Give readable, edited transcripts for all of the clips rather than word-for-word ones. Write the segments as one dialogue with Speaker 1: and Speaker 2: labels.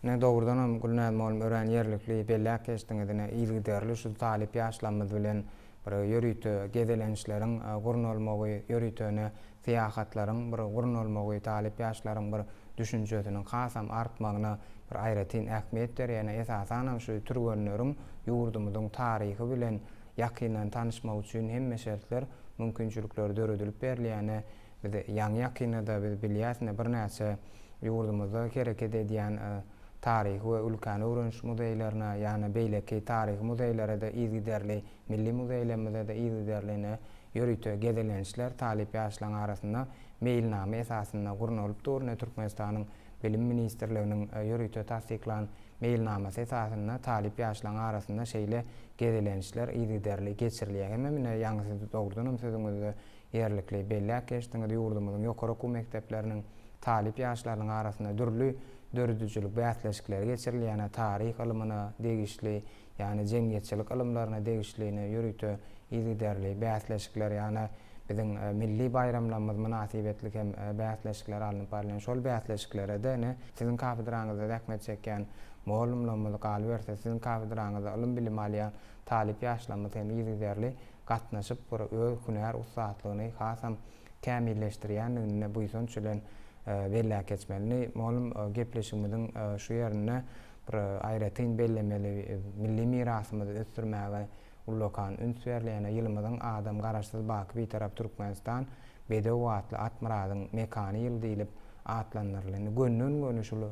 Speaker 1: Ine, dogrudanam, Gülnäz mugallym örän ýerlikli belläp geçdiňiz. Ine, yzygiderli şu talyp ýaşlarymyz bilen bir ýörite gezelençleriň gurnalmagy, ýörite ine, syýahatlaryň bir gurnalmagy talyp ýaşlaryň bir düşünjesiniň hasam artmagyna bir aýratyn ähmiýet berýär. Ine, esasanam şu türgenleriň ýurdumyzyň taryhy bilen ýakyndan tanyşmagy üçin hemme şertler, mümkinçilikler döredilip berilýär. Ine, biz ýaňy-ýakynda-da biz bilýäs, ine, birnäçe ýurdumyzda hereket edýän taryhy we ülkäni öwreniş muzeýlerine, ýagny beýleki taryhy muzeýlere-de yzygiderli, milli muzeýlerimize-de yzygiderli ine, ýörite gezelençler talyp ýaşlaryň arasynda meýilnama esasynda gurnalyp dur. Ine, Türkmenistanyň Bilim ministrliginiň ýörite tassyklan meýilnamasy esasynda talyp ýaşlaryň arasynda şeýle gezelençler yzygiderli geçirilýär. Hemem ine, ýaňy siz dogrudanam sözüňizde ýerlikli belläp geçdiňiz, ýurdumyzyň ýokary okuw mekdepleriniň talyp ýaşlarynyň arasynda dürli döredijilik bäsleşikleri geçirilýär, taryh ylmyna degişli, ýagny jemgyýetçilik ylymlaryna degişli ine ýörite yzygiderli bäsleşikler, ýagny biziň milli baýramlarymyz mynasybetli hem bäsleşikler alnyp barylýar. Şol bäsleşiklere-de ine siziň kafedraňyzda zähmet çekýän mugallymlarymyz, galyberse, siziň kafedraňyzda ylym-bilim alýan talyp ýaşlarymyz hem yzygiderli gatnaşyp bir öz hünär ussatlygyny hasam kämilleşdirýändigini-de buýsanç bilen belläp geçmeli. Mugallym gepleşigimiziň şu ýerinde bir aýratyn bellemeli milli mirasymyzy ösdürmäge ullakan üns berilýän ýylymyzyň adam Garaşsyz baky Bitarap Türkmenistan bedew atly at myradyň mekany ýyly diýlip atlandyryldy. Gönden-göni şul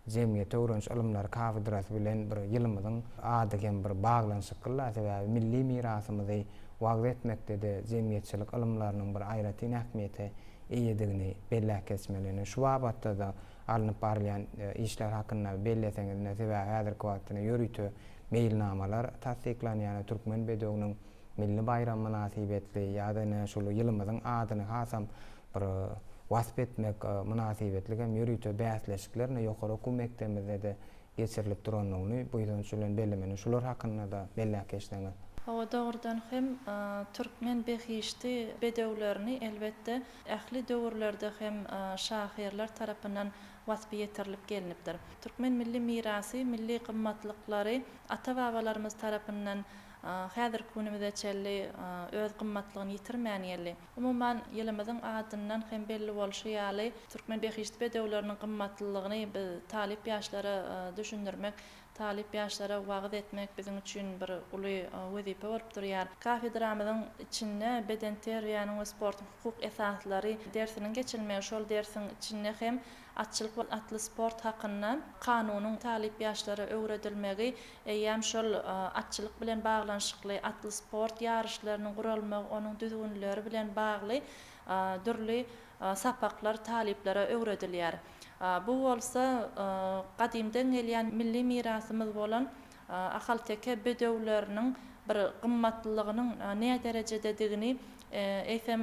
Speaker 1: jemgyýeti öwreniş ylymlary kafedrasy bilen bir ýylymyzyň ady hem bir baglanyşykly-la, sebäbi milli mirasymyzy wagyz etmekde-de jemgyýetçilik ylymlarynyň bir aýratyn ähmiýete eýedigini belläp geçmeli. Ine, şu babatda-da alnyp barylýan işler hakynda belleseňiz, ine, sebäbi häzirki wagtda ine ýörite meýilnamalar tassyklanýar, ine, Türkmen bedewiniň milli baýramy mynasybetli ýa-da ine şul ýylymyzyň adyny hasam bir wasp etmek mynasybetli hem ýörite bäsleşikler ine ýokary okuw mekdebimizde-de geçirilip durandygyny buýsanç bilen bellemeli. Şular hakynda-da belläp geçseňiz.
Speaker 2: Hawa, dogrudan hem türkmen behişdi bedewlerini elbetde ähli döwürlerde hem şahyrlar tarapyndan waspy ýetirilip gelnipdir. Türkmen milli mirasy, milli gymmatlyklary ata-babalarymyz tarapyndan häzirki günümize çenli öz gymmatlygyny ýitirmän geldi. Umuman, ýylymyzyň adyndan hem belli bolşy ýaly, türkmen behişdi bedewleriniň gymmatlylygyny biz talyp ýaşlara düşündirmek, talyp ýaşlara wagyz etmek biziň üçin bir uly wezipe bolup durýar. Kafedramyzyň içinde bedenterbiýäniň we sportuň hukuk esaslary dersiniň geçilmegi, şol dersiň içinde hem Atçylyk we atly sport hakynda kanunyň talyp ýaşlara öwredilmegi eýýäm şol atçylyk bilen baglanyşykly atly sport ýaryşlarynyň guralmagy, onuň düzgünleri bilen bagly dürli sapaklar talyplara öwredilýär. Bu bolsa gadymdan gelýän milli mirasymyz bolan ahalteke bedewleriniň bir gymmatlylygynyň näderejededigini, eýsem,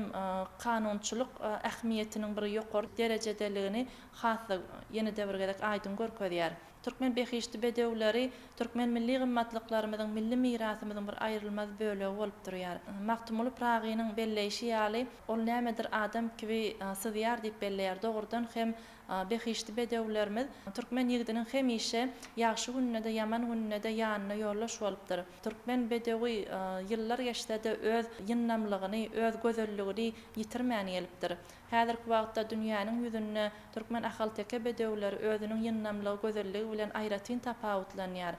Speaker 2: kanunçylyk ähmiýetiniň bir ýokary derejedeligini has-da ýene-de bir gezek aýdyň görkezýär. Türkmen behişdi bedewleri türkmen milli gymmatlyklarymyzyň, milli mirasymyzyň bir aýrylmaz bölegi bolup durýar. Magtymguly Pyragynyň belleýşi ýaly, Ol nämedir adam kibi syzýar diýip belleýär. Dogrudan hem, Behişdi bedewlerimiz türkmen ýigidiniň hemişe ýagşy gününde-de, ýaman gününde-de ýanyna ýoldaş bolupdyr. Türkmen bedewi ýyllar geçse-de öz ýyndamlygyny, öz gözelligini ýitirmän gelipdir. Häzirki wagtda dünýäniň ýüzünde türkmen ahalteke bedewleri özüniň ýyndamlygy, gözelligi bilen aýratyn tapawutlanýar.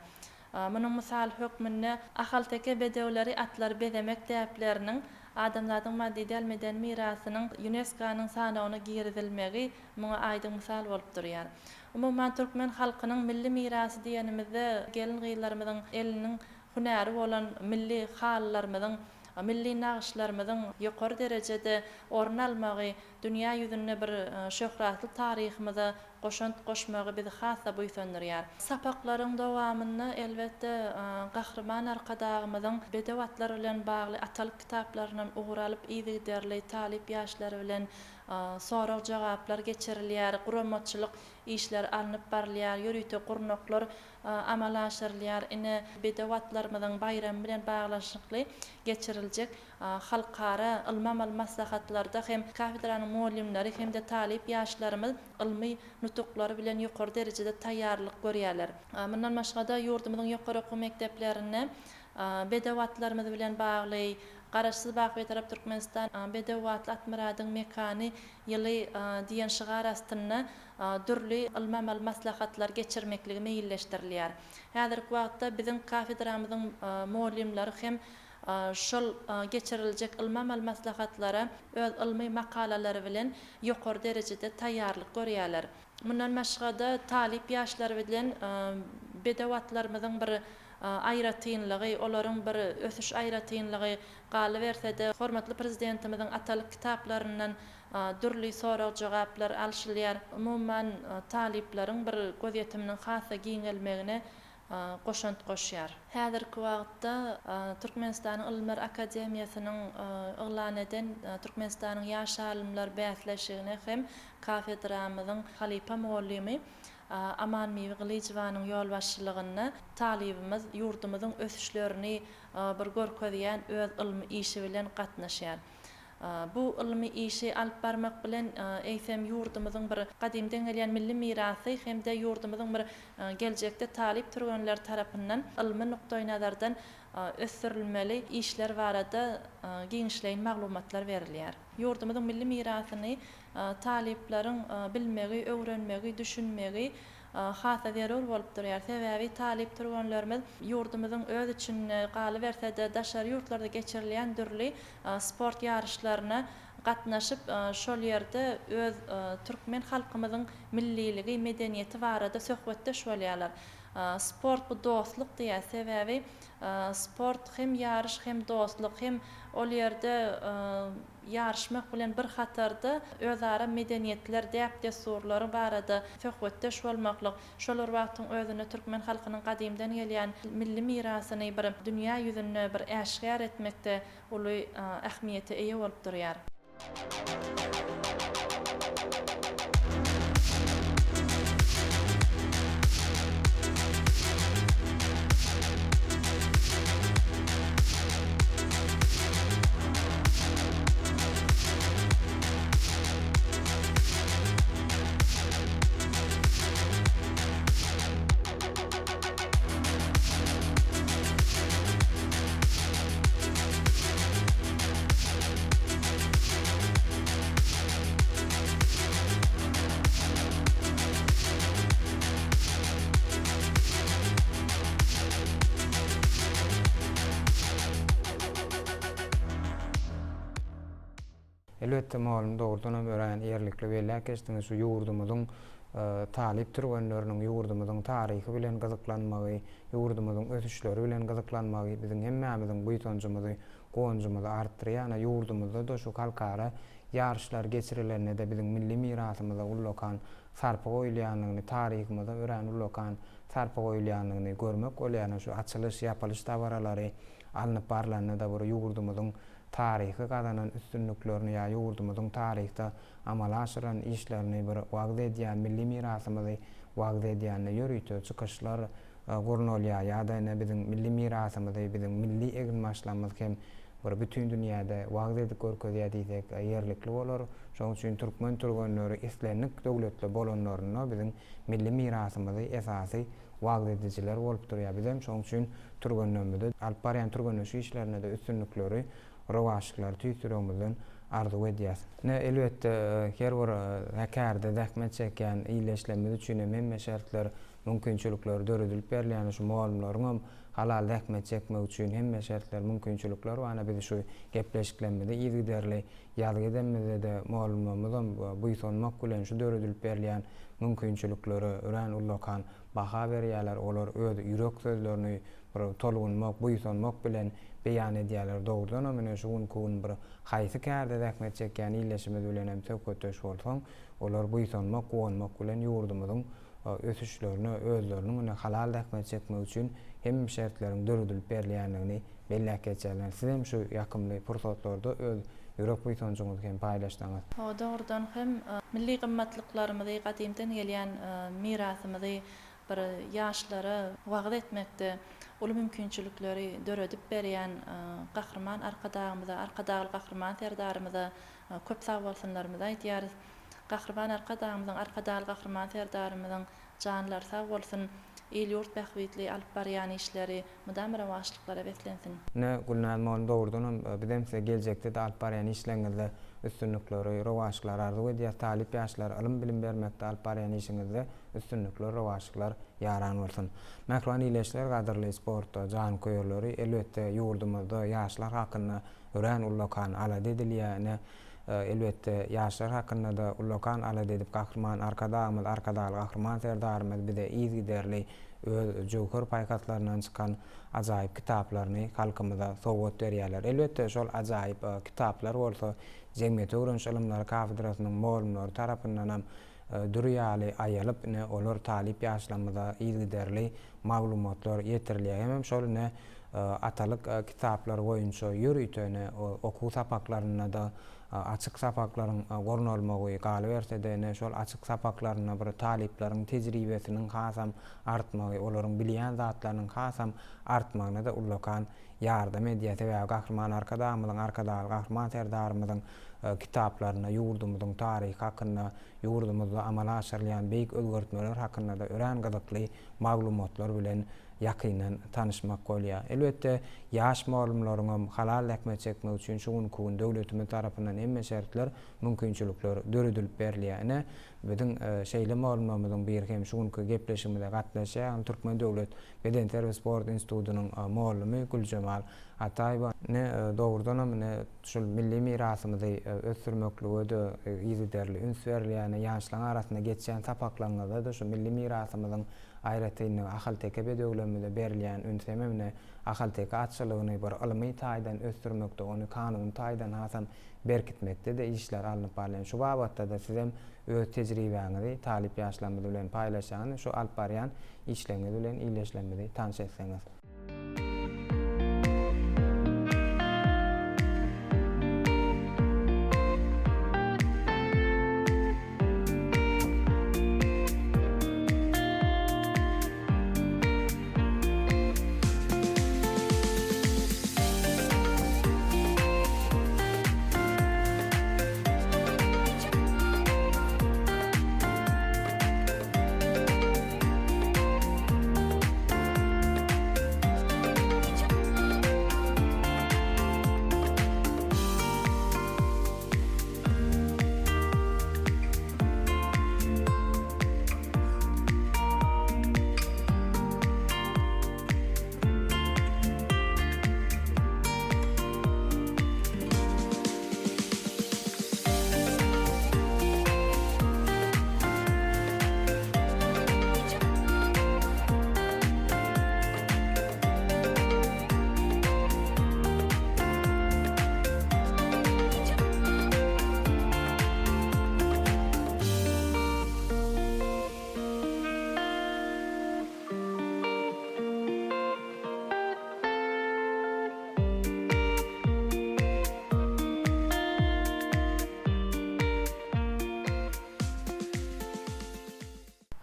Speaker 2: Munuň mysaly hökmünde ahalteke bedewleri atlary bezemek däpleriniň Adamzadyň maddy däl medeni mirasynyň ÝUNESKO-nyň sanawyna girizilmegi muňa aýdyň mysal bolup durýar. Umuman, türkmen halkynyň milli mirasy diýenimizde gelin-gyzlarymyzyň eliniň hünäri bolan milli halylarymyzyň, milli nagyşlarymyzyň ýokary derejede orun almagy, dünýä ýüzünde bir şöhratly taryhymyza goşant goşmagy bizi has-da buýsandyrýar. Sapaklaryň dowamynda, elbetde, Gahryman Arkadagymyzyň bedew atlar bilen bagly atalyk kitaplaryndan ugur alyp, yzygiderli talyp ýaşlar bilen sorag-jogaplar geçirilýär, guramaçylyk işleri alnyp barylýar, ýörite gurnaklar amala aşyrylýar. Ine, bedew atlarymyzyň baýramy bilen baglanyşykly geçiriljek. Halkara ylmy-amaly maslahatlarda hem kafedranyň mugallymlary hem-de talyp ýaşlarymyz ylmy nutuklary bilen ýokary derejede taýýarlyk görýärler. Mundan başga-da, ýurdumyzyň ýokary okuw mekdeplerinde bedew atlarymyz bilen bagly Garaşsyz, baky Bitarap Türkmenistan, Bedew atly at-myradyň mekany ýyly diýen şygar astynda dürli ylmy-amaly maslahatlar geçirmekligi meýilleşdirilýär. Häzirki wagtda biziň kafedramyzyň mugallymlary hem şol geçiriljek ylmy-amaly maslahatlara öz ylmy makalalary bilen ýokary derejede taýýarlyk görýärler. Mundan başga-da, talyp ýaşlar bilen bedew atlarymyzyň bir aýratynlygy, olaryň bir ösüş aýratynlygy, galyberse-de, hormatly Prezidentimiziň atalyk kitaplaryndan dürli sorag-jogaplar alşylýar. Umuman, talyplaryň bir gözýetiminiň has-da giňelmegine goşant goşýar. Häzirki wagtda Türkmenistanyň Ylymlar akademiýasynyň yglan eden Türkmenistanyň ýaş alymlar bäsleşigine hem kafedramyzyň halypa mugallymy Amanbibi Gylyjowanyň ýolbaşçylygynda talybymyz ýurdumyzyň ösüşlerini bir görkezýän öz ylmy işi bilen gatnaşýar. Bu ylmy işi alyp barmak bilen, eýsem, ýurdumyzyň bir gadymdan gelýän milli mirasy hem-de ýurdumyzyň bir geljekde talyp türgenleri tarapyndan ylmy nukdaýnazardan ösdürilmeli işler barada giňişleýin maglumatlar berilýär. Ýurdumyzyň milli mirasyny talyplaryň bilmegi, öwrenmegi, düşünmegi has-da zerur bolup durýar. Sebäbi talyp türgenlerimiz ýurdumyzyň öz içinde, galyberse-de, daşary ýurtlarda geçirilýän dürli sport ýaryşlaryna gatnaşyp, şol ýerde öz türkmen halkymyzyň milliligi, medeniýeti barada söhbetdeş bolýarlar. Sport bu dostluk diýýär. Sebäbi sport hem ýaryş, hem dostluk, hem ol ýerde ýaryşmak bilen bir hatarda özara medeniýetler, däp-dessurlary barada söhbetdeş bolmaklyk, şol bir wagtyň özünde türkmen halkynyň gadymdan gelýän milli mirasyny bir dünýä ýüzünde bir äşgär etmekde uly ähmiýete eýe bolup durýar.
Speaker 1: Elbetde, mugallym, dogrudanam örän ýerlikli belläp geçdiňiz, şu ýurdumyzyň talyp türgenleriniň ýurdumyzyň taryhy bilen gyzyklanmagy, ýurdumyzyň ösüşleri bilen gyzyklanmagy biziň hemmämiziň buýsanjymyzy, guwanjymyzy artdyrýar. Ýa ýurdumyzda-da şu halkara ýaryşlar geçirilende-de biziň milli mirasymyza ullakan sarpa goýulýandygyny, taryhymyza örän ullakan sarpa goýulýandygyny görmek bolýar. Ýa şu açylyş, ýapylyş dabaralary alnyp barlanda-da bir ýurdumyzyň taryhy gazanan üstünliklerini ýa ýurdumyzyň taryhda amala aşyran işlerini bir wagyz edýän, milli mirasymyzy wagyz edýän ýörite çykyşlar gurnalýar ýa-da ine biziň milli mirasymyzy, biziň milli eginbaşlarymyz hem bir bütin dünýäde wagyz edip görkezýär diýsek ýerlikli bolar. Şonuň üçin türkmen türgenleri islendik döwletde bolanlarynda biziň milli mirasymyzy esasy wagyz edijiler bolup durýar. Bizem şonuň üçin türgenlerimize alyp barýan türgenleşik işlerinde-de üstünlikleri, rowaçlyklary tüýs ýüregimizden arzuw edýäs. Ine, elbetde, her bir kärde zähmet çekýän ildeşlerimiz üçin hem hemme şertler, mümkinçilikler döredilip berilýär. Şu mugallymlaryňam halal zähmet çekmegi üçin hemme şertler, mümkinçilikler bar. Ine, biz şu gepleşiklerimizi yzygiderli ýazgy edenimizde-de mugallymlarymyzam buýsanmak bilen şu döredilip berilýän mümkinçiliklere örän ullakan baha berýärler. Olar öz ýürek sözlerini bir tolgunmak, buýsanmak bilen beýan edýärler. Dogrudanam, ine, şu günki gün bir haýsy kärde zähmet çekýän ildeşimiz bilen hem söhbetdeş bolsaň, olar buýsanmak, guwanmak bilen ýurdumyzyň ösüşlerine, özleriniň ine halal zähmet çekmegi üçin hemme şertleriň döredilip berilýändigini belläp geçýärler. Siz hem şu ýakymly pursatlarda öz ýürek buýsanjyňyzy hem paýlaşsaňyz.
Speaker 2: Hawa, dogrudan hem, milli gymmatlyklarymyzy, gadymdan gelýän mirasymyzy. bir ýaşlara wagyz etmekde uly mümkinçilikleri döredip berýän Gahryman Arkadagymyza, Arkadagly Gahryman Serdarymyza köp sagbolsunlarymyzy aýdýarys. Gahryman Arkadagymyzyň, Arkadagly Gahryman Serdarymyzyň janlary sag bolsun, il-ýurt bähbitli alyp barýan işleri mydama rowaçlyklara beslensin!
Speaker 1: Ine, Gülnaz mugallym dogrudanam bizem size geljekde-de alyp barýan işleriňizde üstünlikleri, rowaçlyklary arzuw edýäs. Talyp ýaşlara ylym-bilim bermekde alyp barýan işiňizde üstünlikler, rowaçlyklar ýaran bolsun! Mähriban ildeşler, gadyrly sport janköýerleri, elbetde ýurdumyzda ýaşlar hakynda örän ullakan alada edilýär. Ine, elbetde, ýaşlar hakynda-da ullakan alada edip Gahryman Arkadagymyz, Arkadagly Gahryman Serdarymyz bize yzygiderli öz jöwher paýhaslaryndan çykan ajaýyp kitaplaryny halkymyza sowgat berýärler. Elbetde, şol ajaýyp kitaplar bolsa Jemgyýeti öwreniş ylymlary kafedrasynyň mugallymlary tarapyndanam dür ýaly aýalyp, ine, olar talyp ýaşlarymyza yzygiderli maglumatlar ýetirilýär. Hemem şol ine, atalyk kitaplar boýunça ýörite ine, okuw sapaklarynda-da açyk sapaklaryň gurnalmagy, galyberse-de, ine, şol açyk sapaklarynda bir talyplaryň tejribesiniň hasam artmagy, olaryň bilýän zatlarynyň hasam artmagyna-da ullakan ýardam edýär. Sebäbi Gahryman Arkadagymyzyň, Arkadagly Gahryman Serdarymyzyň kitaplarynda ýurdumyzyň taryhy hakynda, ýurdumyzda amala aşyrylýan beýik özgertmeler hakynda-da örän gyzykly maglumatlar bilen ýakyndan tanyşmak bolýar. Elbetde, ýaş mugallymlaryňam halal zähmet çekmegi üçin şu günki gün döwletimiz tarapyndan hemme şertler, mümkinçilikler döredilip berilýär. Ine, biziň şeýle mugallymlarymyzyň biri hem şu günki gepleşigimize gatnaşýar, ýagny Türkmen döwlet Bedenterbiýe sport institutynyň mugallymy Güljemal Ataýewa. Ine, dogrudanam, ine, şul milli mirasymyzy ösdürmeklige-de yzygiderli üns berilýär. Ine, ýaşlaryň arasynda geçýän sapaklaryňyzda-da şu milli mirasymyzyň aýratynlygy, ahalteke bedewlerimize berilýän üns hemem ine, ahalteke atçylygyny bir ylmy taýdan ösdürmekde, ony kanuny taýdan hasam berkitmekde-de işler alnyp barylýar. Şu babatda-da sizem öz tejribäňizi talyp ýaşlarymyz bilen paýlaşýaňyz, şu alyp barýan işleriňiz bilen ildeşlerimizi tanyş etseňiz.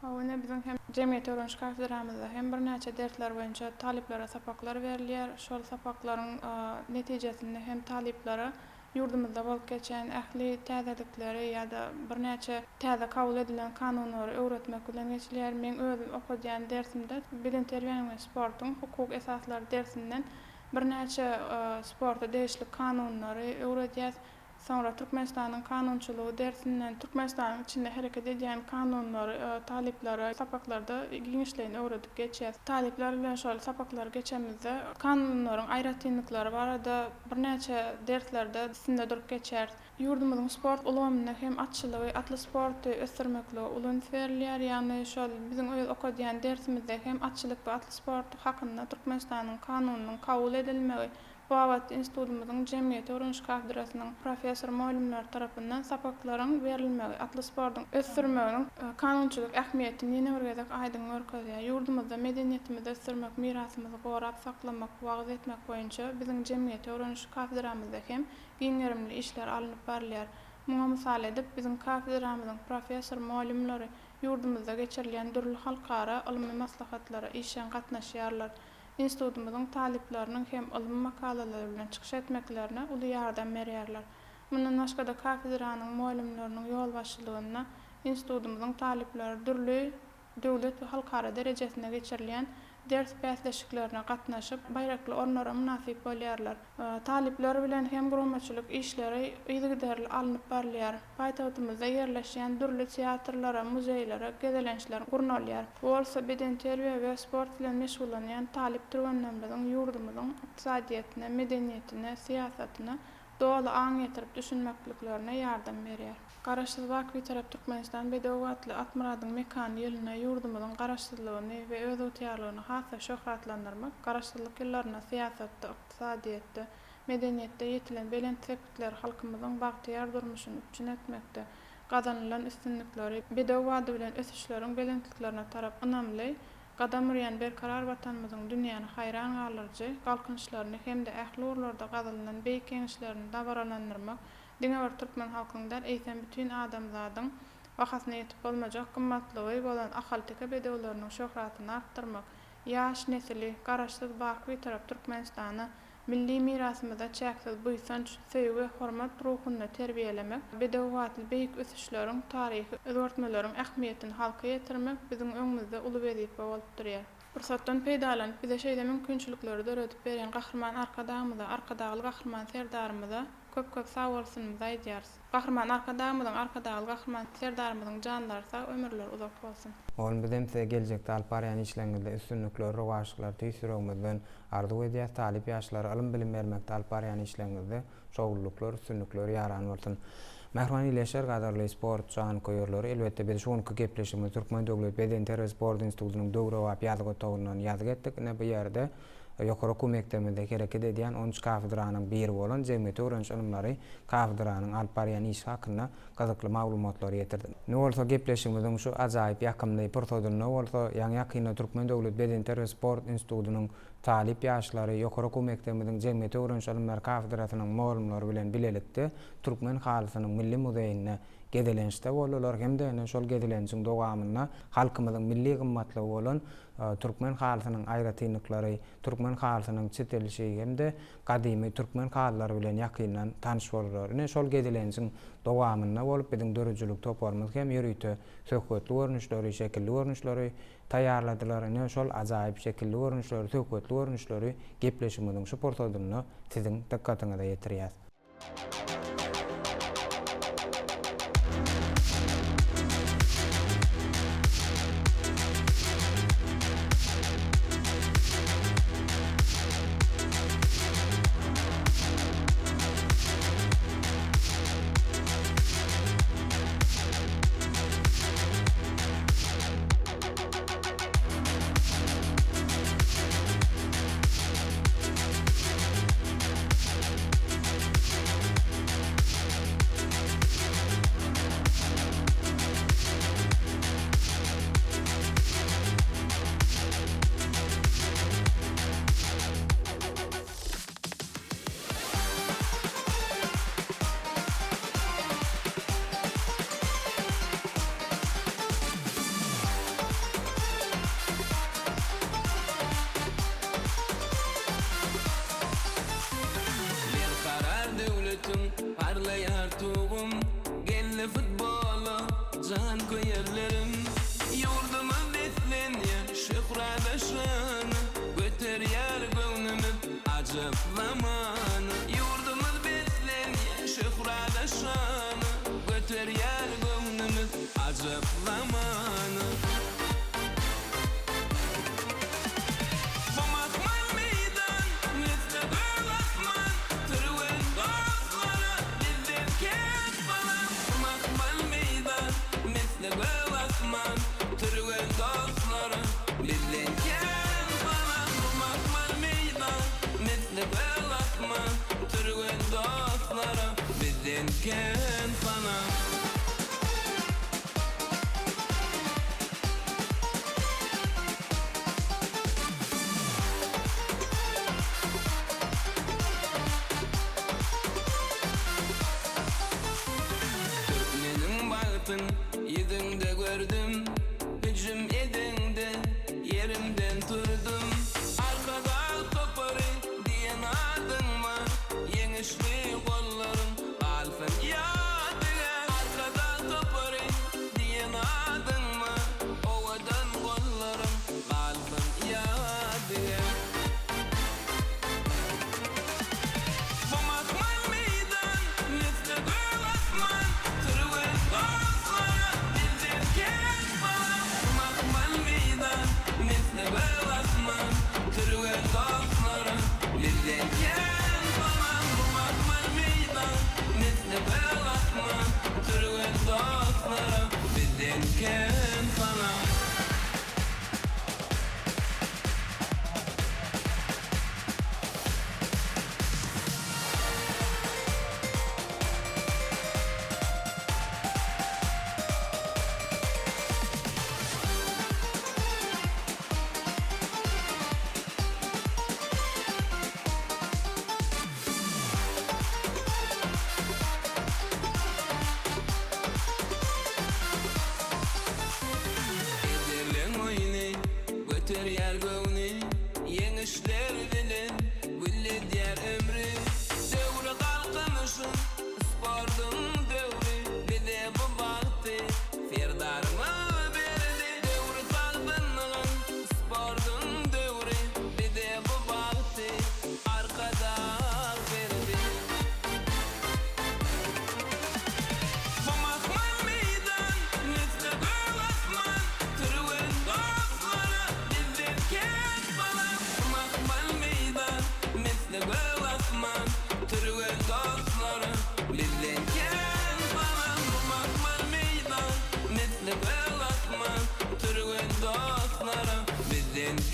Speaker 3: Hawa, ine biziň hem Jemgyýet öwreniş kafedramyzda hem birnäçe dersler boýunça talyplara sapaklar berilýär. Şol sapaklaryň netijesinde hem talyplara ýurdumyzda bolup geçen ähli täzelikleri ýa-da birnäçe täze kabul edilen kanunlary öwretmek bilen geçilýär. Meň özüm okadýan dersimde Bedenterbiýäniň we sportuň hukuk esaslary dersinden birnäçe sporta degişli kanunlary öwredýäs. Soňra Türkmenistanyň kanunçylygy dersinden Türkmenistanyň içinde hereket edýän kanunlary talyplara sapaklarda giňişleýin öwredip geçýäs. Talyplar bilen şol sapaklary geçemizde kanunlaryň aýratynlyklary barada birnäçe derslerde üstünde durup geçýäris. Ýurdumyzyň sport ulgamynda hem atçylygy, atly sporty ösdürmeklige uly üns berilýär. Ýagny şol biziň öz okadýan dersimizde hem atçylyk we atly sport hakynda Türkmenistanyň Kanunynyň kabul edilmegi, Bu babatda institutymyzyň Jemgyýeti öwreniş kafedrasynyň professor-mugallymlary tarapyndan sapaklaryň berilmegi atly sportuň ösdürilmeginiň kanunçylyk ähmiýetini ýene bir gezek aýdyň görkezýär. Ýurdumyzda medeniýetimizi ösdürmek, mirasymyzy gorap saklamak, wagyz etmek boýunça biziň Jemgyýeti öwreniş kafedramyzda hem giň gerimli işler alnyp barylýar. Muňa mysal edip, biziň kafedramyzyň professor-mugallymlary ýurdumyzda geçirilýän dürli halkara ylmy maslahatlara işjeň gatnaşýarlar. Institutymyzyň talyplarynyň hem ylmy makalalary bilen çykyş etmeklerine uly ýardam berýärler. Mundan başga-da kafedranyň mugallymlarynyň ýolbaşçylygynda institutymyzyň talyplary dürli döwlet we halkara derejesinde geçirilýän ders bäsleşiklerine gatnaşyp, baýrakly orunlara mynasyp bolýarlar. Talyplar bilen hem guramaçylyk işleri yzygiderli alnyp barylýar. Paýtagtymyzda ýerleşýän dürli teatrlara, muzeýlere gezelençler gurnalýar. Bu bolsa bedenterbiýe we sport bilen meşgullanýan talyp türgenlerimiziň ýurdumyzyň ykdysadyýetine, medeniýetine, syýasatyna doly aň ýetirip düşünmekliklerine ýardam berýär. Garaşsyz baky Bitarap Türkmenistan bedew atly Atmyradyň mekany ýylynda ýurdumyzyň Garaşsyzlygyny we özygtyýarlygyny has-da şöhratlandyrmak, Garaşsyzlyk ýyllarynda syýasatda, ykdysadyýetde, medeniýetde ýetilen belent sepgitleri halkymyzyň bagtyýar durmuşyny üpjün etmekde gazanylan üstünlikleri bedew bady bilen ösüşleriň belentliklerine tarap ynamly gadam urýan berkarar Watanymyzyň dünýäni haýran galdyryjy galkynyşlaryny hem-de ähli ugurlarda gazanylan beýik ýeňişlerini dabaralandyrmak diňe bir türkmen halkynyň däl, eýsem, bütin adamzadyň bahasyna ýetip bolmajak gymmatlygy bolan ahalteke bedewleriniň şöhratyny artdyrmak, ýaş nesli Garaşsyz, baky Bitarap Türkmenistana, milli mirasymyza çäksiz buýsanç, söýgi we hormat ruhunda terbiýelemek, bedew atly beýik ösüşleriň, taryhy özgertmeleriň ähmiýetini halka ýetirmek biziň öňümizde uly wezipe bolup durýar. Pursatdan peýdalanyp, bize şeýle mümkinçilikleri döredip berýän Gahryman Arkadagymyza, Arkadagly Gahryman Serdarymyza köp-köp sagbolsunymyzy aýdýarys. Gahryman Arkadagymyzyň, Arkadagly Gahryman Serdarymyzyň janlary sag, ömürleri uzak bolsun!
Speaker 1: Oglum bizem size geljekde alyp barýan işleriňizde üstünlikleri, rowaçlyklary tüýs ýüregimizden arzuw edýäs. Talyp ýaşlara ylym-bilim bermekde alyp barýan işleriňizde şowlulyklar, üstünlikler ýaran bolsun. Mähriban ildeşler, gadyrly sport janköýerleri, elbetde biz şu günki gepleşigimizi Türkmen döwlet bedenterbiýe sport institutynyň döwrebap ýazgy otagyndan ýazgy etdik. Ine bu ýerde Ýokary okuw mekdebimizde hereket edýän 13 kafedranyň biri bolan Jemgyýeti öwreniş ylymlary kafedranyň alyp barýan işi hakynda gyzykly maglumatlary ýetirdim. Indi bolsa gepleşigimiziň şu ajaýyp ýakymly pursadynda bolsa ýaňy-ýakynda Türkmen döwlet bedenterbiýe sport institutynyň talyp ýaşlary ýokary okuw mekdebimiziň Jemgyýeti öwreniş ylymlary kafedrasynyň mugallymlary bilen bilelikde Türkmen halysynyň milli muzeýinde gezelençde boldular hem-de ine şol gezelenjiň dowamynda halkymyzyň milli gymmatlygy bolan Türkmen halysynyň aýratynlyklary, türkmen halysynyň çitilişi hem-de gadymy türkmen halylary bilen ýakyndan tanyş boldular. Ine, şol gezelenjiň dowamynda bolup, biziň döredijilik toparymyz hem ýörite söhbetli görnüşleri, şekilli görnüşleri taýýarladylar. Ine, şol ajaýyp şekilli görnüşleri, söhbetli görnüşleri gepleşigimiziň şu pursadynda siziň dykgatyňyza ýetirýäs.
Speaker 4: Berkarar döwletiň parlaýar tugum, Geldi futbola janköýerlerim. Ýurdumyz beslenýär şöhrada şana, Göterýär göwnümiz ajap zamana. Ýurdumyz beslenýär şöhrada şana, Göterýär göwnümiz ajap zamana. Bu mahmal meýdan, misli gök asman, Türgen dostlara bizden kän salam. Bu mahmal meýdan, misli gök asman, Türgen dostlara bizden kän salam. Bu mahmal meýdan, misli gök asman, Türgen dostlara bizden kän salam.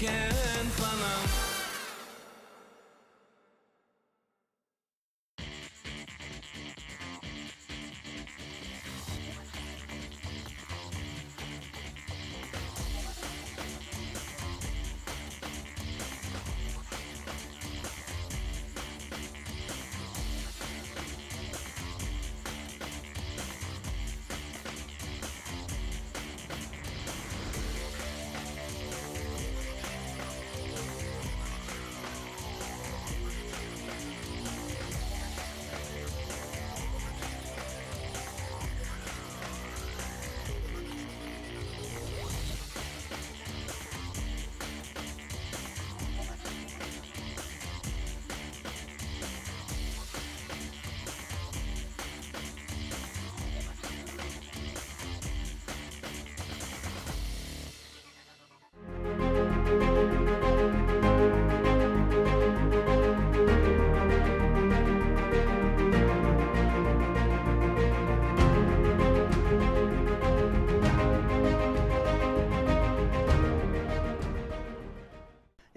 Speaker 4: eken salam.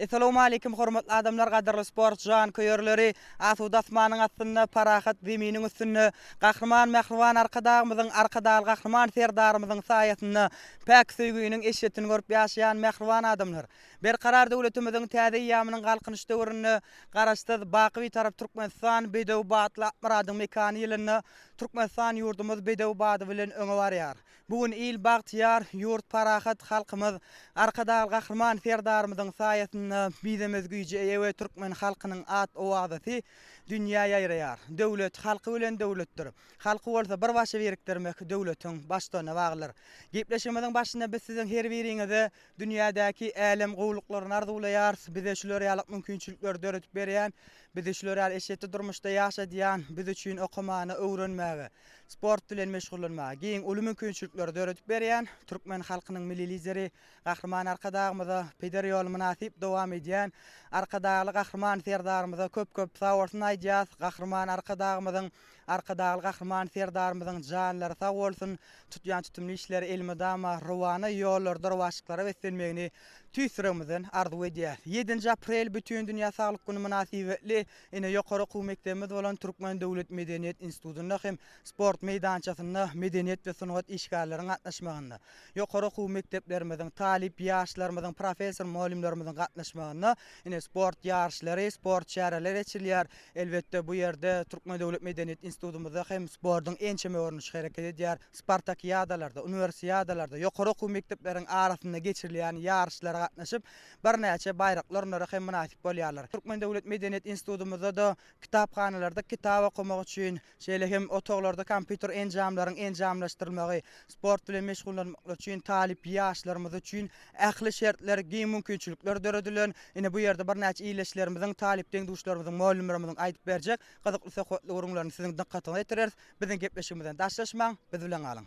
Speaker 5: Essalawmaleýkim hormatly adamlar gadyrly sport janköýerleri asuda asmanyň astynda parahat zeminiň üstünde Gahryman mähriban Arkadagymyzyň Arkadagly Gahryman Serdarymyzyň saýasynda päk söýginiň eşretini görüp ýaşaýan mähriban adamlar Berkarar döwletimiziň täze eýýamynyň Galkynyş döwründe Garaşsyz, baky Bitarap Türkmenistan bedew batly at-myradyň mekany ýylynda Türkmenistan ýurdumyz bedew bady bilen öňe barýar. Bu gün il bagtyýar, ýurt parahat, halkymyz Arkadagly Gahryman Serdarymyzyň saýasynda mizemez güýje eýe we türkmen halkynyň at-owazasy dünýä ýaýraýar. Döwlet halky bilen döwletdir. Halky bolsa bir başa birikdirmek döwletiň baştutanyna baglydyr. Gepleşigimiziň başynda biz siziň her biriňize dünýädäki älem gowulyklaryny arzuwlaýarys. Bize şular ýaly mümkinçilikleri döredip berýän, bizi şular ýaly eşretli durmuşda ýaşadýan, biz üçin okamana, öwrenmäge, sport bilen meşgullanmaga giň uly mümkinçilikleri döredip berýän türkmen halkynyň Milli Lideri Gahryman Arkadagymyza, peder ýoluny mynasyp dowam edýän Arkadagly Gahryman Serdarymyza köp-köp sagbolsun aýdýas. Gahryman Arkadagymyzyň, Arkadagly Gahryman Serdarymyzyň janlary sag bolsun, tutýan tutumly işleri elmydama rowana ýollarda rowaçlyklara beslenmegini tüýs ýüregimizden arzuw edýäs. Ýedinji aprel Bütindünýä saglyk güni mynasybetli Ine, ýokary okuw mekdebimiz bolan Türkmen döwlet medeniýet institutynda hem sport meýdançasynda medeniýet we sungat işgärleriniň gatnaşmagynda, ýokary okuw mekdeplerimiziň talyp ýaşlarymyzyň, professor-mugallymlarymyzyň gatnaşmagynda ine, sport ýaryşlary, sport çäreleri geçirilýär. Elbetde, bu ýerde Türkmen döwlet medeniýet institutymyzda hem sportuň ençeme görnüşi hereket edýär. Spartakiadalarda, uniwersiadalarda, ýokary okuw mekdepleriň arasynda geçirilýän ýaryşlara gatnaşyp, birnäçe baýrakly orunlara hem mynasyp bolýarlar. Türkmen döwlet medeniýet institutymyzda-da kitaphanalarda kitap okamak üçin, şeýle hem otaglarda kompýuter enjamlaryň enjamlaşdyrylmagy, sport bilen meşgullanmaklar üçin talyp ýaşlarymyz üçin ähli şertler, giň mümkinçilikler döredilen. Ine, bu ýerde birnäçe ildeşlerimiziň, talyp deň-duşlarymyzyň, mugallymlarymyzyň aýdyp berjek gyzykly söhbetli gürrüňlerini siziň dykgatyňyza ýetireris. Biziň gepleşigimizden daşlaşmaň, biz bilen galyň!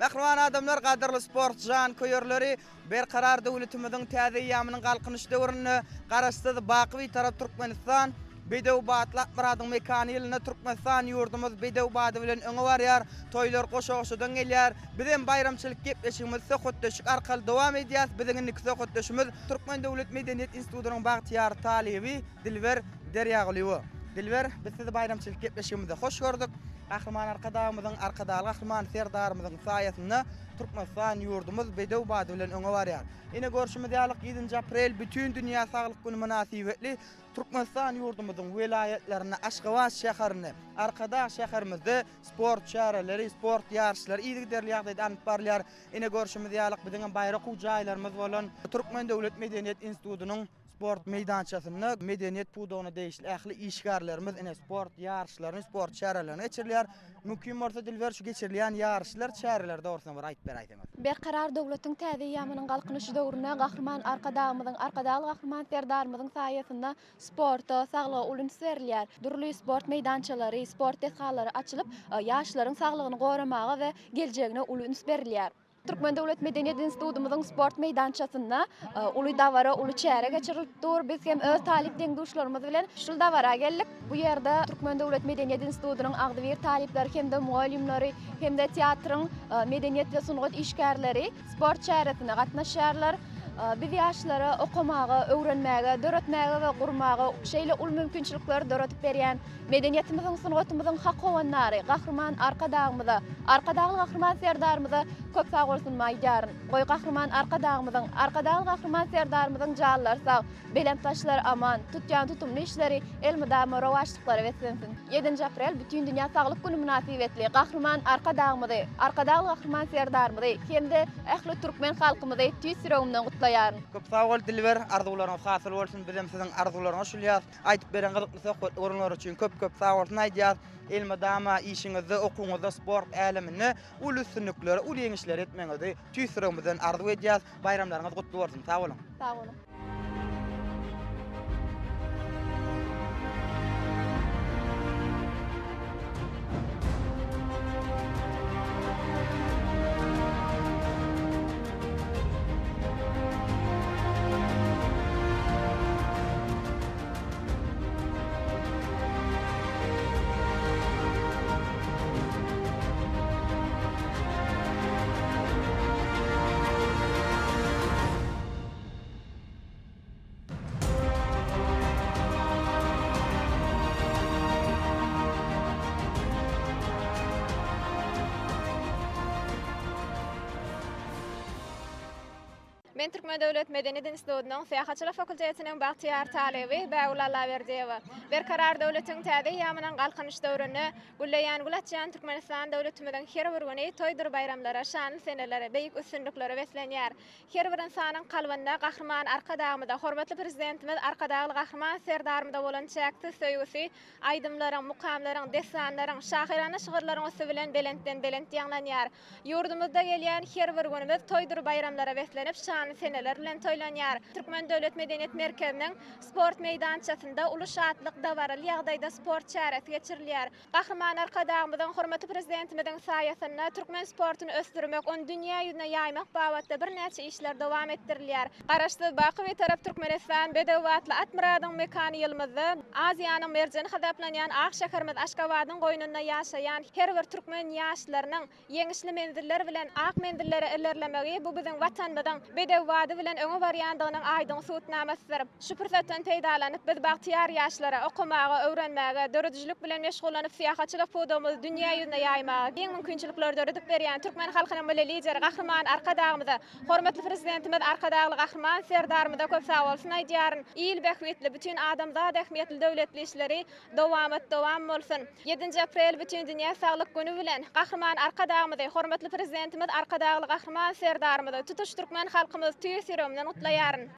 Speaker 5: Mähriban adamlar, gadyrly sport janköýerleri! Berkarar döwletimiziň täze eýýamynyň Galkynyş döwründe Garaşsyz, baky Bitarap Türkmenistan bedew batly at-myradyň mekany ýylynda Türkmenistan ýurdumyz bedew bady bilen öňe barýar. Toýlar goşa-goşadan gelýär. Biz hem baýramçylyk gepleşigimizi söhbetdeşlik arkaly dowam edýäris. Biziň indiki söhbetdeşimiz Türkmen döwlet medeniýet institutynyň bagtyýar talyby Dilber Derýagulyýewa. Dilber, biz sizi baýramçylyk gepleşigimizde hoş gördük. Gahryman Arkadagymyzyň, Arkadagly Gahryman Serdarymyzyň saýasynda. Türkmenistan ýurdumyz bedew bady bilen öňe barýar. Ine görşümiz ýaly ýedinji aprel Bütindünýä saglyk güni mynasybetli Türkmenistan ýurdumyzyň welaýatlarynda, Aşgabat şäherinde, Arkadag şäherimizde sport çäreleri, sport ýaryşlary yzygiderli ýagdaýda alnyp barylýar. Ine görşümiz ýaly biziň hem baýrak okuw jaýlarymyz bolan Türkmen döwlet medeniýet institutynyň sport meýdançasynda medeniýet pudagyna degişli ähli işgärlerimiz ine sport ýaryşlaryny, sport çärelerini geçirilýär. Mümkin bolsa Dilber şu geçirilýän ýaryşlar, çäreler dogrusynda bir aýdyp beräýseňiz.
Speaker 6: Berkarar döwletiň täze eýýamynyň Galkynyşy döwründe Gahryman Arkadagymyzyň, Arkadagly Gahryman Serdarymyzyň saýasynda sporta, saglyga uly üns berilýär. Dürli sport meýdançalary, sport desgalary açylyp, ýaşlaryň saglygyny goramaga we geljegine uly üns berilýär. Türkmen döwlet medeniýet institutymyzyň sport meýdançasynda uly dabara, uly çäre geçirilip dur. Biz hem öz talyp deň-duşlarymyz bilen şul dabara geldik. Bu ýerde Türkmen döwlet medeniýet institutynyň agzybir talyplary hem-de mugallymlary hem-de teatryň medeniýet we sungat işgärleri sport çäresine gatnaşýarlar. Biz ýaşlara okamaga, öwrenmäge, döretmäge we gurmaga şeýle uly mümkinçilikleri döredip berýän medeniýetimiziň, sungatymyzyň hak howandary Gahryman Arkadagymyza, Arkadagly Gahryman Serdarymyza köp sagbolsunymy aýdýaryn. Goý, Gahryman Arkadagymyzyň, Arkadagly Gahryman Serdarymyzyň janlary sag, Belent başlary aman, tutýan tutumly işleri elmydama rowaçlyklara beslensin! Ýedinji aprel Bütindünýä saglyk güni mynasybetli Gahryman Arkadagymyzy, Arkadagly Gahryman Serdarymyzy hem-de ähli türkmen halkymyzy tüýs ýüregimden gutlaýaryn.
Speaker 5: Köp sag bol Dilber, arzuwlaryňyz hasyl bolsun, bizem siziň arzuwlaryňa şulýas. Aýdyp beren gyzykly söhbetli gürrüňler üçin köp köp sag bolsun aýdýas. Elmydama işiňizde, okuwyňyzda, sport äleminde uly üstünliklere, uly ýeňişlere ýetmegiňizi tüýs ýüregimizden arzuw edýäs. Baýramlaryňyz gutly bolsun. Sag boluň.
Speaker 6: Sag boluň.
Speaker 7: Men Türkmen döwlet medeniýet institutynyň syýahatçylyk fakultetiniň bagtyýar talyby Bägül Allaberdiýewa. Berkarar döwletiň täze eýýamynyň Galkynyş döwründe gülleýän, gül açýan Türkmenistan döwletimiziň her bir güni toýdur baýramlara, şanly senelere, beýik üstünliklere beslenýär. Her bir ynsanyň kalbynda Gahryman Arkadagymyza, hormatly Prezidentimiz Arkadagly Gahryman Serdarymyza bolan çäksiz söýgüsi aýdymlaryň, mukamlaryň, dessanlaryň, şahyrana şygyrlaryň üsti bilen belentden-belent ýaňlanýar. Ýurdumyzda gelýän her bir günümiz toýdur baýramlara beslenip, şanly seneler bilen toýlanýar. Türkmen döwlet medeniýet merkeziniň sport meýdançasynda uly şatlyk, dabaraly ýagdaýda sport çäresi geçirilýär. Gahryman Arkadagymyzyň, hormatly Prezidentimiziň saýasynda türkmen sportuny ösdürmek, ony dünýä ýüzüne ýaýmak babatda birnäçe işler dowam etdirilýär. Garaşsyz, baky Bitarap Türkmenistan bedew atly at myradyň mekany ýylymyzda Aziýanyň merjeni hasaplanýan ak şäherimiz Aşgabadyň goýnunda ýaşaýan her bir türkmen ýaşlarynyň ýeňişli menziller bilen ak menzillere ilerlemegi bu biziň Watanymyzyň bedew bady bilen öňe barýandygynyň aýdyň subutnamasydyr. Şu pursatdan peýdalanyp, biz bagtyýar ýaşlara okamaga, öwrenmäge, döredijilik bilen meşgullanyp syýahatçylyk pudagymyzy dünýä ýüzüne ýaýmaga giň mümkinçilikleri döredip berýän türkmen halkynyň Milli Lideri Gahryman Arkadagymyza, Hormatly Prezidentimiz Arkadagly Gahryman Serdarymyza köp sagbolsun aýdýaryn. Il bähbitli, bütin adamzat ähmiýetli döwletli işleri dowamat dowam bolsun. Ýedinji aprel Bütindünýä saglyk güni bilen Gahryman Arkadagymyzy, hormatly Prezidentimiz Arkadagly Gahryman Serdarymyzy, tutuş türkmen halkymyzy tüýs ýüregimden gutlaýaryn.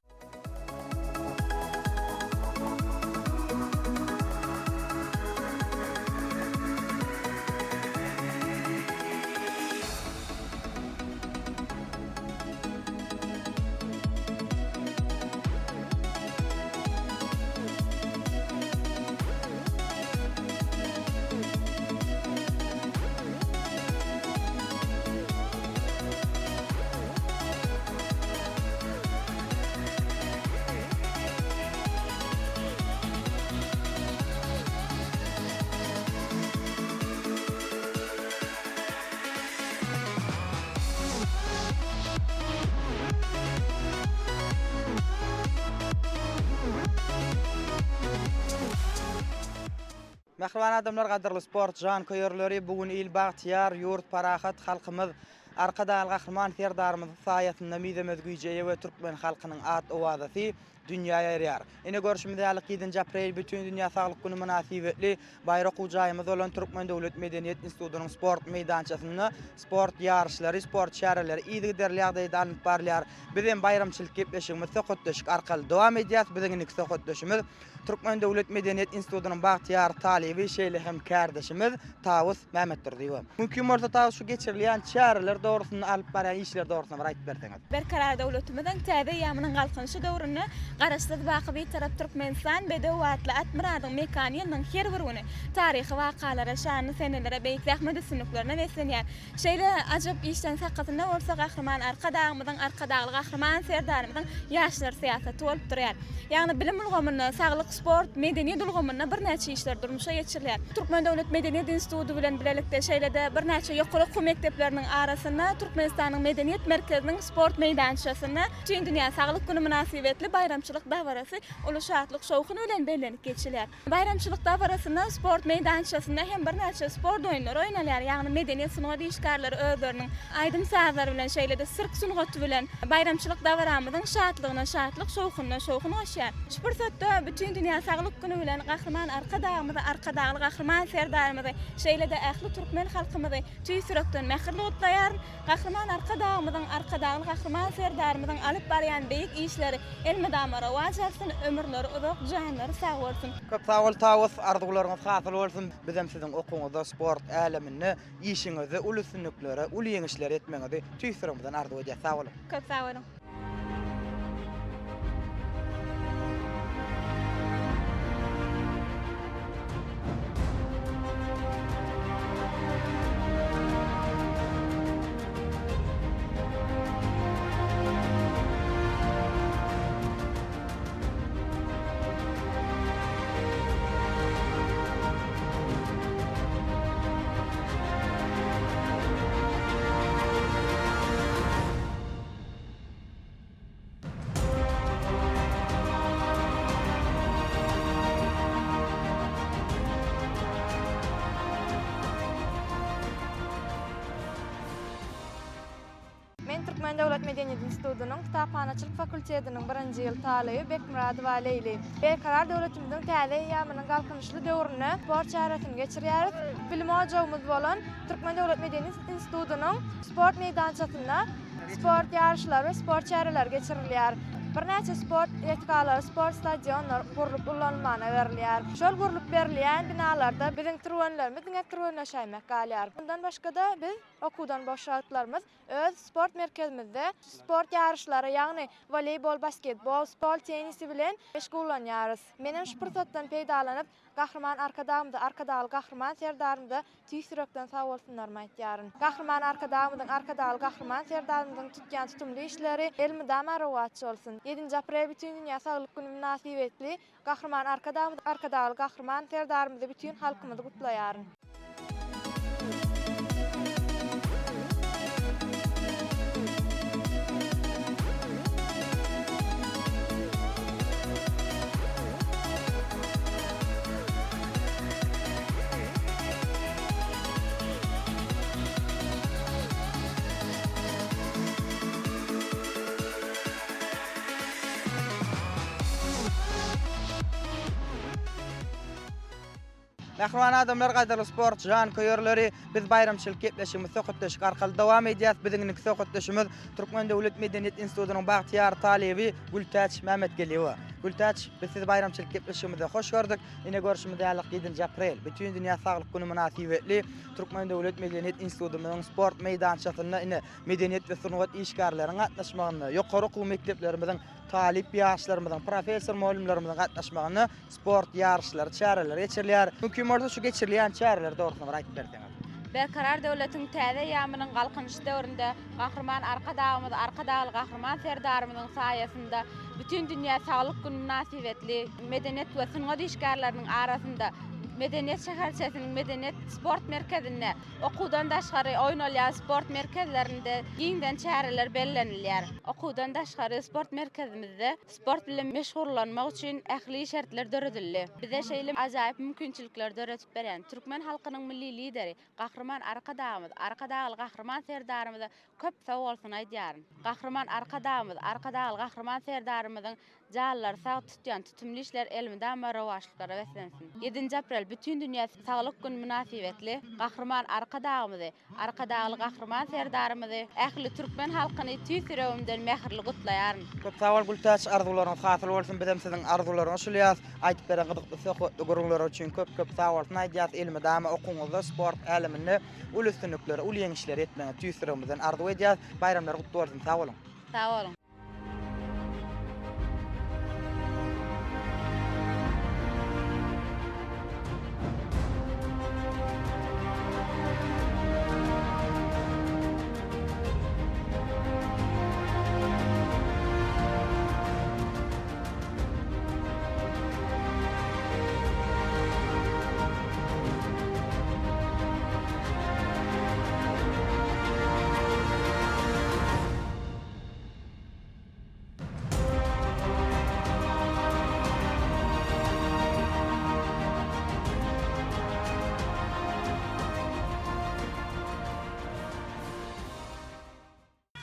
Speaker 5: Mähriban adamlar, gadyrly sport janköýerleri, bu gün il bagtyýar, ýurt parahat, halkymyz. Arkadagly Gahryman Serdarymyzyň saýasynda mizemez güýje eýe we türkmen halkynyň at-owazasy dünýä ýaýraýar. Ine, görşümiz ýaly, ýedinji aprel Bütindünýä saglyk güni mynasybetli baýrak okuw jaýymyz bolan Türkmen döwlet medeniýet institutynyň sport meýdançasynda sport ýaryşlary, sport çäreleri yzygiderli ýagdaýda alnyp barylýar. Biz hem baýramçylyk gepleşigimizi söhbetdeşlik arkaly dowam edýäris. Biziň indiki söhbetdeşimiz Türkmen döwlet medeniýet institutynyň bagtyýar talyby, şeýle hem kärdeşimiz Tawus Mämmetdurdyýewa. Mümkin bolsa Tawus şu geçirilýän çäreler dogrusynda alyp barýan işler dogrusynda bir aýdyp berseňiz.
Speaker 7: Berkarar döwletimiziň täze eýýamynyň Galkynyşy döwründe Garaşsyz, baky Bitarap Türkmenistan bedew atly at myradyň mekany ýylynyň her bir güni taryhy wakalara, şanly senelere, beýik zähmet üstünliklerine beslenýär. Şeýle ajap işleň sakasynda bolsa Gahryman Arkadagymyzyň, Arkadagly Gahryman Serdarymyzyň ýaşlar syýasaty bolup durýar. Ýagny bilim ulgamynda, saglyk, sport, medeniýet ulgamynda birnäçe işler durmuşa geçirilýär. Türkmen döwlet medeniýet instituty bilen bilelikde, şeýle-de birnäçe ýokary okuw mekdepleriniň arasynda Türkmenistanyň Medeniýet merkeziniň sport meýdançasynda Bütindünýä saglyk güni mynasybetli baýramçylyk dabarasy uly şatlyk-şowhun bilen bellenip geçilýär. Baýramçylyk dabarasynda sport meýdançasynda hem birnäçe sport oýunlary oýnalýar, ýagny medeniýet-sungat işgärleri özleriniň aýdym-sazlary bilen, şeýle-de sirk sungaty bilen baýramçylyk dabaramyzyň şatlygyna şatlyk, şowhunyna şowhun goşýar. Şu pursatda Bütindünýä saglyk güni bilen Gahryman Arkadagymyzy, Arkadagly Gahryman Serdarymyzy, şeýle-de ähli türkmen halkymyzy tüýs ýürekden mähirli gutlaýaryn. Gahryman Arkadagymyzyň, Arkadagly Gahryman Serdarymyzyň alyp barýan beýik işleri elmydama rowaç alsyn, ömürleri uzak, janlary sag bolsun!
Speaker 5: Köp sag bol Tawus, arzuwlaryňyz hasyl bolsun! Bizem siziň okuwyňyzda, sport äleminde, işiňizde uly üstünliklere, uly ýeňişlere ýetmegiňizi tüýs ýüregimizden arzuw edýäs. Sag boluň!
Speaker 7: Köp sag boluň!
Speaker 6: Men Türkmen döwlet medeniýet institutynyň kitaphanaçylyk fakultetiniň birinji ýyl talyby Bekmyradowa Leýli. Berkarar döwletimiziň täze eýýamynyň Galkynyşly döwründe sport çäresini geçirýäris. Bilim ojagymyz bolan Türkmen döwlet medeniýet institutynyň sport meýdançasynda Sport ýaryşlary we sport çäreleri geçirilýär. Birnäçe sport desgalary, sport stadionlary gurlup ulanylmana berilýär. Şol gurlup berilýän binalarda biziň türgenlerimiz diňe türgenleşäýmek galýar. Mundan başga-da biz okuwdan boş wagtlarymyz öz sport merkezimizde sport ýaryşlary, ýagny woleýbol, basketbol, stol tennisi bilen meşgullanýarys. Menem şu pursatdan peýdalanyp, Gahryman Arkadagymyza, Arkadagly Gahryman Serdarymyza tüýs ýürekden sagbolsunlarymy aýtýaryn. Gahryman Arkadagymyzyň, Arkadagly Gahryman Serdarymyzyň tutýan tutumly işleri elmydama rowaç bolsun! Ýedinji aprel Bütindünýä saglyk güni mynasybetli Gahryman Arkadagymyzy, Arkadagly Gahryman Serdarymyzy bütin halkymyzy gutlaýaryn.
Speaker 5: Mähriban adamlar, gadyrly sport janköýerleri, biz baýramçylyk gepleşigimizi söhbetdeşlik arkaly dowam edýäris. Biziň indiki söhbetdeşimiz Türkmen döwlet medeniýet institutynyň bagtyýar talyby Gültäç Mämmetgeldiýewa. Gültäç, biz sizi baýramçylyk gepleşigimizde hoş gördük. Ine görşümiz ýaly, ýedinji aprel, Bütindünýä saglyk güni mynasybetli Türkmen döwlet medeniýet institutymyzyň sport meýdançasynda ine medeniýet we sungat işgärleriniň gatnaşmagynda, ýokary okuw mekdeplerimiziň talyp ýaşlarymyzyň, professor-mugallymlarymyzyň gatnaşmagynda sport ýaryşlary, çäreleri geçirilýär. Mümkin bolsa şu geçirilýän çäreler dogrusynda bir aýdyp berseňiz.
Speaker 8: Berkarar döwletiň täze eýýamynyň Galkynyşy döwründe Gahryman Arkadagymyz, Arkadagly Gahryman Serdarymyzyň saýasynda Bütindünýä saglyk güni mynasybetli medeniýet we sungat işgärleriniň arasynda. Medeniýet şäherçesiniň medeniýet sport merkezinde, okuwdan daşgary oýnalýan sport merkezlerinde giňden çäreler bellenilýär. Okuwdan daşgary sport merkezimizde sport bilen meşgullanmak üçin ähli şertler döredildi. Bize şeýle ajaýyp mümkinçilikleri döredip berýän türkmen halkynyň Milli Lideri Gahryman Arkadagymyz, Arkadagly Gahryman Serdarymyza köp sag bolsun aýdýaryn. Gahryman Arkadagymyz, Arkadagly Gahryman Serdarymyzyň janlary sag tutýan tutumly işleri elmydama rowaçlyklara beslensin. Ýedinji aprel Bütindünýä saglyk güni mynasybetli Gahryman Arkadagymyzy, Arkadagly Gahryman Serdarymyzy, ähli türkmen halkyny tüýs ýüregimden mähirli gutlaýaryn.
Speaker 5: Köp sag bol Gültäç arzuwlaryňyz hasyl bolsun bizem siziň arzuwlaryňa goşulýas. Aýdyp beren gyzykly söhbetli gürrüňleri üçin köp köp sag bolsun aýdýas. Elmydama okuwyňyzda sport äleminde uly üstünlikleri, uly ýeňişleri ýetmegiňizi tüýs ýüregimizden arzuw edýäs. Baýramlar gutly bolsun sag boluň.
Speaker 8: Sag boluň.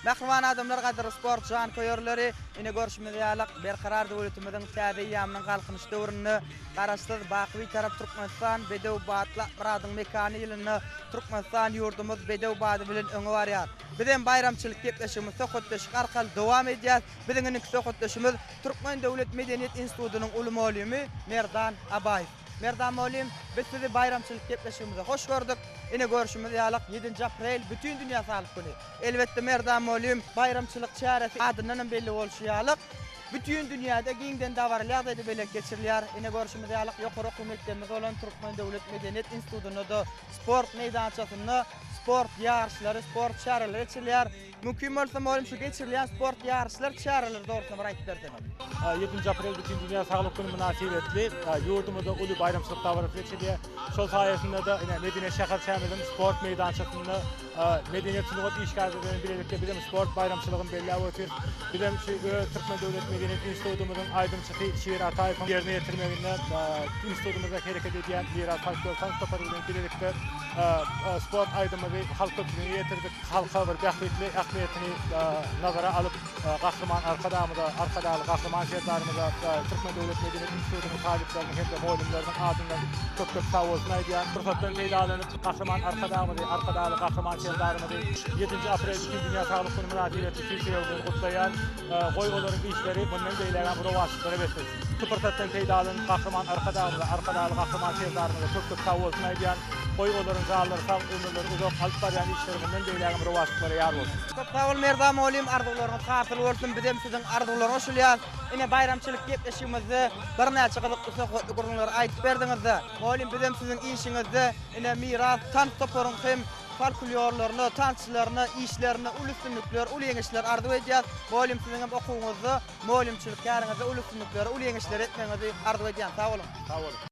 Speaker 5: Mähriban adamlar, gadyrly sport janköýerleri, ine görşümiz ýaly, Berkarar döwletimiziň täze eýýamynyň Galkynyş döwründe Garaşsyz, baky Bitarap Türkmenistan bedew batly myradyň mekany ýylynda Türkmenistan ýurdumyz bedew bady bilen öňe barýar. Biz hem baýramçylyk gepleşigimizi söhbetdeşlik arkaly dowam edýäs. Biziň indiki söhbetdeşimiz Türkmen döwlet medeniýet institutynyň uly mugallimy Merdan Abaýew. Merdan mugallym, biz sizi baýramçylyk gepleşigimize hoş gördük. Ine görşümiz ýaly, ýedinji aprel Bütindünýä saglyk güni. Elbetde Merdan mugallym, baýramçylyk çäresi adyndan hem belli bolşy ýaly, bütin dünýäde giňden dabaraly ýagdaýda belek geçirilýär. Ine görşümiz ýaly, ýokary okuw mekdebimiz bolan Türkmen döwlet medeniýet institutynda-da sport meýdançasynda sport ýaryşlary, sport çäreleri geçirilýär. Mümkin bolsa mugallym şu geçirilýän sport ýaryşlar çäreleri dogrusynda bir aýdyp berseňiz.
Speaker 9: Ýedinji aprel Bütindünýä saglyk güni mynasybetli ýurdumyzda uly baýramçylyk dabarasy geçirilýär. Şol saýasynda-da ine medeniýet şäherçämiziň sport meýdançasynda medeniýet sungat işgärleri bilen bilelikde biz hem sport baýramçylygyny belläp otyrys. Biz hem şu öz Türkmen döwlet medeniýet institutymyzyň aýdymçysy Şir Ataýewiň ýerine ýetirmeginde institutymyzda hereket edýän Miras folklor tans topary bilen bilelikde sport aýdymyzy halk köpçüligine ýetirdik. Halka bir bähbitli ähmiýetini nazara alyp, Gahryman Arkadagymyza, Arkadagly Gahryman Serdarymyza, Türkmen döwlet medeniýet institutynyň talyplarynyň hem-de mugallymlarynyň adyndan köp-köp sagbolsun aýdýan. Pursatdan peýdalanyp, Gahryman Arkadagymyzy, Arkadagly Gahryman Serdarymyzy ýedinji aprel Bütindünýä saglyk güni mynasybetli tüýs ýüregimden gutlaýan. Goý, olaryň işleri mundan beýlägem rowaçlyklara beslensin. Şu pursatdan peýdalanyp, Gahryman Arkadagymyza, Arkadagly Gahryman Serdarymyza köp-köp sagbolsun aýdýan. Goý, olaryň janlary sag, ömürleri uzak, alyp barýan işleri mundan beýlägem rowaçlyklara ýar bolsun.
Speaker 5: Köp sag bol Merdan mugallym arzuwlaryňyz hasyl bolsun bizem siziň arzuwlara goşulýas. Ine baýramçylyk gepleşigimizde birnäçe gyzykly söhbetli gürrüňleri aýdyp berdiňizde. Mugallym bizem siziň işiňizde ine Miras tans toparyň hem folklýorlaryna, tansçylaryna işlerinde uly üstünlikler, uly ýeňişler arzuw edýäs. Mugallym siziň hem okuwyňyzda, mugallymçylyk käriňizde uly üstünlikleri, uly ýeňişleri etmegiňizi arzuw edýän. Sag boluň.
Speaker 9: Sag boluň.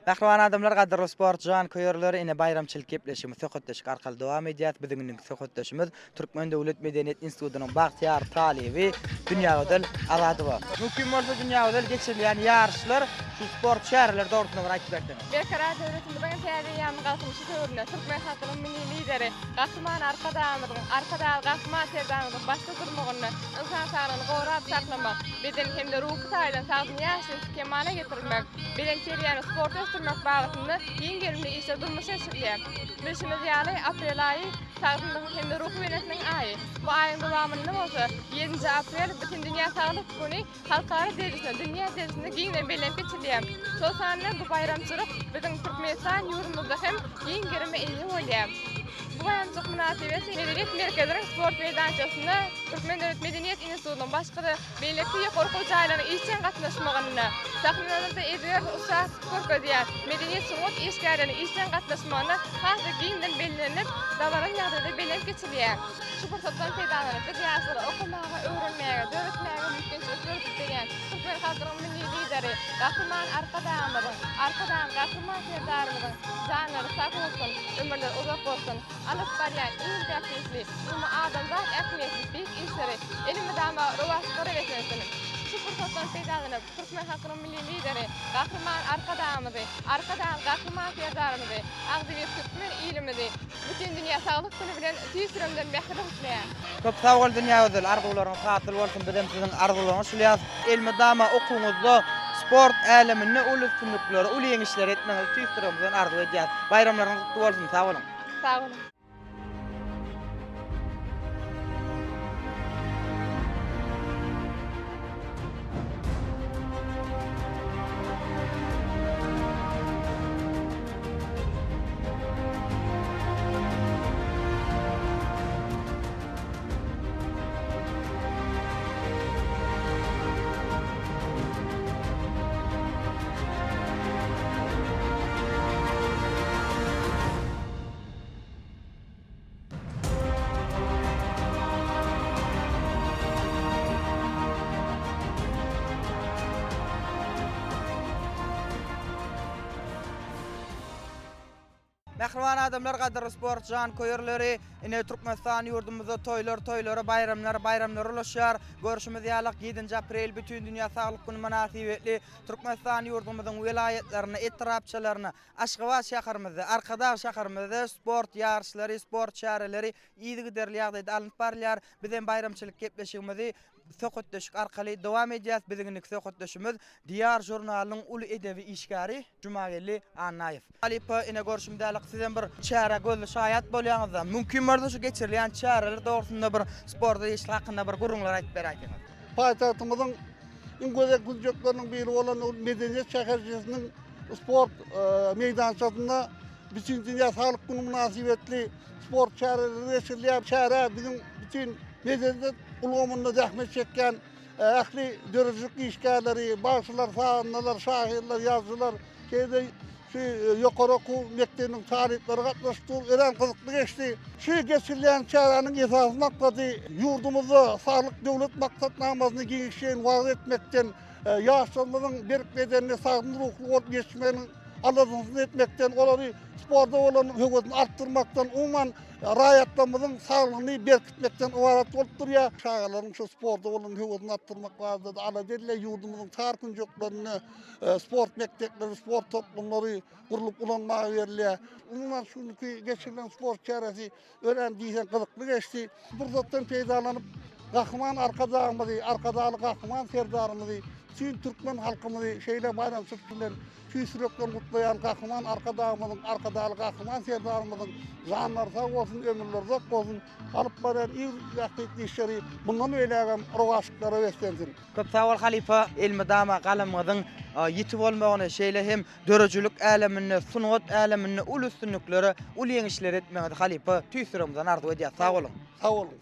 Speaker 5: Mähriban adamlar, gadyrly sport janköýerleri, ine baýramçylyk gepleşigimiz söhbetdeşlik arkaly dowam edýär. Biziň indiki söhbetdeşimiz Türkmen döwlet medeniýet institutynyň bagtyýar talyby Dünýägözel Azadowa. Mümkin bolsa Dünýägözel geçirilýän ýaryşlar. Şu sport çäreleri dogrusynda bir aýdyp berseňiz.
Speaker 7: Berkarar döwletimiziň täze eýýamyň Galkynyşy döwründe türkmen halkynyň Milli Lideri Gahryman Arkadagymyzyň, Arkadagly Gahryman Serdarymyzyň başda durmagynda ynsan saglygyny gorap saklamak, beden hem-de ruhy taýdan sagdyn ýaş nesli kemala getirmek, bedenterbiýäni, sporty ösdürmek babatynda giň gerimli işler durmuşa geçirilýär. Bilşimiz ýaly, aprel aýy sagdynlygyň hem-de ruhubelentligiň aýy. Bu aýyň dowamynda bolsa ýedinji aprel Bütindünýä saglyk güni halkara derejesinde, dünýä derejesinde giňden bellenip geçilýär. Şol sanda bu baýramçylyk biziň Türkmenistan ýurdumyzda hem giň gerime eýe bolýar. Bu baýramçylyk mynasybetli Medeniýet merkeziniň sport meýdançasynda Türkmen döwlet medeniýet institutynyň başga-da beýleki ýokary okuw jaýlarynyň işjeň gatnaşmagynda, sahnalarda ezber ussatlyk görkezýän medeniýet-sungat işgärleriniň işjeň gatnaşmagynda has-da giňden bellenilip, dabaraly ýagdaýda bellenip geçilýär. Şu pursatdan peýdalanyp, biz ýaşlara okamaga, öwrenmäge, döretmäge mümkinçilik döredip berýän türkmen halkynyň Milli Lideri Gahryman Arkadagymyzyň, Arkadagly Gahryman Serdarymyzyň janlary sag bolsun, ömürleri uzak bolsun, alyp barýan il bähbitli, umumy adamzat ähmiýetli beýik işleri elmydama rowaçlyklara beslensin! Şu pursatdan peýdalanyp, türkmen halkynyň Milli Lideri Gahryman Arkadagymyzy, Arkadagly Gahryman Serdarymyzy, agzybir türkmen ilimizi Bütindünýä saglyk güni bilen tüýs ýüregimden mähirli gutlaýan.
Speaker 5: Köp sag bol Dünýägözel arzuwlaryňyz hasyl bolsun bizem siziň arzuwlaryňyz şulýas elmydama okuwyňyzda sport äleminde uly üstünlikleri uly ýeňişleri etmegiňizi tüýs ýüregimizden arzuw edýäs baýramlaryňyz gutly bolsun sag boluň.
Speaker 7: Sag boluň.
Speaker 5: Mähriban adamlar, gadyrly sport janköýerleri, ine Türkmenistan ýurdumyzda toýlar toýlara, baýramlar baýramlara ulaşýar. Görşümiz ýaly, ýedinji aprel Bütindünýä saglyk güni mynasybetli Türkmenistan ýurdumyzyň welaýatlarynda, etrapçalarynda, Aşgabat şäherimizde, Arkadag şäherimizde sport ýaryşlary, sport çäreleri yzygiderli ýagdaýda alnyp barylýar. Biz hem baýramçylyk gepleşigimizi söhbetdeşlik arkaly dowam edýäris. Biziň indiki söhbetdeşimiz Diýar žurnalynyň uly edebi işgäri Jumageldi Annaýew. Halypa, ine görşüm dälik, sizem bir çärä gözli şaýat bolýaňyz-da. Mümkin bolsa şu geçirilýän çäreler dogrusynda bir sporta degişli hakynda bir gürrüňler aýdyp beräýseňiz.
Speaker 10: Paýtagtymyzyň iň gözel künjekleriniň biri bolan Medeniýet şäherçesiniň sport meýdançasynda Bütindünýä saglyk güni mynasybetli sport çäreleri geçirilýär. Çärä biziň bütin medeniýet ulgamynda zähmet çekýän ähli döredijilik işgärleri, bagşylar, sazandalar, şahyrlar, ýazyjylar, şeýle-de şu ýokary okuw mekdebiniň talyplary gatnaşyp dur. Örän gyzykly geçdi. Şu geçirilýän çäräniň esasy maksady ýurdumyzda Saglyk Döwlet maksatnamasyny giňişleýin wagyz etmekden, ýaşlarymyzyň berk bedenli, sagdyn ruhly bolup ýetişmeginiň aladasyny etmekden, olary sporta bolan höwesini artdyrmakdan, umuman, raýatlarymyzyň saglygyny berkitmekden ybarat bolup durýar. Çagalaryň şu sporta bolan höwesini artdyrmak barada-da alada edilýär. Ýurdumyzyň çar künjeklerinde sport mekdepleri, sport toplumlary gurlup ulanmaga berilýär. Umuman, şu günki geçirilen sport çäresi Örän diýseň gyzykly geçdi. Pursatdan peýdalanyp, Gahryman Arkadagymyzy, Arkadagly Gahryman Serdarymyzy, bütin türkmen halkymyzy şeýle baýramçylyk bilen tüýs ýürekden gutlaýan Gahryman Arkadagymyzyň, Arkadagly Gahryman Serdarymyzyň janlary sag bolsun, ömürleri uzak bolsun, alyp barýan il bähbitli işleri mundan beýlägem rowaçlyklara beslensin.
Speaker 5: Köp sag bol halypa, elmydama galamyňyzyň ýiti bolmagyny, şeýle hem döredijilik äleminde, sungat äleminde uly üstünliklere, uly ýeňişlere etmegiňizi halypa tüýs ýüregimizden arzuw edýäs. Sag boluň.
Speaker 10: Sag boluň.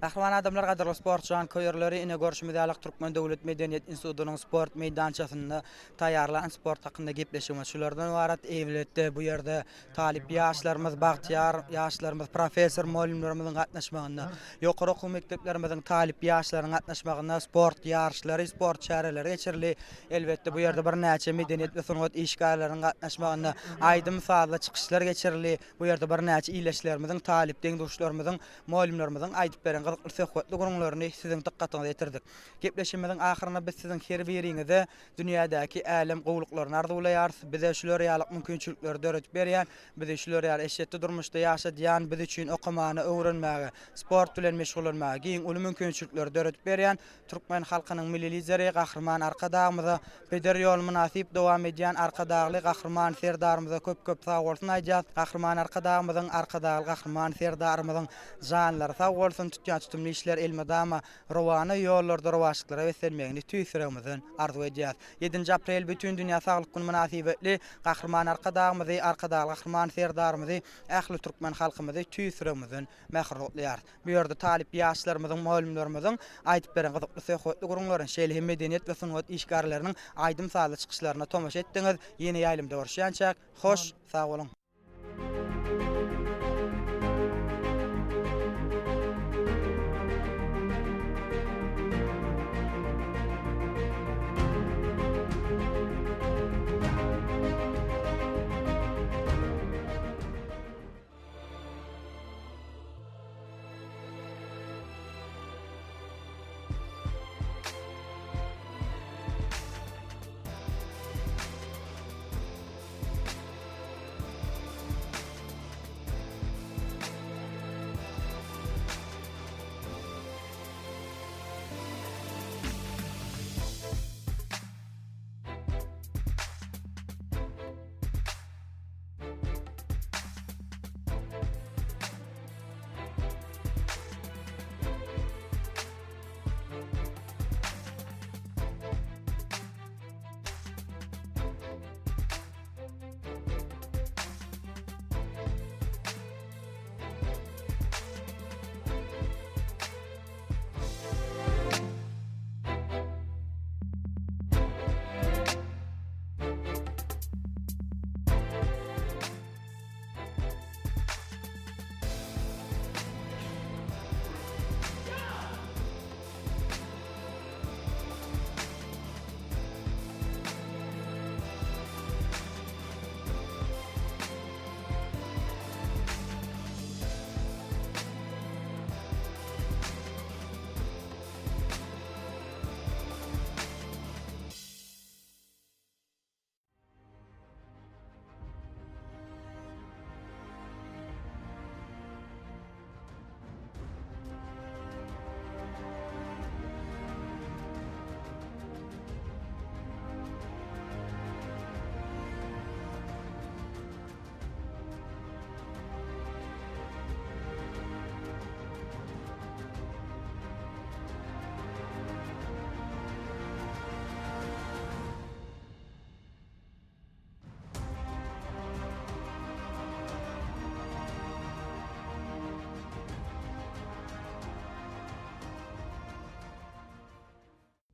Speaker 5: Mähriban adamlar, gadyrly sport janköýerleri, ine görşümiz ýaly Türkmen döwlet medeniýet institutynyň sport meýdançasynda taýýarlan sport hakynda gepleşigimiz şulardan ybarat. Elbetde, bu ýerde talyp ýaşlarymyz, bagtyýar ýaşlarymyz, professor mugallymlarymyzyň gatnaşmagynda, ýokary okuw mekdeplerimiziň talyp ýaşlarynyň gatnaşmagynda sport ýaryşlary, sport çäreleri geçirildi. Elbetde, bu ýerde birnäçe medeniýet we sungat işgärleriniň gatnaşmagynda aýdym-sazly çykyşlar geçirildi. Bu ýerde birnäçe ildeşlerimiziň, talyp deň-duşlarymyzyň Mugallymlarymyzyň aýdyp beren gyzykly söhbetli gürrüňlerini siziň dykgatyňyza ýetirdik. Gepleşigimiziň ahyrynda biz siziň her biriňize dünýädäki älem gowulyklaryny arzuwlaýarys. Bize şular ýaly mümkinçilikleri döredip berýän, bizi şular ýaly eşretli durmuşda ýaşadýan, biz üçin okamana, öwrenmäge, sport bilen meşgullanmaga giň uly mümkinçilikleri döredip berýän Türkmen halkynyň Milli Lideri Gahryman Arkadagymyza, peder ýoluny mynasyp dowam edýän Arkadagly Gahryman Serdarymyza köp-köp sagbolsun aýdýas. Gahryman Arkadagymyzyň, Arkadagly Gahryman Serdarymyzyň janlary sag bolsun, tutýan tutumly işleri elmydama rowana ýollarda rowaçlyklara beslenmegini tüýs ýüregimizden arzuw edýäs. Ýedinji aprel Bütindünýä saglyk güni mynasybetli Gahryman Arkadagymyzy, Arkadagly Gahryman Serdarymyzy, ähli türkmen halkymyzy tüýs ýüregimizden mähirli gutlaýarys. Bu ýerde talyp ýaşlarymyzyň, mugallymlarymyzyň aýdyp beren gyzykly söhbetli gürrüňlerine, şeýle hem medeniýet we sungat işgärleriniň aýdym-sazly çykyşlaryna tomaşa etdiňiz. Ýene ýaýlymda görüşýänçäk, hoş, sag boluň!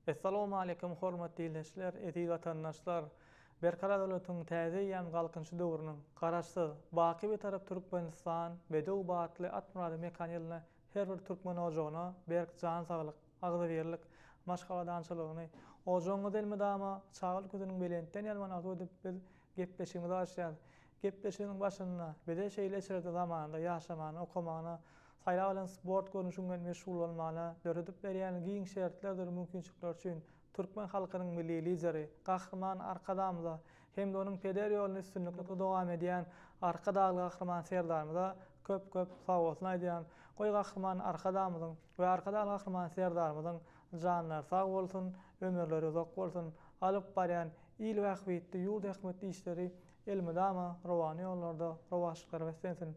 Speaker 11: Essalawmaleýkim hormatly ildeşler, eziz watandaşlar! Berkarar döwletiň täze eýýam Galkynyşy döwrüniň Garaşsyz, baky Bitarap Türkmenistan bedew batly at myrady mekan ýylynda her bir türkmen ojagyna berk jan saglyk, agzybirlik, maşgaladançylygyny, ojagyňyzda elmydama çagalyk ýüzüniň belentden ýazmagyny arzuw edip biz gepleşigimizi başlaýarys. Gepleşigimiziň başynda bize şeýle eşretli zamanda ýaşamana, okamana, saýlap alan sport görnüşiň bilen meşgullanmana döredip berýän giň şertlerdir mümkinçilikler üçin türkmen halkynyň Milli Lideri Gahryman Arkadagymyza hem-de onuň peder ýoluny üstünlikli dowam edýän Arkadagly Gahryman Serdarymyza köp-köp sagbolsun aýdýan. Goý Gahryman Arkadagymyzyň we Arkadagly Gahryman Serdarymyzyň janlary sag bolsun, ömürleri uzak bolsun, alyp barýan il bähbitli, ýurt ähmiýetli işleri elmydama rowana ýollarda rowaçlyklara beslensin.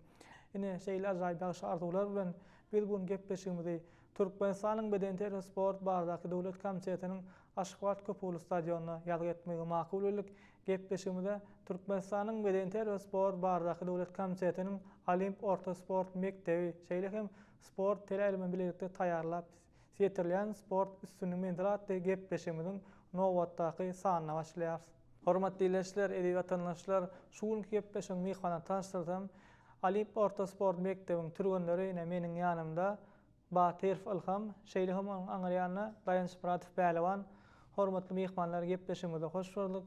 Speaker 11: Ine, şeýle ajaýyp ýagşy arzuwlar bilen biz bu gün gepleşigimizi Türkmenistanyň Bedenterbiýe sport baradaky döwlet komitetiniň Aşgabat köpugurly stadionynda ýazgy etmegi makul bildik. Gepleşigimize Türkmenistanyň Bedenterbiýe sport baradaky döwlet komitetiniň Olimp orta sport mekdebi, şeýle hem. Sport teleýaýlymy bilelikde taýýarlap ýetirilýän Sport üstünlik menzili atly gepleşigimiziň nobatdaky sanyna başlaýarys. Hormatly ildeşler, eziz watandaşlar, şu günki gepleşigiň myhmanyny tanyşdyrsam, Olimp orta sport mekdebiň türgenleri ine meniň ýanymda Batyrow Ylham, şeýle hem onuň aňry ýanynda Daýançmyradow Päliwan. Hormatly myhmanlar gepleşigimize hoş gördük.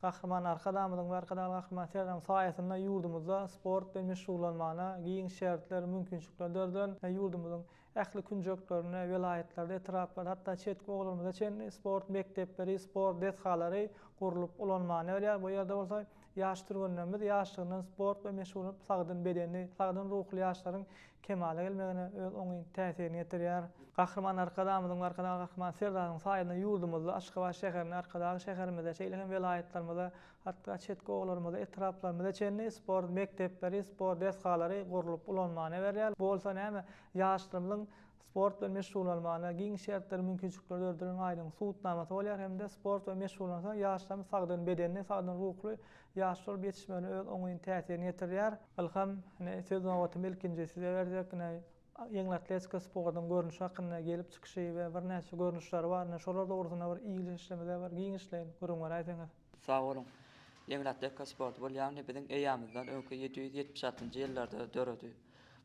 Speaker 11: Gahryman Arkadagymyzyň we Arkadagly Gahryman Serdarymyzyň saýasynda ýurdumyzda sport bilen meşgullanmagyna giň şertler, mümkinçilikler döredilen. Ýurdumyzyň ähli künjeklerinde, welaýatlarda, etraplarda, hatda çetki obalarymyza çenli sport mekdepleri, sport desgalary gurlup ulanmaga berilýär. Bu ýerde bolsa ýaş türgenlerimiz ýaşlygyndan sport bilen meşgullanyp, sagdyn bedenli, sagdyn ruhly ýaşlaryň kemala gelmegine öz oňyn täsirini ýetirýär. Gahryman Arkadagymyzyň we Arkadagly Gahryman Serdarymyzyň saýasynda ýurdumyzda, Aşgabat şäherinde, Arkadag şäherimizde, şeýle hem welaýatlarymyzda, hatda çetki obalarymyzda, etraplarymyza çenli sport mekdepleri, sport desgalary gurlup ulanmaga berilýär. Bu bolsa näme, ýaşlarymyzyň sport bilen meşgullanmagyna giň şertler, mümkinçilikler döredilen aýdyň subutnamasy bolýar hem-de sport bilen meşgullansa ýaşlarymyz sagdyn bedenli, sagdyn ruhly ýaş bolup ýetişmegine öz oňyn täsirini ýetirýär. Ylham, ine, söz nobatymy ilkinji size berjek. Ine, ýeňil atletika sportunyň görnüşi hakynda gelip çykyşy we birnäçe görnüşleri bar. Ine, şolar dogrusynda bir ildeşlerimize bir giňişleýin gürrüň beräýseňiz.
Speaker 12: Sag boluň. Ýeňil atletika sporty bul ýagny biziň eýýamyzdan öňki 776-njy ýyllarda döredi.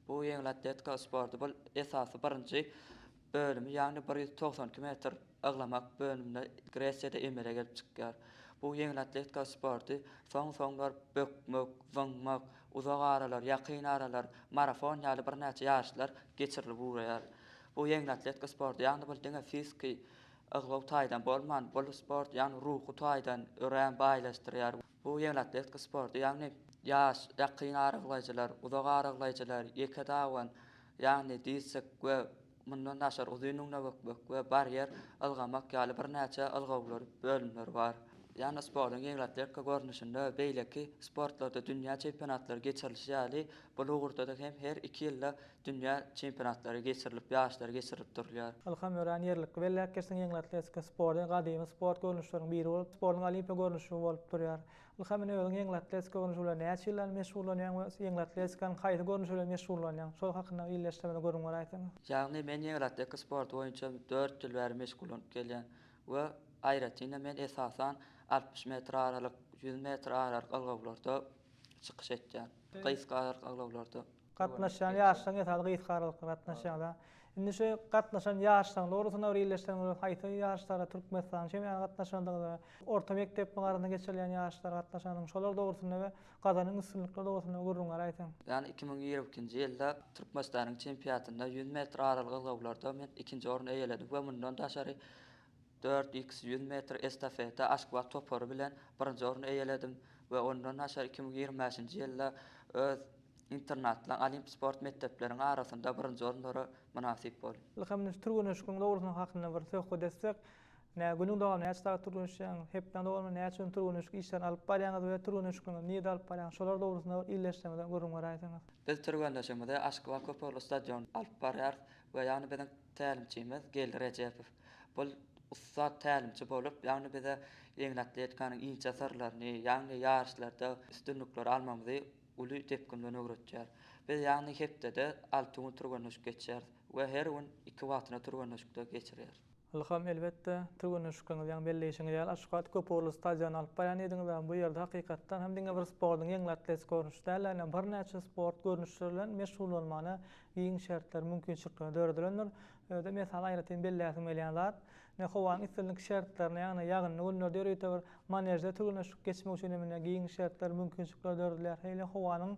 Speaker 12: Bu ýeňil atletika sporty bul esasy birinji bölümi ýagny 192 metr yglamak bölüminde Gresiýada emele gelip çykýar. Bu ýeňil atletika sporty soň-soňlar bökmek, zyňmak, uzak aralar, ýakyn aralar, marafon ýaly birnäçe ýaryşlar geçirilip ugraýar. Bu ýeňil atletika sporty ýagny bul diňe fiziki yglaw taýdan bolman, bul sport ýagny ruhy taýdan örän baýlaşdyrýar. Bu ýeňil atletika sporty ýagny ýaş, ýakyn araglaýjylar, uzak araglaýjylar, ýeke daban, ýagny disik we mundan daşary uzyn üňle bökmek we barýer ylgamak ýaly birnäçe ylgawlar bölümleri bar. Ýagny sportuň ýeňil atletika görnüşinde beýleki sportlarda dünýä çempionatlary geçirilişi ýaly, bul ugurda-da hem her iki ýylda dünýä çempionatlary geçirilip, ýaryşlar geçirilip durulýar.
Speaker 11: Ylham örän ýerlikli belläp geçdiň, ýeňil atletika sporty gadymy sport görnüşleriniň biri bolup, sportuň olimpiýa görnüşi bolup durýar. Ylham ine özüň ýeňil atletika görnüşi bilen näçe ýyldan meşgullanýaň we ýeňil atletikanyň haýsy görnüşi bilen meşgullanýaň? Şol hakynda ildeşlerimize gürrüň beräýseňiz.
Speaker 12: Ýagny men ýeňil atletika sporty boýunça dört ýyl bäri meşgullanyp gelýän we aýratyn-da men esasan 60 metr aralyk, 100 metr aralyk ylgawlarda çykyş etýän. Gysga aralyk ylgawlarda.
Speaker 11: Gatnaşýan ýaşlaryň esasy gysga aralykda gatnaşýarlar. Indi şu gatnaşan ýaşlaryň dogrusynda bir illeşseňiz haýsy ýaşlara Türkmenistanyň çempionatyna gatnaşandygyňyzy, orta mekdepleriň arasynda geçirilýän ýaşlara gatnaşandygyňyzy, şolar dogrusynda we gazanan üstünlikler dogrusynda gürrüň beräýseň.
Speaker 12: Ýagny 2022-nji ýylda Türkmenistanyň çempiatynda 100 metr aralyk ylgawlarda men ikinji orny eýeledim we mundan daşary dört X 100 metr estafeta Aşgabat topary bilen birinji orny eýeledim we ondan daşary 2025-nji ýylda öz internatlaryň, olimp sport mekdepleriň arasynda birinji orunlara mynasyp boldy.
Speaker 11: Ylham indi şu türgenleşigiň dogrusyny hakynda bir söhbet etsek. Nä günüň dowamynda näçe sagat türgenleşýäňiz? Hepdäň dowamynda näçe gün türgenleşik işlerini alyp barýaňyz we türgenleşikleriňizi nirde alyp barýaňyz? Şolar dogrusynda bir ildeşlerimize gürrüň beräýseňiz.
Speaker 12: Biz türgenleşigimizi Aşgabat köpugurly stadionynda alyp barýarys we ýagny biziň tälimçimiz Geldi Rejepow. Bul ussat tälimçi bolup, ýagny bize ýeňil atletikanyň inçe syrlaryny, ýagny ýaryşlarda üstünlikleri almamyzy uly depgin bilen öwretýär. Biz ýagny hepdede alty gün türgenleşik geçýäris we her gün iki wagtyna türgenleşikde geçirýäris.
Speaker 11: Ylham, elbetde, türgenleşikleriňizi ýaňy belleýşiňiz ýaly Aşgabat köpugurly stadionyna alyp barýan diýdiňiz, bu ýerde hakykatdan hem diňe bir sportuň ýeňil atletika görnüşi däl, ýöne birnäçe sport görnüşleri bilen meşgullanmagyna giň şertler, mümkinçilikler döredilendir. Özi mesal aýratyn belläsim gelýän zat, ine howanyň islendik şertlerinde, ýagny ýagynly günlerde ýörite bir manežde türgenleşik geçmek üçin hem ine giň şertler, mümkinçilikler döredilýär. Şeýle howanyň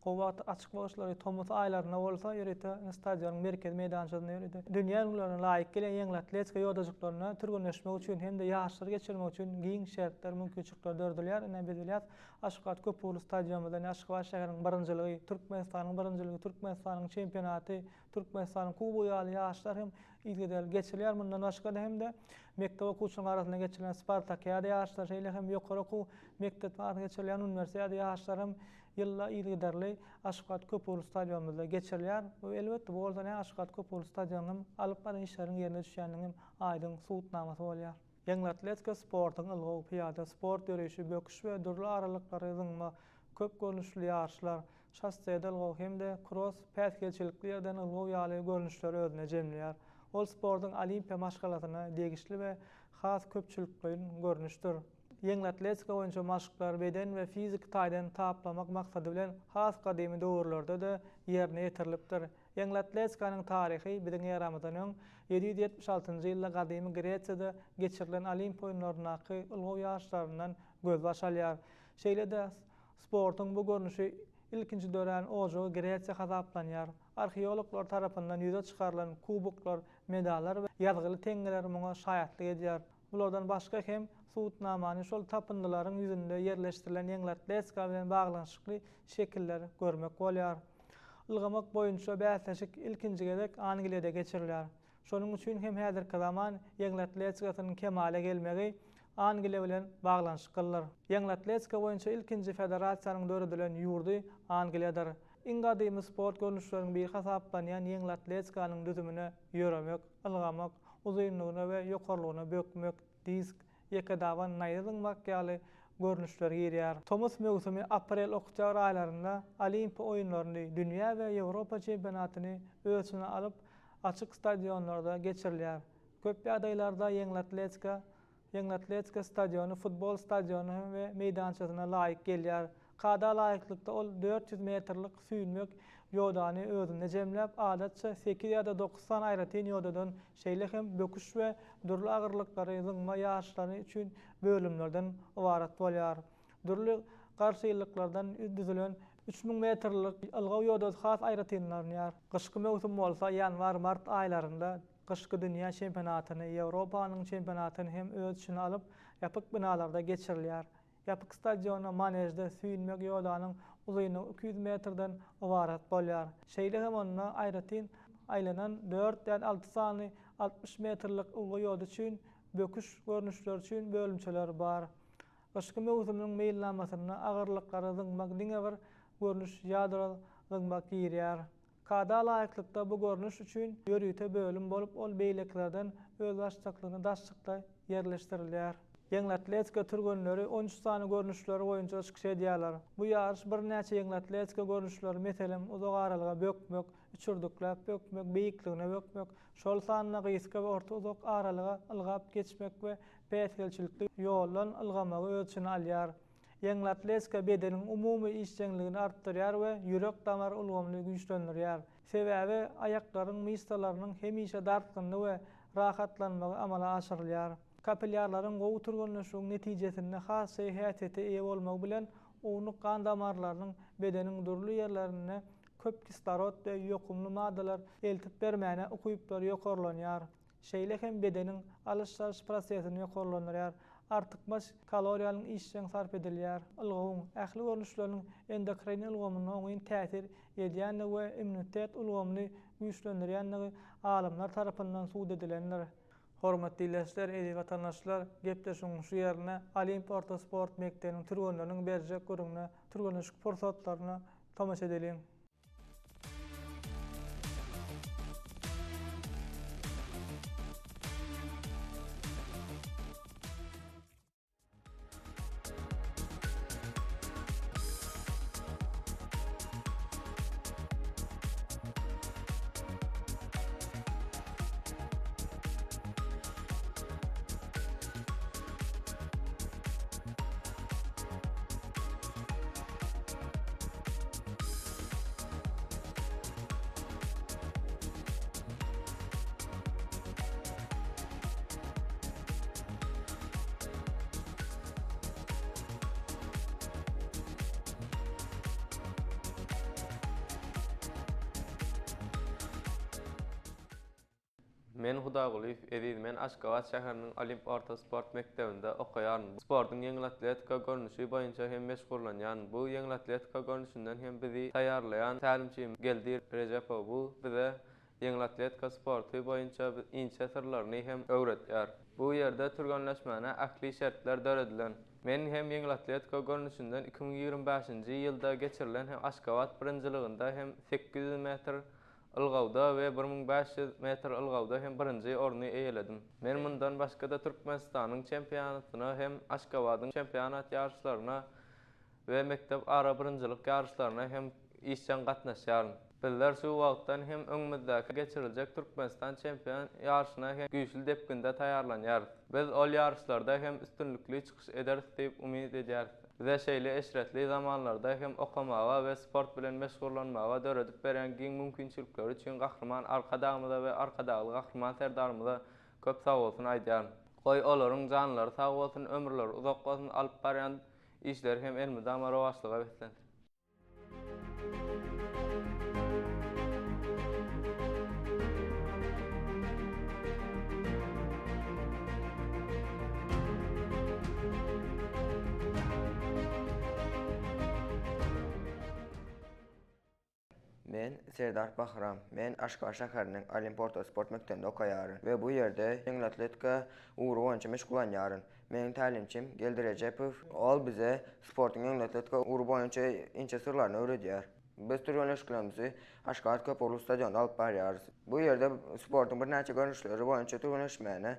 Speaker 11: gowy wagty açyk boluşlary, tomus aýlarynda bolsa ýörite ine stadionyň merkezi meýdançasynda ýörite dünýä ülňülerine laýyk gelýän ýeňil atletika ýodajyklarynda türgenleşmek üçin hem-de ýaryşlar geçirmek üçin giň şertler, mümkinçilikler döredilýär. Ine biz bilýäris, Aşgabat köpugurly stadionymyzda ine Aşgabat şäheriniň birinjiligi, Türkmenistanyň birinjiligi, Türkmenistanyň çempionaty, Türkmenistanyň Kubogy ýaly ýaryşlar hem yzygiderli geçirilýär. Mundan başga-da hem-de mekdep okuwçylarynyň arasynda geçirilýän spartakiada ýaryşlary, şeýle hem ýokary okuw mekdepleriniň arasynda geçirilýän uniwersiada ýaryşlary hem ýylda yzygiderli Aşgabat köpugurly stadionymyzda geçirilýär. Bu elbetde, bu bolsa näme Aşgabat köpugurly stadionynyň hem alyp baran işleriniň ýerine düşýändiginiň hem aýdyň subutnamasy bolýar. Ýeňil atletika sportuň ylgaw, pyýada sport ýörişi, böküş we dürli aralyklary zyňma, köp görnüşli ýaryşlar. şossede ylgaw hem-de kross, päsgelçilikli ýerden ylgaw ýaly görnüşleri özünde jemleýär. Ol sportuň olimpiýa maşgalasyna degişli we has köpçülikleýin görnüşdir. Ýeňil atletika boýunça maşklar beden we fiziki taýdan taplamak maksady bilen has gadymy döwürlerde-de ýerine ýetirilipdir. Ýeňil atletikanyň taryhy biziň eramyzdan öň 776-njy ýylda gadymy Gresiýada geçirilen Olimpiýa oýunlaryndaky ylgaw ýaryşlaryndan gözbaş alýar. Şeýle-de, sportuň bu görnüşi ilkinji dörän ojagy Gresiýa hasaplanýar. Arheologlar tarapyndan ýüze çykarylan kuboklar, medallar we ýazgyly teňňeler muňa şaýatlyk edýär. Bulardan başga hem subutnamany şol tapyndylaryň ýüzünde ýerleşdirilen ýeňil atletika bilen baglanyşykly şekiller görmek bolýar. Ylgamak boýunça bäsleşik ilkinji gezek Angliýada geçirilýär. Şonuň üçin hem häzirki zaman ýeňil atletikasynyň kemala gelmegi Angliýa bilen baglanyşyklydyr. Ýeňil atletika boýunça ilkinji federasiýanyň döredilen ýurdy Angliýadyr. Iň gadymy sport görnüşleriniň biri hasaplanýan ýeňil atletikanyň düzümine ýöremek, ylgamak, uzynlygyna we ýokarlygyna bökmek, disk, ýekedaban naýza zyňmak ýaly görnüşler girýär. Tomus möwsümi aprel-oktýabr aýlarynda Olimpiýa oýunlaryny, dünýä we Ýewropa çempionatyny öz içine alyp, açyk stadionlarda geçirilýär. Köp ýagdaýlarda ýeňil atletika Ýeňil atletika stadiony futbol stadiony we meýdançasyna laýyk gelýär. Kada laýyklykda ol 400 metrlik süýnmek ýodany özünde jemläp, adatça sekiz ýa-da dokuz sany aýratyn ýodadan, şeýle hem böküş we dürli agyrlyklary zyňma ýaryşlary üçin bölümlerden ybarat bolýar. Dürli garşylyklardan düzülen 3000 metrlik ylgaw ýodasy has aýratynlanýar. Gyşky möwsüm bolsa ýanwar-mart aýlarynda Gyşky dünýä çempionatyny, Ýewropanyň çempionatyny hem öz içine alyp, ýapyk binalarda geçirilýär. Ýapyk stadionda manežde süýnmek ýodanyň uzynlygy 200 metrden ybarat bolýar. Şeýle hem onda aýratyn aýlanan dört ýa alty sany 60 metrlik ylga ýody üçin böküş görnüşleri üçin bölümçeler bar. Gyşky möwsüminiň meýilnamasynda agyrlyklary zyňmak diňe bir görnüş ýadro zyňmak girýär. Kada laýyklykda bu görnüş üçin ýörite bölüm bolup, ol beýlekilerden özbaşdaklygyna daşlykda ýerleşdirilýär. Ýeňil atletika türgenleri 13 sany görnüşleri boýunça çykyş edýärler. Bu ýaryş birnäçe ýeňil atletika görnüşleri, meselem, uzak aralyga bökmek, üçürdikläp bökmek, beýikligine bökmek, şol sanda gysga we orta uzak aralyga ylgap geçmek we päsgelçilikli ýoldan ylgamagy öz içine alýar. Ýeňil atletika bedeniň umumy işjeňligini artdyrýar we ýürek-damar ulgamyny güýçlendirýär. Sebäbi aýaklaryň myşsalarynyň hemişe dartgynly we rahatlanmagy amala aşyrylýar. Kapillýarlaryň gowy türgenleşigiň netijesinde has çeýe häsiýete eýe bolmagy bilen ownuk gan damarlarynyň bedeniň dürli ýerlerine köp kislorod we ýokumly maddalar eltip bermäne ukyplary ýokarlanýar. Şeýle hem bedeniň alyş-çalyş prosesini ýokarlandyrýar, artykmaç kaloriýanyň işjeň sarp edilýär. Ylgawyň ähli görnüşleriniň endokrin ulgamyna oňyn täsir edýändigi we immunitet ulgamyny güýçlendirýändigi alymlar tarapyndan subut edilendir. Hormatly ildeşler, eziz watandaşlar, gepleşigiň şu ýerinde Olimp orta sport mekdebiniň türgenleriniň berjek gürrüňine, türgenleşik pursatlaryna tomaşa edeliň.
Speaker 13: Men Hudaýgulyýew Eziz men Aşgabat şäheriniň Olimp orta sport mekdebinde okaýaryn. Sportuň ýeňil atletika görnüşi boýunça hem meşgullanýaryn. Bu ýeňil atletika görnüşinden hem bizi taýýarlaýan tälimçimiz Geldi Rejepow bu bize ýeňil atletika sporty boýunça inçe syrlaryny hem öwretýär. Bu ýerde türgenleşmäne ähli şertler döredilen. Men hem ýeňil atletika görnüşinden 2025-nji ýylda geçirilen hem Aşgabat birinjiliginde hem 800 metr Ylgawda we 1500 metr ylgawda hem birinji orny eýeledim. Men mundan başga-da Türkmenistanyň çempionatyna hem Aşgabadyň çempionat ýaryşlaryna we mekdep ara birinjilik ýaryşlaryna hem işjeň gatnaşýaryn. Bizler şu wagtdan hem öňümizdäki geçiriljek Türkmenistan çempion ýaryşyna hem güýçli depginde taýýarlanýarys. Biz ol ýaryşlarda hem üstünlikli çykyş ederis diýip umyt edýäris. Bize şeýle eşretli zamanlarda hem okamaga we sport bilen meşgullanmaga döredip berýän giň mümkinçilikleri üçin Gahryman Arkadagymyza we Arkadagly Gahryman Serdarymyza köp sagbolsun aýdýaryn. Goý, olaryň janlary sag bolsun, ömürleri uzak bolsun, alyp barýan işleri hem elmydama rowaçlyga beslensin.
Speaker 14: Men Serdar Bahram. Men Aşgabat şäheriniň Olimp orta sport mekdebinde okaýaryn we bu ýerde ýeňil atletika ugry boýunça meşgullanýaryn. Meniň tälimçim Geldi Rejepow. Ol bize sportuň ýeňil atletika ugry boýunça inçe syrlaryny öwredýär. Biz türgenleşiklerimizi Aşgabat köpugurly stadionda alyp barýarys. Bu ýerde sportuň birnäçe görnüşleri boýunça türgenleşmäne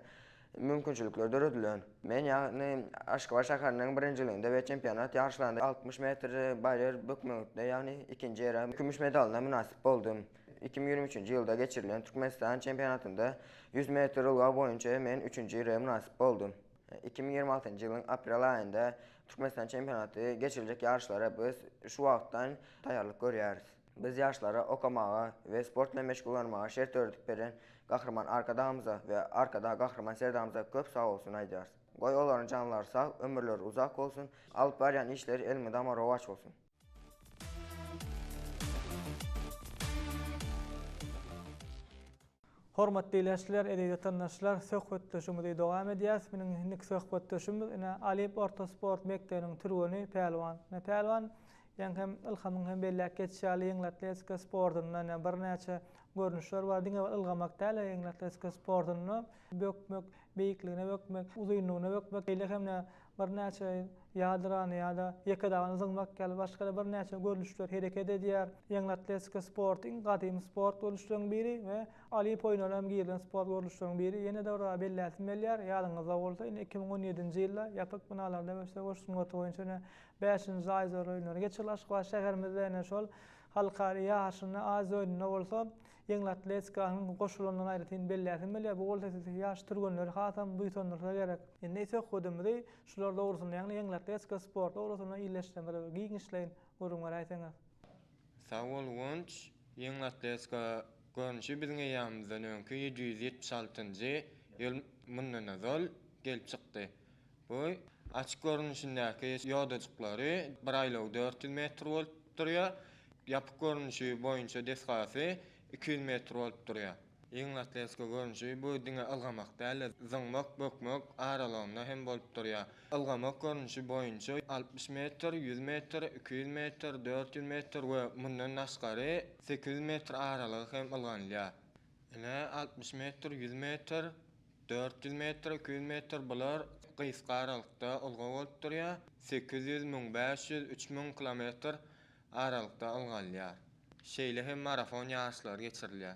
Speaker 14: mümkinçilikler döredilen. Men ýagny Aşgabat şäheriniň birinjiliginde we çempionat ýaryşlarynda 60 metr barýer bökmekde ýagny ikinji ýere kümüş medalyna mynasyp boldum. 2023-nji ýylda geçirilen Türkmenistan çempionatynda 100 metr ylgaw boýunça men üçünji ýere mynasyp boldum. 2026-njy ýylyň aprel aýynda Türkmenistan çempionaty geçiriljek ýaryşlara biz şu wagtdan taýýarlyk görýäris. Biz ýaşlara okamaga we sport bilen meşgullanmaga şert döredip beren Gahryman Arkadagymyza we Arkadag Gahryman Serdarymyza köp sagbolsun aýdýarys. Goý olaryň janlary sag, ömürleri uzak bolsun, alyp barýan işleri elmydama rowaç bolsun!
Speaker 11: Hormatly ildeşler, eziz watandaşlar, söhbetdeşligimizi dowam edýäris. Meniň indiki söhbetdeşimiz ine Olimp orta sport mekdebiniň türgeni Pälwan. Ine Pälwan, ýaňky hem Ylhamyň hem belläp geçişi ýaly ýeňil atletika sportunda ine birnäçe görnüşler bar. Diňe bir ylgamak däl, ýeňil atletika sportunda bökmek, beýikligine bökmek, uzynlygyna bökmek, beýle hem ine Birnäçe ýadrany ýa-da ýekedagany zyňmak ýaly başga-da birnäçe görnüşler hereket edýär. Ýeňil atletika sporty iň gadymy sport görnüşleriniň biri we Olimp oýunlaryna hem girilen sport görnüşleriniň biri. Ýene-de bir zat belläsim gelýär, ýadyňyzda bolsa, ine 2017-nji ýylda ýapyk binalarda we söweş sungaty boýunça ine bäşinji Aziýa oýunlary geçirildi Aşgabat şäherimizde. Ine şol halkara ýaryşynda Aziýa oýnunda bolsa Ýeňil atletikanyň goşulandygyny aýratyn belläsim gelýär. Bu bolsa sizi ýaş türgenleri hasam buýsandyrsa gerek. Indi söhbedimizi şular dogrusynda, ýagny ýeňil atletika sporty dogrusynda illeşdirmeli we giňişleýin gürrüň beräýseňiz.
Speaker 15: Sag bol Guwanç. Ýeňil atletika görnüşi biziň eýýamymyzdan öňki 776-njy ýyl mundan ozal gelip çykdy. Bu açyk görnüşindäki ýodajyklary bir aýlawy 400 metr bolup durýar. Ýapyk görnüşi boýunça desgasy 200 metr bolup durýar. Ýeňil atletika görnüşi bu diňe ylgamak däl-de, zyňmak, bökmek aralygynda hem bolup durýar. Ylgamak görnüşi boýunça 60 metr, 100 metr, 200 metr, 400 metr we mundan daşgary 800 metr aralygy hem ylganylýar. Ine, 60 metr, 100 metr, 400 metr, 200 metr bular gysga aralykda ylgaw bolup durýar. 800, 1500, 3000 kilometr aralykda ylgalýar. Şeýle hem marafon ýaryşlary geçirilýär.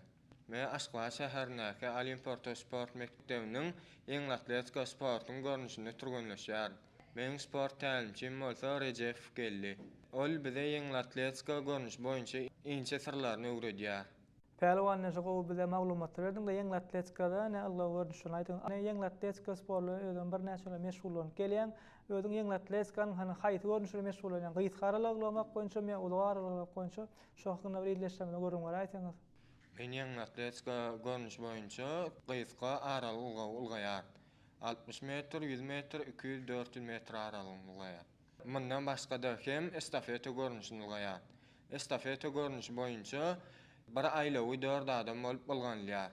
Speaker 15: Men Aşgabat şäherindäki Olimp orta sport mekdebiniň ýeňil atletika sportuň görnüşinde türgenleşýärin. Meniň sport tälimçim bolsa Rejepow Geldi. Ol bize ýeňil atletika görnüşi boýunça inçe syrlaryny öwredýär.
Speaker 11: Pälwan neşe gowy bize maglumatlar berdiň-de ýeňil atletikada ne ylgaw görnüşini aýdyň. Ne ýeňil atletika sporly özüň birnäçe ýyl meşgullanyp gelýäň. Özüň ýeňil atletikanyň hany haýsy görnüşinde meşgullanýaň? Gysga aralyk ylgamak boýunçamy ýa uzak aralyk ylgamak boýunça? Şo hakynda bir ildeşlerimize gürrüň beräýseňiz.
Speaker 15: Men ýeňil atletika görnüşi boýunça gysga aralyk ylgawy ylgaýaryn. 60 metr, 100 metr, 200, 400 metr aralygyny ylgaýaryn. Mundan başga-da hem estafeta görnüşini ylgaýaryn. Estafeta görnüşi boýunça bir aýlawy dört adam bolup ylganylýar.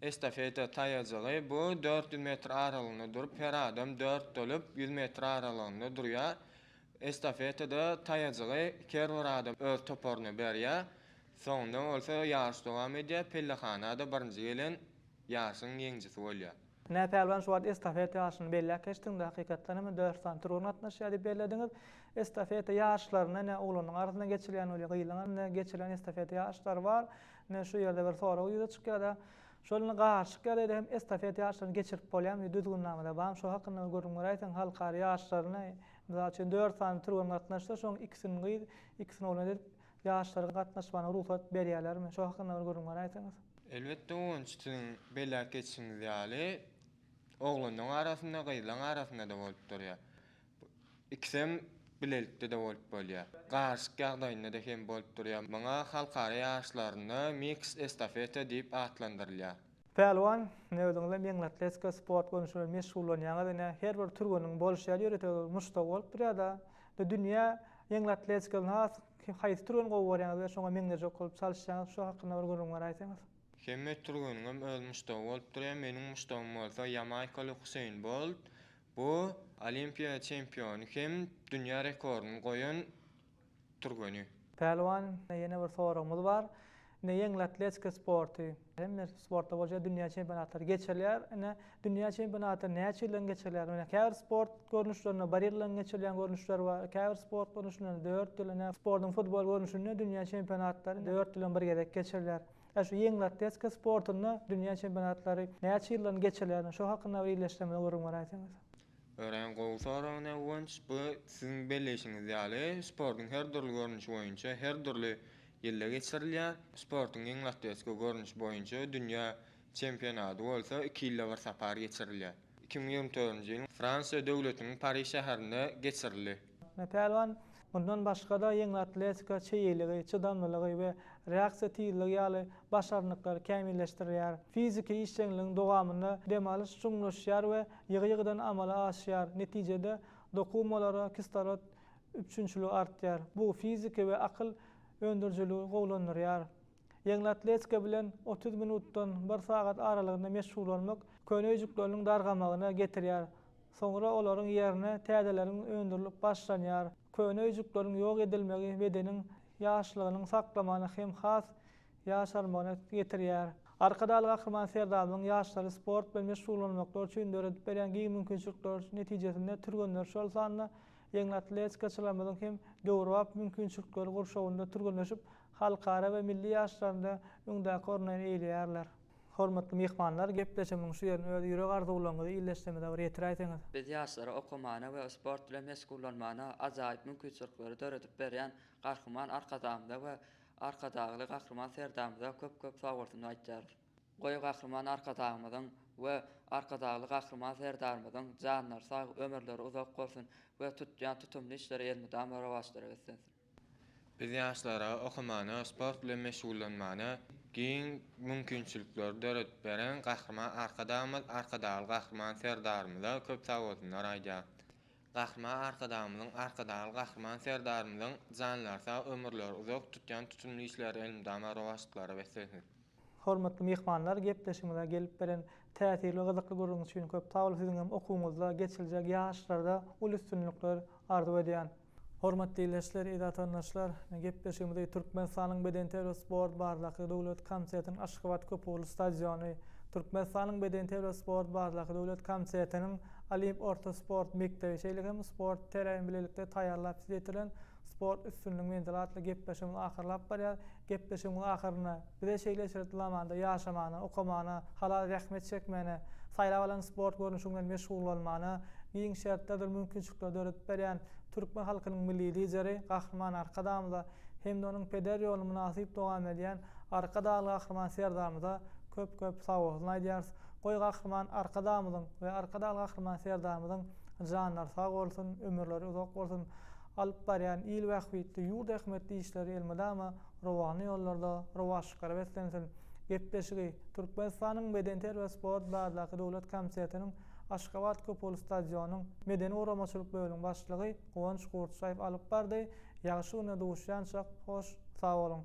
Speaker 15: Estafeta taýajygy bu 400 metr aralygynda durup, her adam dört bolup 100 metr aralygynda durýar. Estafetada taýajygy her bir adam öz toparyna berýär. Soňunda bolsa ýaryş dowam edýär, pellehana-da birinji gelen ýaryşyň ýeňijisi bolýar.
Speaker 11: Ine, Pälwan şu wagt estafeta ýaryşyny belläp geçdiňde, hakykatdan hem dört sany türgen gatnaşýar diýip bellediňiz. Estafeta ýaryşlarynda ine oglanlaryň arasynda geçirilýän bolýar, gyzlaryň arasynda geçirilýän estafeta ýaryşlary bar. Ine şu ýerde bir sorag ýüze çykýar-da, şol indi garyşyk ýagdaýda hem estafeta ýaryşlaryny geçirip bolýarmy, düzgünnamada barmy, şo hakynda bir gürrüň beräýseň, halkara ýaryşlaryna, mysal üçin, dört sany türgen gatnaşsa, şonuň ikisini gyz, ikisini oglan edip. Ýaşlara gatnaşmagyna rugsat berýärlermi? Şo hakynda bir gürrüň beräýseňiz.
Speaker 15: Elbetde Guwanç siziň belläp geçişiňiz ýaly oglanlaň arasynda gyzlaň arasynda-da bolup durýar. Ikisem bilelikde-de bolup bolýar. Garyşyk ýagdaýynda-da hem bolup durýar. Muňa halkara ýaryşlarynda miks estafeta diýip atlandyrylýar.
Speaker 11: Pälwan, ine özüňizem ýeňil atletika sport görnüşi bilen meşgullanýaňyz, ine her bir türgeniň bolşy ýaly ýörite bir muşdagy bolup durýar-da. Dünýä ýeňil atletikasyny has haýsy türgeni gowy görýäňiz we şoňa meňzejek bolup çalyşýaňyz, şu hakynda bir gürrüň beräýseňiz.
Speaker 15: Hemme türgeniňem öz muşdagy bolup durýar, meniň muşdagym bolsa ýamaýkaly Huseýn Bolt. Bu Olimpiýa çempiony hem dünýä rekordyny goýan türgeni.
Speaker 11: Pälwan, ýene bir soragymyz bar. Ine, ýeňil atletika sporty, hemme sportda bolşy ýaly dünýä çempionatlary geçirilýär. Ine, dünýä çempionaty näçe ýyldan geçirilýär? Ine, käbir sport görnüşlerinde bir ýyldan geçirilýän görnüşler bar, käbir sport görnüşlerinde dört ýyl, ine, sportuň futbol görnüşinde dünýä çempionatlary dört ýyldan bir gezek geçirilýär. Ä şu ýeňil atletika sportunda dünýä çempionatlary näçe ýyldan geçirilýär? Şo hakynda bir illeşdirmeli gürrüň beräýseňiz.
Speaker 15: Örän gowy sorag Näguwanç. Bu siziň belleýşiňiz ýaly, sportuň her dürli görnüşi boýunça her dürli ýylda geçirilýär. Sportuň ýeňil atletika görnüşi boýunça dünýä çempionady bolsa iki ýylda bir sapar geçirilýär. 2024-nji ýylyň Fransiýa döwletiniň Pariž şäherinde geçirildi.
Speaker 11: Pälwan mundan başga-da ýeňil atletika çeýeligi, çydamlylygy we reaksiýa tizligi ýaly başarnyklary kämilleşdirýär. Fiziki işjeňligiň dowamynda dem alyş çuňlaşýar we ýygy-ýygydan amala aşýar, netijede dokumalara kislorod üpjünçiligi artýar. Bu fiziki we akyl öndürijiligi gowulandyrýar. Ýeňil atletika bilen 30 minutdan bir sagat aralygynda meşgullanmak köne öýjükleriniň dargamagyna getirýär. Soňra olaryň ýerine täzeleriň öndürilip başlanýar. Köne öýjükleriň ýok edilmegi bedeniň ýaşlygynyň saklamagyna hem has ýaşarmagyna getirýär. Arkadagly Gahryman Serdarymyzyň ýaşlary sport bilen meşgullanmaklary üçin döredip berýän giň mümkinçilikleri netijesinde türgenler, şol sanda ýeňil atletikaçylarymyzyň hem döwrebap mümkinçilikleri gurşawynda türgenleşip, halkara we milli ýaryşlarynda öňdäki orunlary eýeleýärler. Hormatly myhmanlar, gepleşigimiziň şu ýerinde öz ýürek arzuwlaryňyzy illeşdirmede bir ýetiräýseňiz.
Speaker 12: Biz ýaşlara okamana we sport bilen meşgullanmana ajaýyp mümkinçilikleri döredip berýän Gahryman Arkadagymyza we Arkadagly Gahryman Serdarymyza köp-köp sagbolsun aýtýarys. Goý Gahryman Arkadagymyzyň we Arkadagly Gahryman Serdarymyzyň janlary sag, ömürleri uzak bolsun we tutýan tutumly işleri elmydama rowaçlara beslensin.
Speaker 15: Biz ýaşlara okamana, sport bilen meşgullanmana giň mümkinçilikleri döredip beren Gahryman Arkadagymyz, Arkadagly Gahryman Serdarymyza köp sagbolsunlar aýdýarys. Gahryman Arkadagymyzyň, Arkadagly Gahryman Serdarymyzyň janlary sag, ömürleri uzak, tutýan tutumly işleri elmydama rowaçlyklara beslensin!
Speaker 11: Hormatly myhmanlar, gepleşigimize gelip beren täsirli we gyzykly gürrüň üçin köp sag boluň! Siziň hem okuwyňyzda, geçiriljek ýaryşlarda uly üstünlikler arzuw edýän. Hormatly ildeşler, eziz watandaşlar! Gepleşigimizi Türkmenistanyň Bedenterbiýe we sport baradaky döwlet komitetiniň Aşgabat köpugurly stadiony, Türkmenistanyň Bedenterbiýe we sport baradaky döwlet komitetiniň Olimp orta sport mekdebi, şeýle hem Sport TR-iň bilelikde taýýarlap size ýetiren Sport üstünligiň menzili atly gepleşigimizi ahyrlap barýar. Gepleşigimiziň ahyrynda bize şeýle eşretli zamanda ýaşamana, okamana, halal zähmet çekmäne, saýlap alan sport görnüşiň bilen meşgullanmana giň şertlerdir mümkinçilikleri döredip berýän türkmen halkynyň Milli Lideri Gahryman Arkadagymyza hem-de onuň peder ýoluny mynasyp dowam edýän Arkadagly Gahryman Serdarymyza köp-köp sagbolsun aýdýarys. Goý Gahryman Arkadagymyzyň we Arkadagly Gahryman Serdarymyzyň janlary sag bolsun, ömürleri uzak bolsun! Alyp barýan il bähbitli, ýurt ähmiýetli işleri elmydama rowana ýollarda rowaçlyklara beslensin! Gepleşigi Türkmenistanyň Bedenterbiýe we sport baradaky döwlet komitetiniň Aşgabat köpugurly stadionyň medeni-guramaçylyk bölümiň başlygy Guwanç Gurtçaýew alyp bardy. Ýagşy günde duşýançak, hoş sag boluň!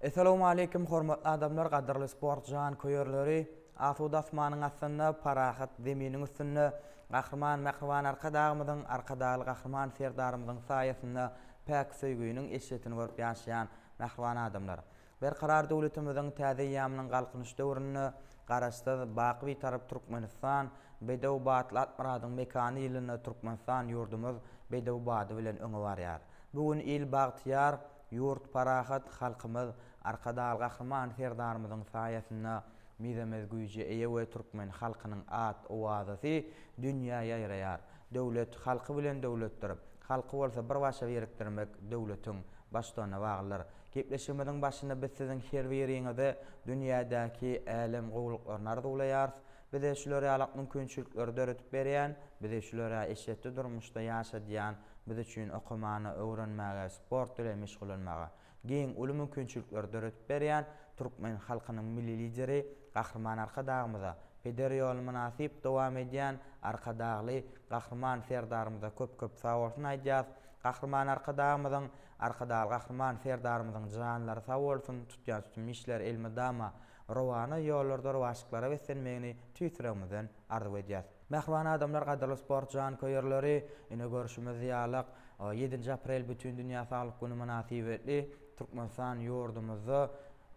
Speaker 5: Essalawmaleýkim hormatly adamlar gadyrly sport janköýerleri asuda asmanyň astynda parahat zeminiň üstünde Gahryman mähriban Arkadagymyzyň Arkadagly Gahryman Serdarymyzyň saýasynda päk söýgüniň eşretini görüp ýaşaýan mähriban adamlar. Berkarar döwletimiziň täze eýýamynyň Galkynyş döwründe Garaşsyz, baky Bitarap Türkmenistan bedew batly at-myradyň mekany ýylynda Türkmenistan ýurdumyz bedew bady bilen öňe barýar. Bu gün il bagtyýar, ýurt parahat, halkymyz Arkadagly Gahryman Serdarymyzyň saýasynda mizemez güýje eýe we türkmen halkynyň at-owazasy dünýä ýaýraýar. Döwlet halky bilen döwletdir. Halky bolsa bir başa birikdirmek döwletiň baştutanyna baglydyr. Gepleşigimiziň başynda biz siziň her biriňize dünýädäki älem gowulyklaryny arzuwlaýarys. Bize şular ýalak mümkinçilikleri döredip berýän, bizi şular ýaly eşretli durmuşda ýaşadýan, biz üçin okamana, öwrenmäge, sport bilen meşgullanmaga giň, uly mümkinçilikleri döredip berýän türkmen halkynyň Milli Lideri Gahryman Arkadagymyza, peder ýoluny mynasyp dowam edýän Arkadagly Gahryman Serdarymyza köp-köp sagbolsun aýdýarys. Gahryman Arkadagymyzyň, Arkadagly Gahryman Serdarymyzyň janlary sag bolsun, tutýan tutumly işleri elmydama rowana ýollarda rowaçlyklara beslenmegini tüýs ýüregimizden arzuw edýäs. Mähriban adamlar, gadyrly sport janköýerleri, ine görşümiz ýalak, ýedinji aprel Bütindünýä saglyk güni mynasybetli Türkmenistan ýurdumyzda,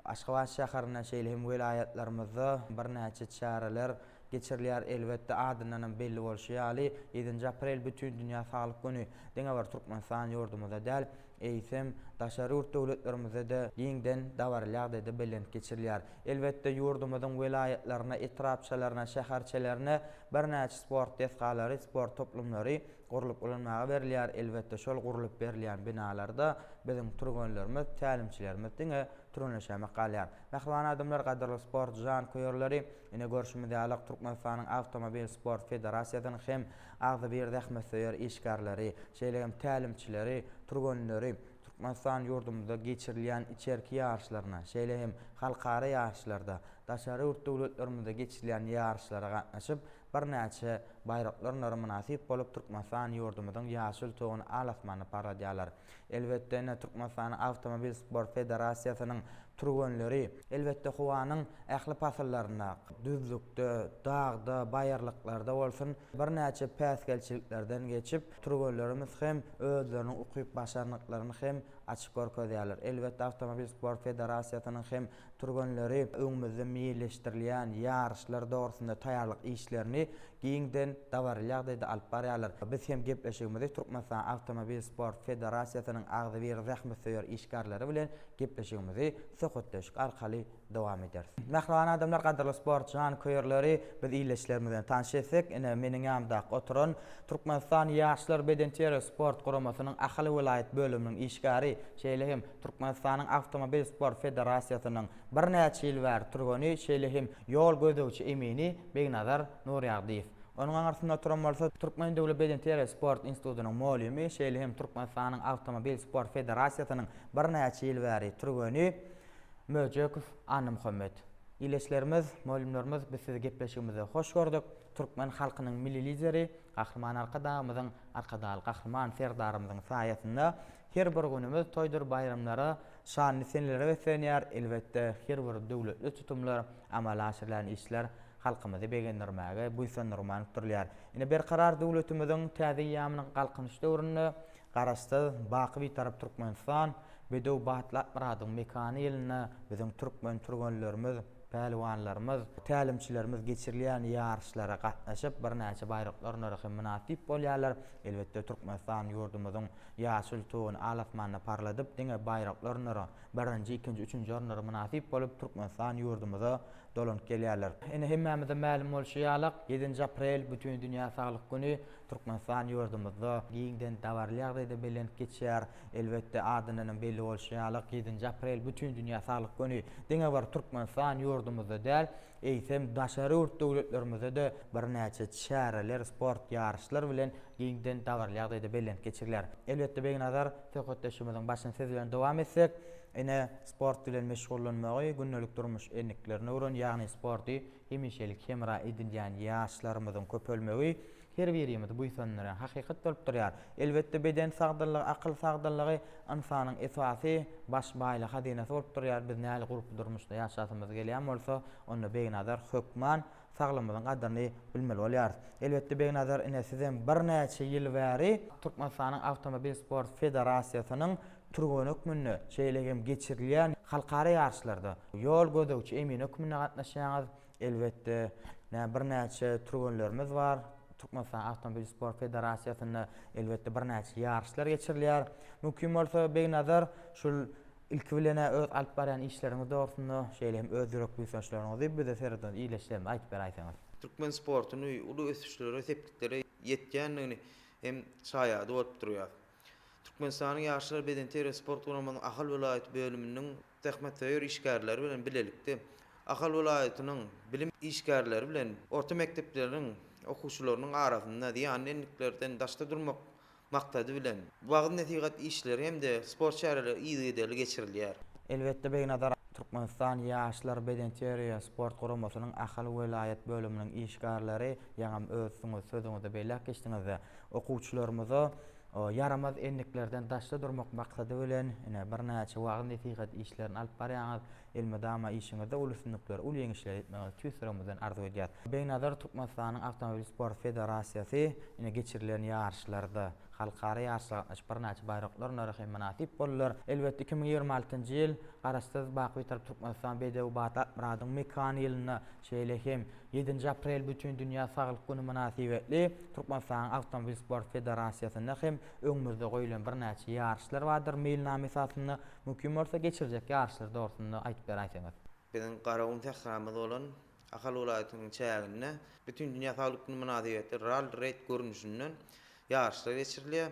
Speaker 5: Aşgabat şäherinde, şeýle hem welaýatlarymyzda birnäçe çäreler geçirilýär. Elbetde, adyndan hem belli bolşy ýaly, ýedinji aprel Bütindünýä saglyk güni diňe bir Türkmenistan ýurdumyzda däl, eýsem, daşary ýurt döwletlerimizde-de giňden dabaraly ýagdaýda bellenip geçirilýär. Elbetde, ýurdumyzyň welaýatlaryna, etrapçalaryna, şäherçelerine birnäçe sport desgalary, sport toplumlary gurlup ulanmaga berilýär. Elbetde, şol gurlup berilýän binalarda biziň türgenlerimiz, tälimçilerimiz diňe türgenleşämek galýar. Mähriban adamlar, gadyrly sport janköýerleri, ine görşümiz ýaly, Türkmenistanyň Awtomobil sport federasiýasynyň hem agzybir zähmetsöýer işgärleri, şeýle hem tälimçileri, türgenleri Türkmenistan ýurdumyzda geçirilýän içerki ýaryşlaryna, şeýle hem halkara ýaryşlarda, daşary ýurt döwletlerimizde geçirilýän ýaryşlara gatnaşyp, birnäçe baýraklarynlara mynasyp bolup, Türkmenistan ýurdumyzyň ýaşyl tuguny al-asmanda parladýarlar. Elbetde, ine, Türkmenistanyň Awtomobil sport federasiýasynyň türgenleri, elbetde, howanyň ähli pasyllarynda, düzlükde, dagda, baýyrlyklarda bolsun, birnäçe päsgelçiliklerden geçip, türgenlerimiz hem özleriniň ukyp-başarnyklaryny hem açyp görkezýärler. Elbetde, Awtomobil sport federasiýasynyň hem türgenleri öňümizde meýilleşdirilýän ýaryşlar dogrusynda taýýarlyk işlerini giňden dabaraly ýagdaýda alyp barýarlar. Biz hem gepleşigimizi Türkmenistan Awtomobil sport federasiýasynyň agzybir zähmetsöýer işgärleri bilen gepleşigimizi söhbetdeşlik arkaly dowam ederis. Mähriban adamlar, gadyrly sport janköýerleri, biz ildeşlerimiz bilen tanyş etsek, ine, meniň ýanymdaky oturan Türkmenistan Ýaşlar bedenterbiýe sport guramasynyň Ahal welaýat bölüminiň işgäri, şeýle hem Türkmenistanyň Awtomobil sport federasiýasynyň birnäçe ýyl bäri türgeni, şeýle hem ýol gözegçi emini Begnazar Nurýagdyýew. Onuň aňyrsynda oturan bolsa Türkmen döwlet bedenterbiýe sport institutynyň mugallymy, şeýle hem Türkmenistanyň Awtomobil sport federasiýasynyň birnäçe ýyl bäri türgeni Möjekow Annamuhammet. Ildeşlerimiz, mugallymlarymyz biz sizi gepleşigimizde hoş gördük. Türkmen halkynyň Milli Lideri Gahryman Arkadagymyzyň, Arkadagly Gahryman Serdarymyzyň saýasynda her bir günümiz toýdur baýramlara, şanly senelere beslenýär. Elbetde, her bir döwletli tutumlar, amala aşyrylýan işler halkymyzy begendirmäge, buýsandyrmaga gönükdirilýär. Ine, Berkarar döwletimiziň täze eýýamynyň Galkynyş döwründe Garaşsyz, baky Bitarap Türkmenistan, bedew batly at-myradyň mekany ýylynda biziň türkmen türgenlerimiz, pälwanlarymyz, tälimçilerimiz geçirilýän ýaryşlara gatnaşyp, birnäçe baýraklarynlara hem mynasyp bolýarlar. Elbetde, Türkmenistan ýurdumyzyň ýaşyl tuguny al-asmanda parladyp, diňe baýraklarynlara, birinji, ikinji, üçünji orunlara mynasyp bolup, Türkmenistan ýurdumyza dolanyp gelýärler. Ine, hemmämize mälim bolşy ýaly, ýedinji aprel Bütindünýä saglyk güni Türkmenistan ýurdumyzda giňden dabaraly ýagdaýda bellenip geçýär. Elbetde, adyndan hem belli bolşy ýaly, ýedinji aprel Bütindünýä saglyk güni diňe bir Türkmenistan ýurdumyzda däl, eýsem, daşary ýurt döwletlerimizde-de birnäçe çäreler, sport ýaryşlar bilen giňden dabaraly ýagdaýda bellenip geçirilýär. Elbetde, Begnazar, söhbetdeşligimiziň başyny siz bilen dowam etsek, ine, sport bilen meşgullanmagy gündelik durmuş endiklerine öwren, ýagny sporty hemişelik hemra edinýän ýaşlarymyzyň köpelmegi.
Speaker 16: Her birimizi buýsandyrýan hakykat bolup durýar. Elbetde, beden sagdynlygy, akyl sagdynlygy ynsanyň esasy baş baýlygy, hazynasy bolup durýar. Biz nähili gurply durmuşda ýaşasymyz gelýän bolsa, onda Begnazar hökman saglygymyzyň gadyryny bilmeli bolýarys. Elbetde, Begnazar ine sizem birnäçe ýyl bäri Türkmenistanyň Awtomobil sport federasiýasynyň türgeni hökmünde, şeýle hem geçirilýän halkara ýaryşlarda ýol gözegçi emini hökmünde gatnaşýaňyz. Elbetde, nä birnäçe türgenlerimiz bar. Türkmenistan Awtomobil sport federasiýasynda elbetde birnäçe ýaryşlar geçirilýär. Mümkin bolsa Begnazar şul ilki bilen-ä öz alyp barýan işleriňiz dogrusynda, şeýle hem öz ýürek buýsançlaryňyzy bize sereden ildeşlerimize aýdyp beräýseňiz.
Speaker 17: Türkmen sportuny uly ösüşlere, sepgitlere ýetýändigini hem şaýady bolup durýar. Türkmenistanyň Ýaşlar bedenterbiýe sport guramasynyň Ahal welaýat bölüminiň zähmetsöýer işgärleri bilen bilelikde Ahal welaýatynyň bilim işgärleri bilen orta mekdepleriniň okuwçylarynyň arasynda zyýanly endiklerden daşda durmak maksady bilen wagyz-nesihat işleri hem-de sport çäreleri yzygiderli geçirilýär.
Speaker 16: Elbetde Begnazar Türkmenistan Ýaşlar bedenterbiýe sport guramasynyň Ahal welaýat bölüminiň işgärleri ýaňam özüňiz sözüňizde belläp geçdiňizde okuwçylarymyza Ýaramaz endiklerden daşda durmak maksady bilen, ine, birnäçe wagyz-nesihat işlerini alyp barýaňyz. Elmydama işiňizde uly üstünlikleri, uly ýeňişlere ýetmegiňizi tüýs ýüregimizden arzuw edýäs. Begnazar Türkmenistanyň Awtomobil sport federasiýasy ine geçirilen ýaryşlarda, halkara ýaryşlara gatnaşyp birnäçe baýraklarynlara hem mynasyp boldular. Elbetde 2026-njy ýyl Garaşsyz, baky Bitarap Türkmenistan bedew batly at-myradyň mekany ýylynda, şeýle hem Ýedinji aprel Bütindünýä saglyk güni mynasybetli Türkmenistanyň Awtomobil sport federasiýasynda hem öňümizde goýlan birnäçe ýaryşlar bardyr meýilnama esasynda. Mümkin bolsa geçiriljek ýaryşlar dogrusynda aýdyp beräýseňiz.
Speaker 17: Biziň Garagum sähramyz bolan Ahal welaýatynyň çäginde Bütindünýä saglyk güni mynasybetli ralli-reýd görnüşinden ýaryşlar geçirilýär.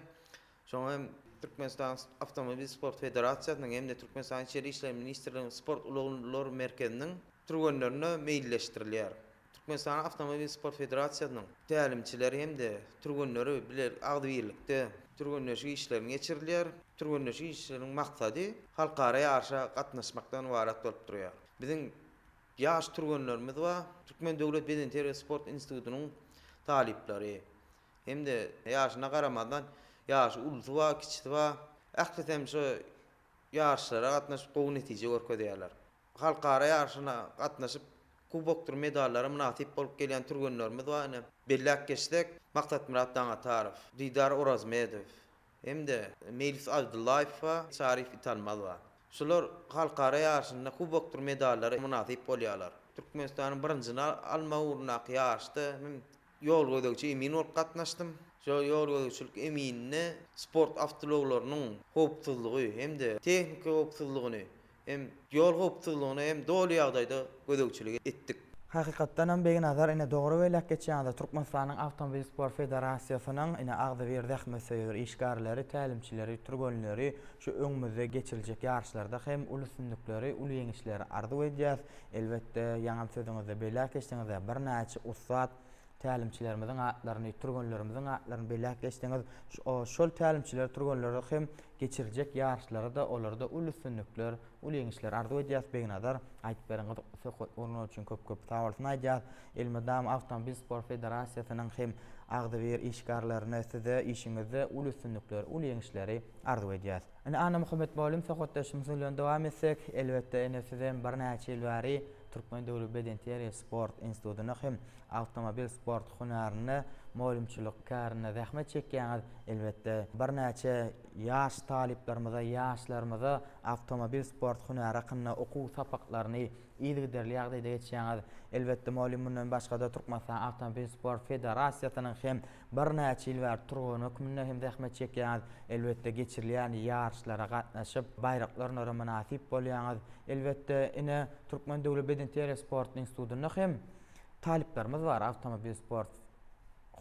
Speaker 17: Şoňa hem Türkmenistanyň Awtomobil sport federasiýasynyň hem-de Türkmenistanyň Içeri işler ministrliginiň Sport ulaglar merkeziniň türgenlerine meýilleşdirilýär. Türkmenistanyň Awtomobil sport federasiýasynyň tälimçileri hem-de türgenleri bile agzybirlikde türgenleşik işlerini geçirilýär. Türgenleşik işleriniň maksady halkara ýaryşa gatnaşmakdan ybarat bolup durýar. Biziň ýaş türgenlerimiz bar. Türkmen döwlet bedenterbiýe sport institutynyň talyplary hem-de ýaşyna garamazdan ýaşy ulusy bar, kiçisi bar. Ählisi hem şu ýaryşlara gatnaşyp gowy netije görkezýärler. Halkara ýaryşyna gatnaşyp, kubokdyr medallara mynasyp bolup gelýän türgenlerimiz bar. Ine, belläp geçsek, Maksatmyrat Daňatarow, Didar Orazmedow hem-de Meýlis Abdyllaýew bar, Çaryýew Italmaz bar. Şular halkara ýaryşynda kubokdyr medallara mynasyp bolýarlar. Türkmenistanyň birinjini almak ugrundaky ýaryşda hem Ýol gözegçi emin bolup gatnaşdym. Şol ýol gözegçilik eminine sport awtoulaglarynyň howpsuzlygy hem-de tehniki howpsuzlygyny hem ýol howpsuzlygyna hem doly ýagdaýda gözegçilik etdik.
Speaker 16: Hakykatdan hem Begnazar ine dogry belläp geçýäňiz Türkmenistanyň Awtomobil sport federasiýasynyň ine agzybir zähmetsöýer işgärleri, tälimçileri, türgenleri şu öňümizde geçiriljek ýaryşlarda hem uly üstünlikleri, uly ýeňişleri arzuw edýäs. Elbetde, ýaňam sözüňizde belläp geçdiňiz, birnäçe ussat tälimçilerimiziň atlaryny, türgenlerimiziň atlaryny belläp geçdiňiz. Şol tälimçiler, türgenlere hem geçiriljek ýaryşlarda olarda uly üstünlikler, uly ýeňişler arzuw edýäris. Begnazar, aýdyp beren gyzykly söhbet gurnagy üçin köp-köp sagbolsun aýdýarys. Elmydama Awtomobil sport federasiýasynyň hem agzybir işgärlerine size işiňizde uly üstünlikleri, uly ýeňişleri arzuw edýäris. Ine Annamuhammet mugallym söhbetdeşimiz bilen dowam etsek, elbetde ine sizem birnäçe ýyl bäri Türkmen döwlet bedenterbiýe sport institutynda hem awtomobil sport hünärinde mugallymçylyk kärinde zähmet çekýäňiz. Elbetde birnäçe ýaş talyplarymyza, ýaşlarymyza awtomobil sport hünäri hakynda okuw sapaklaryny yzygiderli ýagdaýda geçýäňiz. Elbetde mugallym mundan başgada Türkmenistan awtomobil sport federasiýasynyň hem Birnäçe ýyl bäri türgen hökmünde hem zähmet çekýäňiz. Elbetde, geçirilýän ýaryşlara gatnaşyp, baýraklarynara mynasyp bolýaňyz. Elbetde, ine, Türkmen döwlet bedenterbiýe sport institutynda hem talyplarymyz bar, awtomobil sport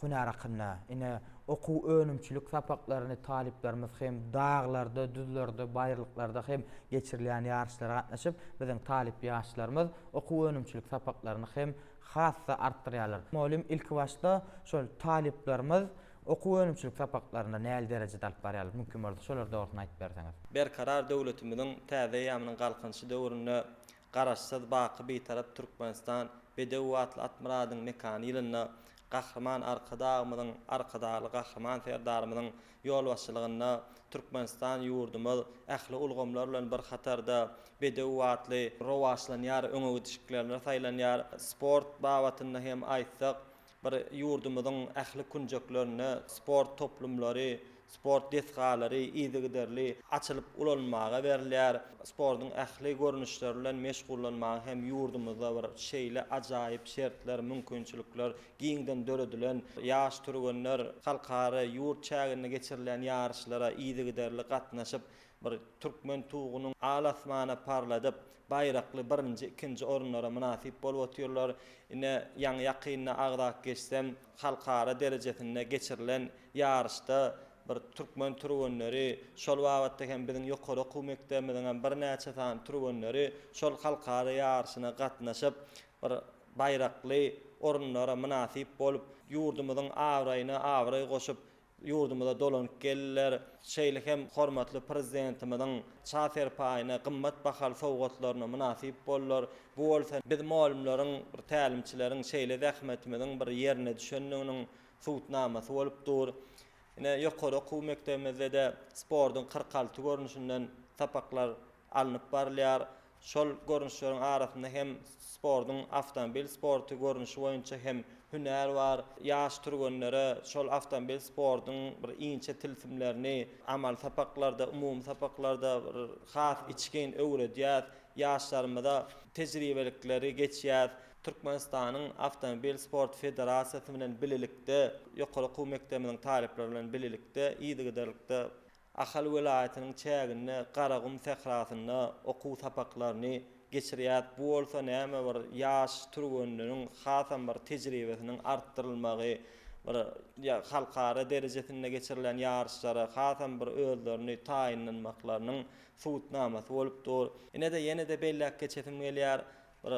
Speaker 16: hünäri hakynda. Ine, okuw-önümçilik sapaklaryny talyplarymyz hem daglarda, düzlerde, baýyrlyklarda hem geçirilýän ýaryşlara gatnaşyp, biziň talyp ýaşlarymyz okuw-önümçilik sapaklaryny hem has-da artdyrýarlar. Mugallym ilkibaşda şol talyplarymyz okuw-önümçilik sapaklarynda nähili derejede alyp barýarlar, mümkin bolsa şolar dogrusyny aýdyp berseňiz.
Speaker 13: Berkarar döwletimiziň täze eýýamynyň Galkynyşy döwründe Garaşsyz, baky Bitarap Türkmenistan, bedew atly at myradyň mekany ýylynda. Gahryman Arkadagymyzyň, Arkadagly Gahryman Serdarymyzyň ýolbaşçylygynda Türkmenistan ýurdumyz ähli ulgamlar bilen bir hatarda bedew batly rowaçlanýar, öňegidişliklerine saýlanýar. Sport babatynda hem aýtsak, Bir ýurdumyzyň ähli künjeklerinde sport toplumlary, sport desgalary yzygiderli açylyp ulanylmaga berilýär. Sportuň ähli görnüşleri bilen meşgullanmaga hem ýurdumyzda bir şeýle ajaýyp şertler, mümkinçilikler giňden döredilen. Ýaş türgenler halkara, ýurt çäginde geçirilýän ýaryşlara yzygiderli gatnaşyp, bir türkmen tugunyň al-asmana parladyp, baýrakly birinji, ikinji orunlara mynasyp bolup otyrlar. Ine, ýaňy-ýakynda agzap geçsem, halkara derejesinde geçirilen ýaryşda bir türkmen türgenleri, şol babatda hem biziň ýokary okuw mekdebimiziň hem birnäçe sany türgenleri şol halkara ýaryşyna gatnaşyp, bir baýrakly orunlara mynasyp bolup, ýurdumyzyň abraýyna abraý goşup, ýurdumyza dolanyp geldiler. Şeýle hem hormatly Prezidentimiziň Şa serpaýyna, gymmat bahaly sowgatlaryna mynasyp boldular. Bu bolsa biz mugallymlaryň, bir tälimçileriň şeýle zähmetimiziň bir ýerine düşendiginiň subutnamasy bolup dur. Ine, ýokary okuw mekdebimizde-de sportuň 46 görnüşinden sapaklar alnyp barylýar. Şol görnüşleriň arasynda hem sportuň awtomobil sporty görnüşi boýunça hem hünär bar. Ýaş türgenlere şol awtomobil sportuň bir inçe tilsimlerini amaly sapaklarda, umumy sapaklarda bir has içgin öwredýäs. Ýaşlarymyza tejribelikleri geçýäs. Türkmenistanyň Awtomobil sport federasiýasy bilen bilelikde, ýokary okuw mekdebimiziň talyplary bilen bilelikde yzygiderlikde Ahal welaýatynyň çäginde Garagum sährasynda okuw sapaklaryny geçirýär. Bu bolsa näme bir ýaş türgenleriň hasam bir tejribesiniň artdyrylmagy, bir halkara derejesinde geçirilýän ýaryşlara hasam bir özlerini taýynlanmaklarynyň subutnamasy bolup dur. Ine-de ýene-de belläp geçesim gelýär, bir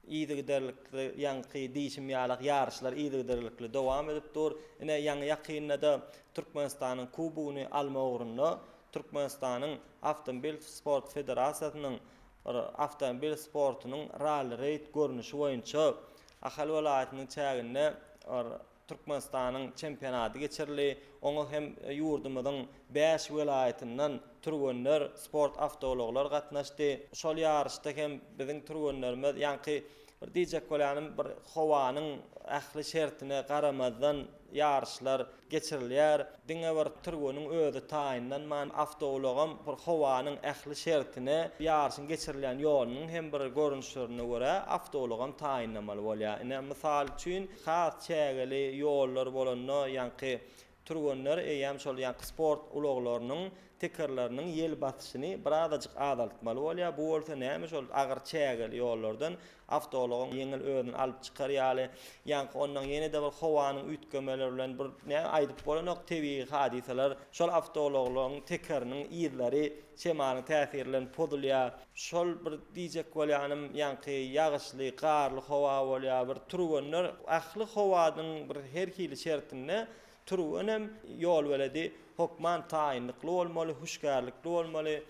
Speaker 13: Yzygiderlikli ýaňky diýşim ýalak ýaryşlar yzygiderlikli dowam edip dur. Ine ýaňy ýakynda-da Türkmenistanyň kubogyny alma ugrunda Türkmenistanyň Awtomobil sport federasiýasynyň bir awtomobil sportunyň ralli-reýd görnüşi boýunça Ahal welaýatynyň çäginde bir Türkmenistanyň çempionaty geçirildi. Oňa hem ýurdumyzyň bäş welaýatyndan türgenler, sport awtoulaglar gatnaşdy. Şol ýaryşda hem biziň türgenlerimiz, ýaňky bir diýjek bolýanym, bir howanyň ähli şertine garamazdan ýaryşlar geçirilýär. Diňe bir türgeniň özi taýynlanman, awtoulagam bir howanyň ähli şertine, ýaryşyň geçirilýän ýolunyň hem bir görnüşlerine görä awtoulagam taýynlamaly bolýar. Ine, mysal üçin, has çägeli ýollar bolanda, ýaňky türgenler eýýäm şol ýaňky sport ulaglarynyň tekerleriniň ýel basyşyny birazajyk azaltmaly bolýar. Bu bolsa näme şol agyr çägeli ýollardan awtoulagyň ýeňil özüni alyp çykar ýaly, ýaňky ondan ýene-de bir howanyň üýtgemeleri bilen bir näme aýdyp bolanok tebigy hadysalar şol awtoulaglaryň tekeriniň yzlary şemalyň täsiri bilen pozulýar. Şol bir diýjek bolýanym ýaňky ýagyşly, garly howa bolýar bir türgenler ähli howanyň bir her hili şertinde Türgenem ýolbeledi hokman taýynlykly bolmaly, hüşgärlikli bolmaly.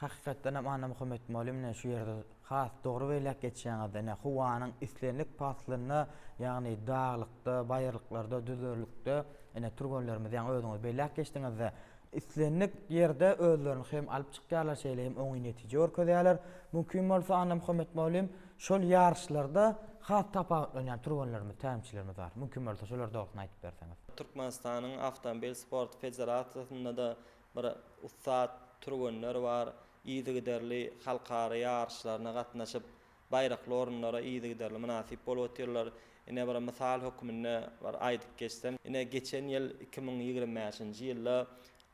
Speaker 16: Hakykatdanam Annamuhammet mugallym ine şu ýerde has dogry belläp geçýäňiz. Ine howanyň islendik paslynda, ýagny daglykda, baýyrlyklarda, düzlerlikde ine türgenlerimiz ýaňy özüňiz belläp geçdiňizde islendik ýerde özlerini hem alyp çykýarlar, şeýle hem oňyn netije görkezýärler. Mümkin bolsa Annamuhammet mugallym şol ýaryşlarda has tapawutlanýan türgenlerimiz, tälimçilerimiz bar. Mümkin bolsa şolar dogrusyny aýdyp berseňiz.
Speaker 13: Türkmenistanyň Awtomobil sporty federasiýasynda-da bir ussat türgenler bar. Yzygiderli halkara ýaryşlaryna gatnaşyp, baýrakly orunlara yzygiderli mynasyp bolup otyrlar. Ine bir mysal hökmünde bir aýdyp geçsem, ine geçen ýyl 2025-nji ýylda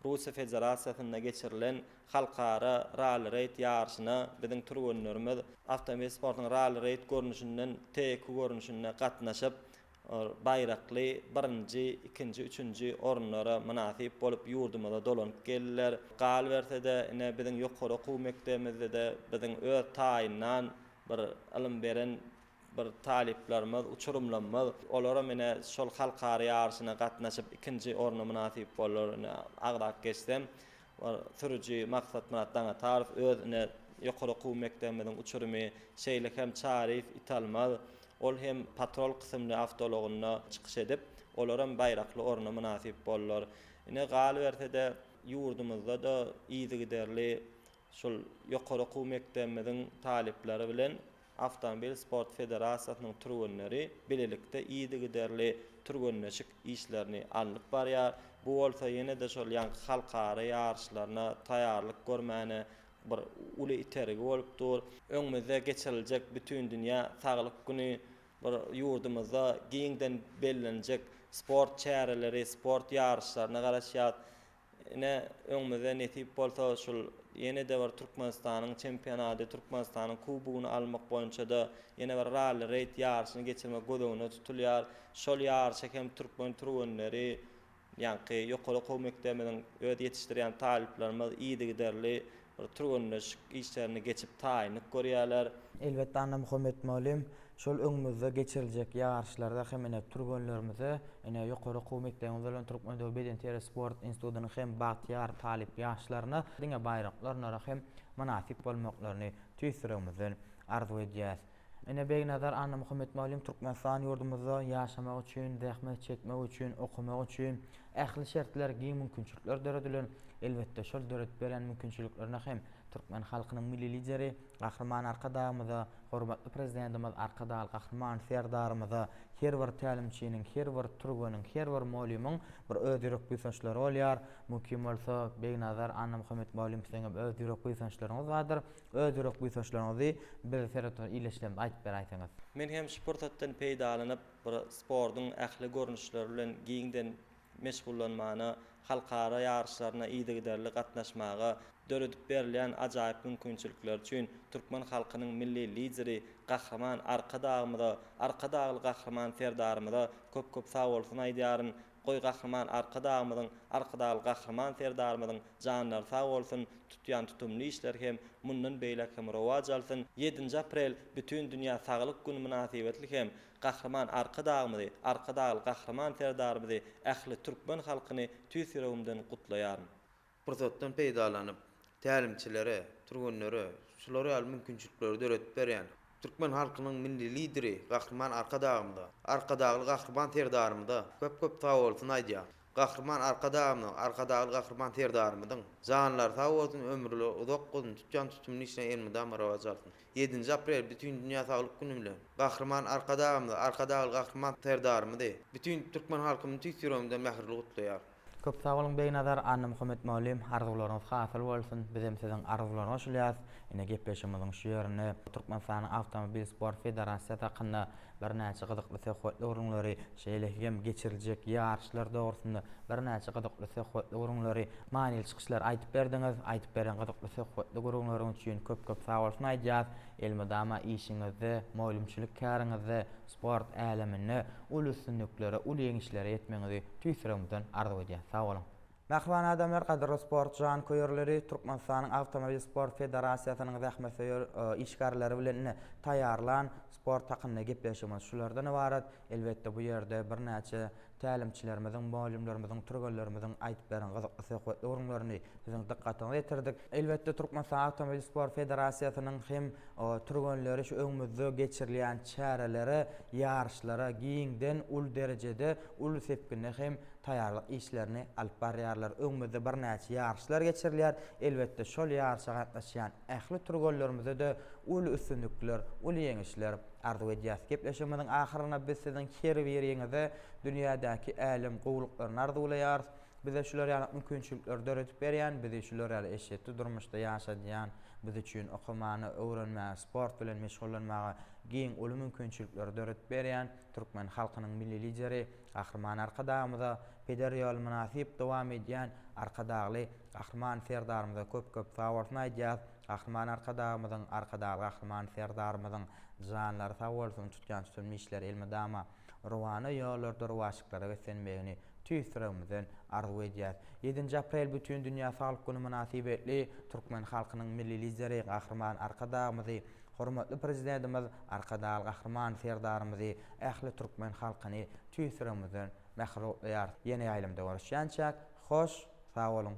Speaker 13: Russiýa Federasiýasynda geçirilen halkara ralli-reýd ýaryşyna biziň türgenlerimiz awtomobil sportunyň ralli-reýd görnüşinden T2 görnüşinde gatnaşyp, baýrakly birinji, ikinji, üçünji orunlara mynasyp bolup ýurdumyza dolanyp geldiler. Galyberse-de, ine, biziň ýokary okuw mekdebimizde-de biziň öz taýyndan bir ylym beren bir talyplarymyz, uçurymlarymyz, olaram ine, şol halkara ýaryşyna gatnaşyp, ikinji orna mynasyp boldular. Ine, agzap geçsem, sürüji Maksatmyrat Daňatarow öz ine, ýokary okuw mekdebimiziň uçurymy, şeýle hem Çaryýew Italmaz. Ol hem Patrol kysymly awtoulagynda çykyş edip, olaram baýrakly orna mynasyp boldular. Ine, galyberse-de, ýurdumyzda-da yzygiderli şol ýokary okuw mekdebimiziň talyplary bilen Awtomobil sport federasiýasynyň türgenleri bilelikde yzygiderli türgenleşik işlerini alnyp barýar. Bu bolsa ýene-de şol ýaňky halkara ýaryşlaryna taýýarlyk görmäne bir uly itergi bolup dur. Öňümizde geçiriljek Bütindünýä saglyk güni bir ýurdumyzda giňden bellenjek sport çäreleri, sport ýaryşlaryna garaşýarys. Ine, öňümizde nesip bolsa şul ýene-de bir Türkmenistanyň çempionady, Türkmenistanyň kubogyny almak boýunça-da ýene bir ralli-reýd ýaryşyny geçirmek göz öňünde tutulýar. Şol ýaryşa hem türkmen türgenleri, ýaňky ýokary okuw mekdebimiziň öz ýetişdirýän talyplarymyz yzygiderli bir türgenleşik işlerini geçip taýynlyk görýärler.
Speaker 16: Elbetde Annamuhammet mugallym şol öňümizde geçiriljek ýaryşlarda hem ine türgenlerimize ine ýokary okuw mekdebimiz bolan Türkmen döwlet bedenterbiýe sport institutynyň hem bagtyýar talyp ýaşlaryna diňe baýraklarynara hem mynasyp bolmaklaryny tüýs ýüregimizden arzuw edýäs. Ine Begnazar Annamuhammet mugallym Türkmenistan ýurdumyzda ýaşamak üçin, zähmet çekmek üçin, okamak üçin ähli şertler, giň mümkinçilikler döredilen. Elbetde şol döredip berýän mümkinçiliklerine hem Türkmen halkynyň Milli Lideri Gahryman Arkadagymyza, hormatly Prezidentimiz Arkadagly Gahryman Serdarymyza her bir tälimçiniň, her bir türgeniň, her bir mugallymyň bir öz ýürek buýsançlary bolýar. Mümkin bolsa, Begnazar Annamuhammet mugallym siziňem öz ýürek buýsançlaryňyz bardyr. Öz ýürek buýsançlaryňyzy bize seretmän ildeşlerimize aýdyp beräýseňiz.
Speaker 13: Men hem şu pursatdan peýdalanyp, bir sportuň ähli görnüşleri bilen giňden meşgullanmana, halkara ýaryşlaryna yzygiderli gatnaşmaga döredip berilýän ajaýyp mümkinçilikler üçin türkmen halkynyň Milli Lideri Gahryman Arkadagymyza, Arkadagly Gahryman Serdarymyza köp-köp sagbolsun aýdýaryn. Goý Gahryman Arkadagymyzyň, Arkadagly Gahryman Serdarymyzyň janlary sag bolsun, tutýan tutumly işleri hem mundan beýläk hem rowaç alsyn. Ýedinji aprel Bütindünýä saglyk güni mynasybetli hem Gahryman Arkadagymyzy, Arkadagly Gahryman Serdarymyzy, ähli türkmen halkyny tüýs ýüregimden gutlaýaryn.
Speaker 17: Pursatdan peýdalanyp, tälimçilere, türgenlere şular ýaly mümkinçilikleri döredip berýän türkmen halkynyň Milli Lideri Gahryman Arkadagymyza, Arkadagly Gahryman Serdarymyza köp-köp sagbolsun aýdýar. Gahryman Arkadagymyzyň, Arkadagly Gahryman Serdarymyzyň janlary sag bolsun, ömürleri uzak bolsun, tutýan tutumly işleri elmydama rowaç alsyn. Ýedinji aprel Bütindünýä saglyk güni bilen Gahryman Arkadagymyzy, Arkadagly Gahryman Serdarymyzy, bütin türkmen halkyny tüýs ýüregimden mähirli gutlaýar.
Speaker 16: Köp sag boluň Begnazar Annamuhammet mugallym arzuwlaryňyz hasyl bolsun bizem siziň arzuwlaryňa goşulýas ine gepleşigimiziň şu ýerinde Türkmenistanyň Awtomobil sport federasiýasy hakynda birnäçe gyzykly söhbetli gürrüňleri şeýle hem geçiriljek ýaryşlar dogrusynda birnäçe gyzykly söhbetli gürrüňleri manyly çykyşlary aýdyp berdiňiz aýdyp beren gyzykly söhbetli gürrüňleriň üçin köp köp sagbolsun aýdýas elmydama işiňizde mugallymçylyk käriňizde sport äleminde uly üstünliklere, uly ýeňişlere ýetmegiňizi tüýs ýüregimizden arzuw edýäs. Sag boluň! Mähriban adamlar, gadyrly sport janköýerleri, Türkmenistanyň Awtomobil sport federasiýasynyň zähmetsöýer işgärleri bilen taýýarlan sport hakynda gepleşigimiz şulardan ybarat. Elbetde, bu ýerde birnäçe tälimçilerimiziň, mugallymlarymyzyň, türgenlerimiziň aýdyp beren gyzykly söhbetli gürrüňlerini siziň dykgatyňyza ýetirdik. Elbetde, Türkmenistan Awtomobil sport federasiýasynyň hem türgenleri şu öňümizde geçirilýän çärelere, ýaryşlara giňden, uly derejede, uly sepginde hem taýýarlyk işlerini alyp barýarlar. Öňümizde birnäçe ýaryşlar geçirilýär. Elbetde, şol ýaryşa gatnaşýan ähli türgenlerimize-de uly üstünlikler, uly ýeňişler arzuw edýäris. Gepleşigimiziň ahyrynda biz siziň her biriňize dünýädäki älem gowulyklaryny arzuwlaýarys. Bize şular ýaly mümkinçilikleri döredip berýän, bizi şular ýaly eşretli durmuşda ýaşadýan, biz üçin okamana, öwrenmäge, sport bilen meşgullanmaga giň, uly mümkinçilikleri döredip berýän türkmen halkynyň Milli Lideri Gahryman Arkadagymyza, peder ýoly mynasyp dowam edýän Arkadagly Gahryman Serdarymyza köp-köp sagbolsun aýdýas. Gahryman Arkadagymyzyň, Arkadagly Gahryman Serdarymyzyň janlary sag bolsun, tutýan tutumly işleri elmydama rowana ýollarda rowaçlyklara beslenmegini tüýs ýüregimizden arzuw edýäs. Ýedinji aprel Bütindünýä saglyk güni mynasybetli türkmen halkynyň Milli Lideri Gahryman Arkadagymyzy, hormatly Prezidentimiz Arkadagly Gahryman Serdarymyzy, ähli türkmen halkyny tüýs ýüregimizden mähirli gutlaýarys. Ýene ýaýlymda görüşýänçäk, hoş sag boluň!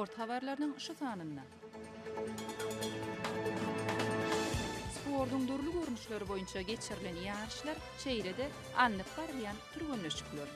Speaker 18: Sport habarlarynyň şu sanynda. Sportuň dürli görnüşleri boýunça geçirilen ýaryşlar, şeýle-de alnyp barylýan türgenleşikler.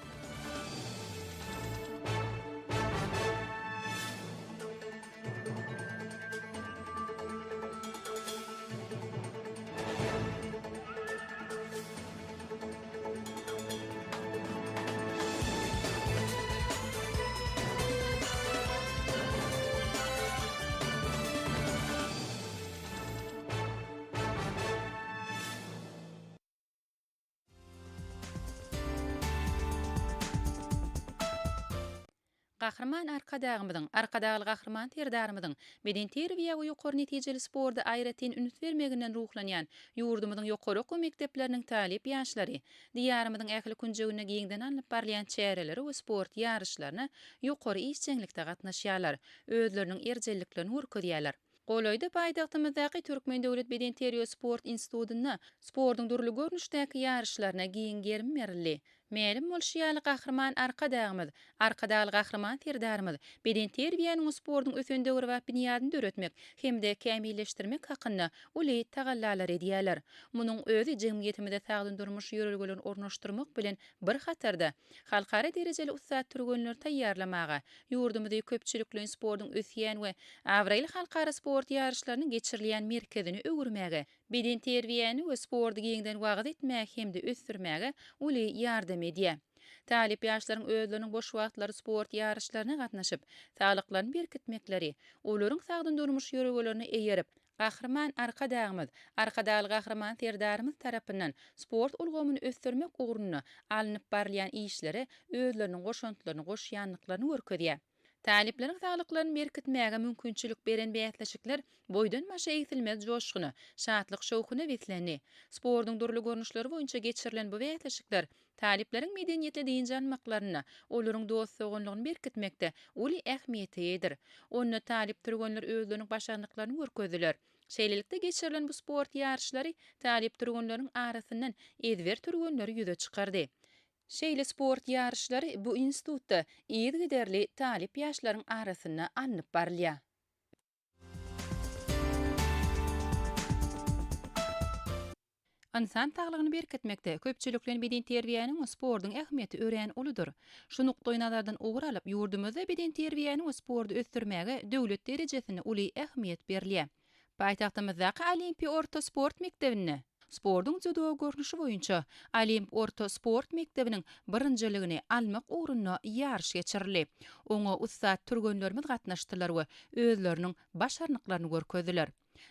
Speaker 18: Gahryman Arkadagymyzyň, Arkadagly Gahryman Serdarymyzyň bedenterbiýä we ýokary netijeli sporda aýratyn üns bermeginden ruhlanýan ýurdumyzyň ýokary okuw mekdepleriniň talyp ýaşlary Diýarymyzyň ähli künjeginde giňden alnyp barylýan çärelere we sport ýaryşlaryna ýokary işjeňlikde gatnaşýarlar, özleriniň erjelliklerini görkezýärler. Golaýda paýtagtymyzdaky Türkmen döwlet bedenterbiýe-sport institutynda sportuň dürli görnüşdäki ýaryşlaryna giň gerim berildi. Mälim bolşy ýaly, Gahryman Arkadagymyz, Arkadagly Gahryman Serdarymyz bedenterbiýäniň we sportuň ösen döwrebap binýadyny döretmek hem-de kämilleşdirmek hakynda uly tagallalar edýärler. Munuň özi jemgyýetimize sagdyn durmuş ýörelgelerini ornaşdyrmak bilen bir hatarda, halkara derejeli ussat türgenleri taýýarlamaga, ýurdumyzy köpçülikleýin sportuň ösýän we abraýly halkara sport ýaryşlarynyň geçirilýän merkezine öwürmäge, bedenterbiýäni we sporty giňden wagyz etmäge hem-de ösdürmäge uly ýardam edýär. Talyp ýaşlaryň özleriniň boş wagtlary sport ýaryşlaryna gatnaşyp, saglyklaryny berkitmekleri, olaryň sagdyn durmuş ýörelgelerine eýerip, Gahryman Arkadagymyz, Arkadagly Gahryman Serdarymyz tarapyndan sport ulgamyny ösdürmek ugrunda alnyp barylýan işlere özleriniň goşantlaryny goşýandyklaryny görkezýär. Talyplaryň saglyklaryny berkitmäge mümkinçilik beren bäsleşikler boýdan-başa egsilmez joşguna, şatlyk-şowhuna beslendi. Sportuň dürli görnüşleri boýunça geçirilen bu bäsleşikler talyplaryň medeniýetli dynç almaklarynda, olaryň dost-doganlygyny berkitmekde uly ähmiýete eýedir. Onda talyp türgenler özleriniň başarnyklaryny görkezdiler. Şeýlelikde geçirilen bu sport ýaryşlary talyp türgenleriň arasyndan ezber türgenleri ýüze çykardy. Şeýle sport ýaryşlary bu institutda yzygiderli talyp ýaşlaryň arasynda alnyp barylýar. Ynsan saglygyny berkitmekde köpçülikleýin bedenterbiýäniň we sportuň ähmiýeti örän uludyr. Şu nukdaýnazardan ugur alyp, ýurdumyzda bedenterbiýäni we sporty ösdürmäge döwlet derejesinde uly ähmiýet berilýär. Paýtagtymyzdaky Olimpiýa orta sport mekdebinde sportuň dzýudo görnüşi boýunça Olimp orta sport mekdebiniň birinjiligini almak ugrunda ýaryş geçirildi. Oňa ussat türgenlerimiz gatnaşdylar we özleriniň başarnyklaryny görkezdiler.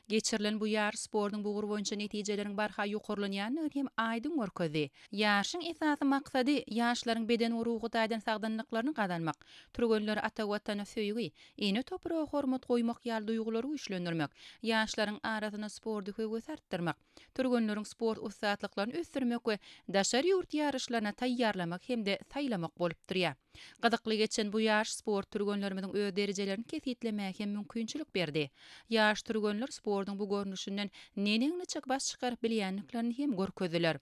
Speaker 18: Geçirilen bu ýaryş sportuň bu ugry boýunça netijeleriň barha ýokarlanýandygyny hem aýdyň görkezdi. Ýaryşyň esasy maksady ýaşlaryň beden we ruhy taýdan sagdynlyklaryny gazanmak, türgenlere ata Watana söýgi, ene topraga hormat goýmak ýaly duýgulary güýçlendirmek, ýaşlaryň arasynda sporty höwesi artdyrmak, türgenleriň sport ussatlyklaryny ösdürmek we daşary ýurt ýaryşlaryna taýýarlamak hem-de saýlamak bolup durýar. Gyzykly geçen bu ýaryş sport türgenlerimiziň öz derejelerini kesgitlemäge hem mümkinçilik berdi. Ýaş türgenler sportuň bu görnüşinden neneň-niçik baş çykaryp bilýändiklerini hem görkezdiler.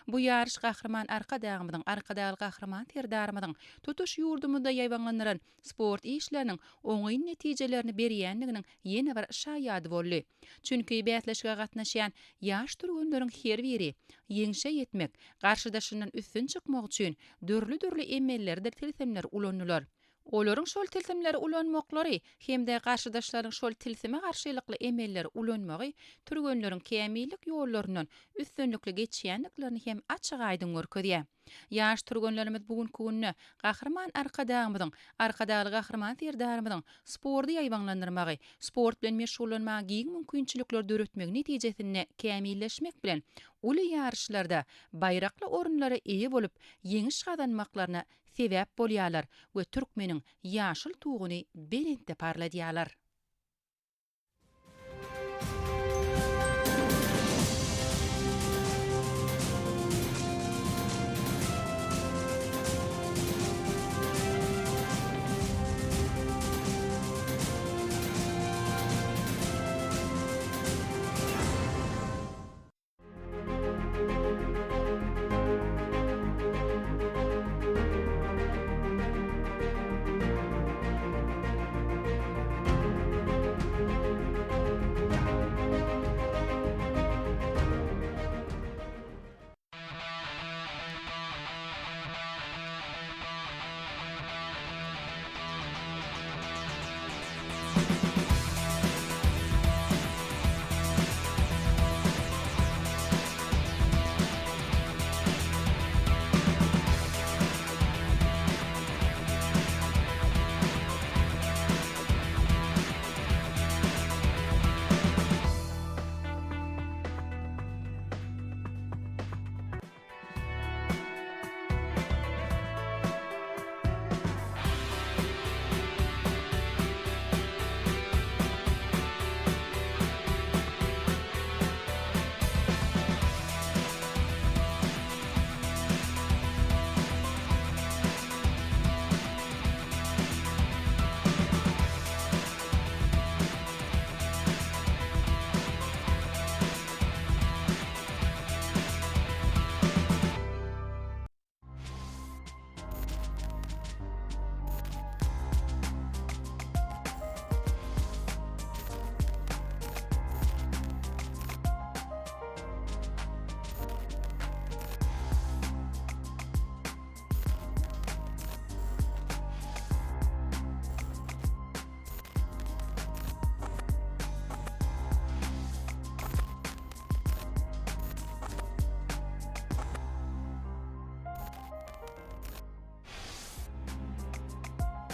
Speaker 18: Bu ýaryş Gahryman Arkadagymyzyň, Arkadagly Gahryman Serdarymyzyň tutuş ýurdumyzda ýaýbaňlandyran sport işleriniň oňyn netijelerini berýändiginiň ýene bir şaýady boldy. Çünki bäsleşige gatnaşýan ýaş türgenleriň her biri ýeňşe ýetmek, garşydaşyndan üstün çykmak üçin dürli-dürli emelleridir tilsimleri ulandylar. Olaryň şol tilsimleri ulanmaklary hem-de garşydaşlaryň şol tilsime garşylykly emelleri ulanmagy türgenleriň kämillik ýollaryndan üstünlikli geçýändiklerini hem açyk-aýdyň görkezýär. Ýaş türgenlerimiz bu günki günde Gahryman Arkadagymyzyň, Arkadagly Gahryman Serdarymyzyň sporty ýaýbaňlandyrmagy, sport bilen meşgullanmaga giň mümkinçilikleri döretmegi netijesinde kämilleşmek bilen, uly ýaryşlarda baýrakly orunlara eýe bolup, ýeňiş gazanmaklaryna sebäp bolýarlar we türkmeniň ýaşyl tuguny belentde parladýarlar.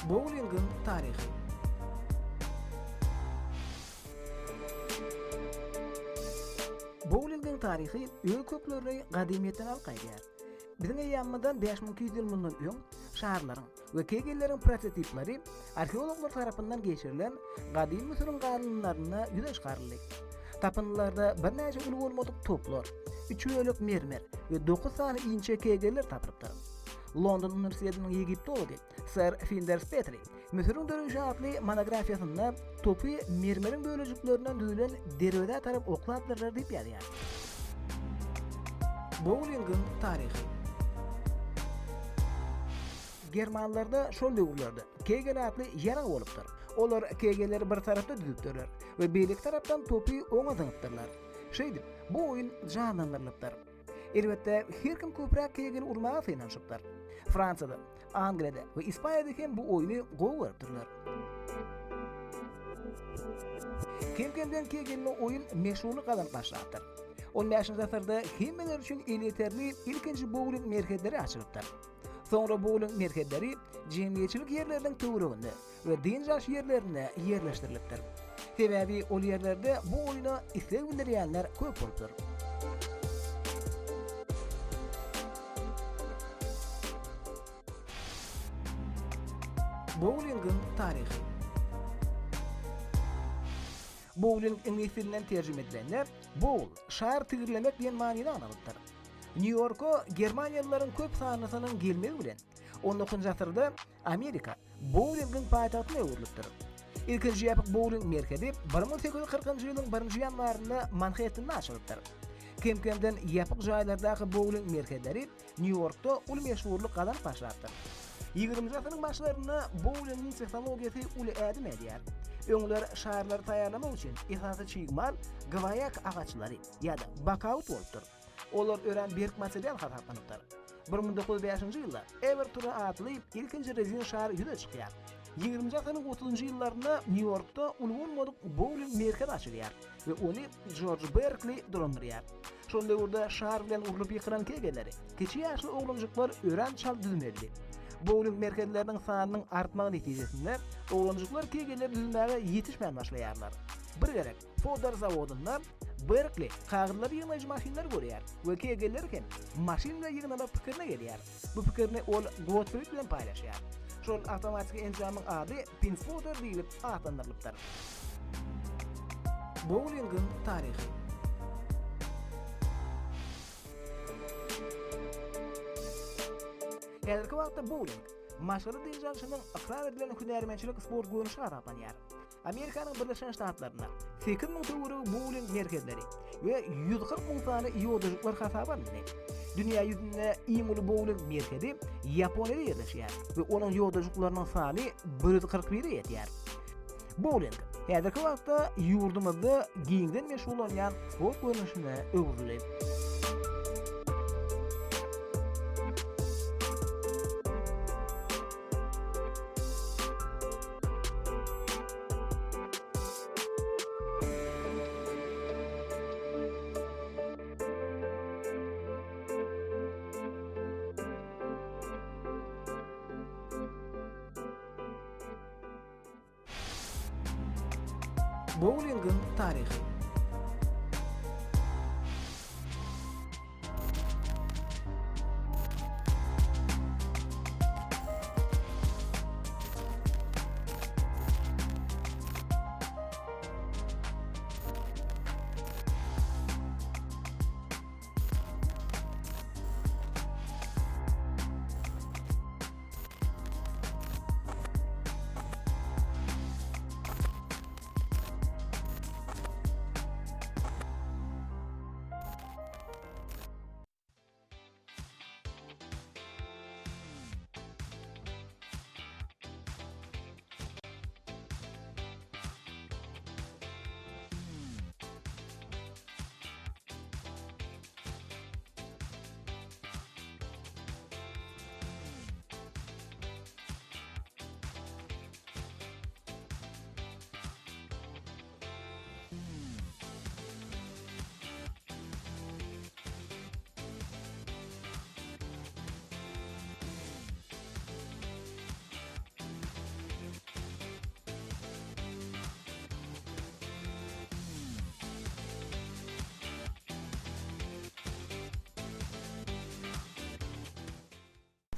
Speaker 19: Boulingiň taryhy. Boulingiň taryhy öz köklerini gadymyýetden alyp gaýdýar. Biziň eýýamymyzdan 5200 ýyl mundan öň şarlaryň we kegelleriň prototipleri arheologlar tarapyndan geçirilen gadymy Müsüriň galyndylarynda ýüze çykaryldy. Tapyndylarda birnäçe uly bolmadyk toplar, üç bölek mermer we dokuz sany inçe kegeller tapylypdyr. London uniwersitetiniň ýegiptology Ser Finders Petri Müsüriň döreýşi atly monografiýasynda topy mermeriň bölejiklerinden düzülen derwezä tarap oklapdyrlar diýip ýazýar. Boulingiň taryhy. Germanlarda şol döwürlerde kegel atly ýarag bolupdyr. Olar kegelleri bir tarapda düzüpdirler we beýleki tarapdan topy oňa zyňypdyrlar. Şeýdip, bu oýun janlandyrylypdyr. Elbetde, her kim köpräk kegel urmaga synanyşypdyr. Fransiýada, Angliýada we Ispaniýada hem bu oýny gowy görüpdirler. Kem-kemden kegelli oýun meşhurlyk gazanyp başlapdyr. On bäşinji asyrda hemmeler üçin elýeterli ilkinji bouling merkezleri açylypdyr. Soňra bouling merkezleri jemgyýetçilik ýerleriniň töwereginde we dynç alyş ýerlerinde ýerleşdirilipdir. Sebäbi ol ýerlerde bu oýna isleg bildirýänler köp bolupdyr. Boulingiň taryhy. Bouling iňlis dilinden terjime edilende, bowl, şar tigirlemek diýen manyny aňladypdyr. Nýu-Ýorka germaniýalylaryň köp sanlysynyň gelmegi bilen, on dokuzynjy asyrda Amerika boulingiň paýtagtyna öwrülipdir. Ilkinji ýapyk bouling merkezi 1840-njy ýylyň birinji ýanwarynda Manhettende açylypdyr. Kem-kemden ýapyk jaýlardaky bouling merkezleri Nýu-Ýorkda uly meşhurlyk gazanyp başlapdyr. Ýigriminji asyryň başlarynda boulingiň tehnologiýasy uly ädim ädýär. Öňler şarlary taýýarlamak üçin esasy çig mal gwaýak agaçlary ýa-da bakaut bolupdyr. Olar örän berk material hasaplanypdyr. 1905-nji ýylda Evertura atly ilkinji rezin şar ýüze çykýar. Ýigriminji asyryň otuzynjy ýyllarynda Nýu-Ýorkda uly bolmadyk bouling merkezi açylýar we ony Jorj Berkli dolandyrýar. Şol döwürde şar bilen urlup ýykylan kegelleri kiçi ýaşly oglanjyklar örän çalt düzmelidi. Bouling merkezleriniň sanynyň artmagy netijesinde oglanjyklar kegelleri düzmäge ýetişmän başlaýarlar. Bir gezek Fodor zawodynda Berkli kagyzlary ýygnaýjy maşynlary görýär we kegelleri hem maşyn bilen ýygnamak pikirine gelýär. Bu pikirini ol Gotfrid bilen paýlaşýar. Şol awtomatiki enjamyň ady Pinfoder diýlip atlandyrylypdyr. Boulingiň taryhy. Häzirki wagtda bouling, maşgala dynç alşynyň ykrar edilen hünärmentçilik sport görnüşi hasaplanýar. Amerikanyň Birleşen Ştatlarynda 8000 töweregi bouling merkezleri we 140 müň sany ýodajyklar hasaba alyndy. Dünýä ýüzünde iň uly bouling merkezi Ýaponiýada ýerleşýär we onuň ýodajyklarynyň sany 141-e ýetýär. Bouling häzirki wagtda ýurdumyzda giňden meşgullanýan sport görnüşine öwrüldi. Boulingiň taryhy.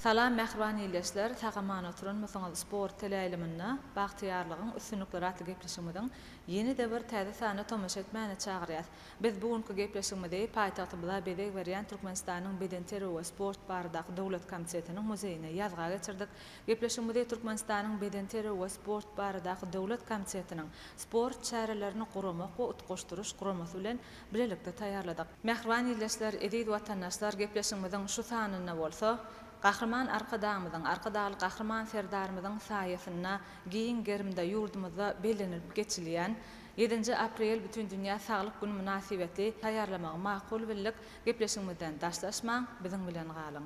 Speaker 2: Salam mähriban ildeşler, sag-aman oturanmysyňyz sport teleýaýlymynda Bagtyýarlygyň üstünlikleri atly gepleşigimiziň ýene-de bir täze sanyna tomaşa etmäne çagyrýas. Biz bu günki gepleşigimizi paýtagtymyza bezeg berýän Türkmenistanyň Bedenterbiýe we sport baradaky döwlet komitetiniň muzeýine ýazga geçirdik. Gepleşigimizi Türkmenistanyň Bedenterbiýe we sport baradaky döwlet komitetiniň Sport çärelerini guramak we utgaşdyryş guramasy bilen bilelikde taýýarladyk. Mähriban ildeşler, eziz watandaşlar, gepleşigimiziň şu sanynda bolsa, Gahryman Arkadagymyzyň, Arkadagly Gahryman Serdarymyzyň saýasynda giň gerimde ýurdumyzda bellenilip geçilýän Ýedinji aprel Bütindünýä saglyk güni mynasybetli taýýarlamagy makul bildik. Gepleşigimizden daşlaşmaň, biziň bilen galyň!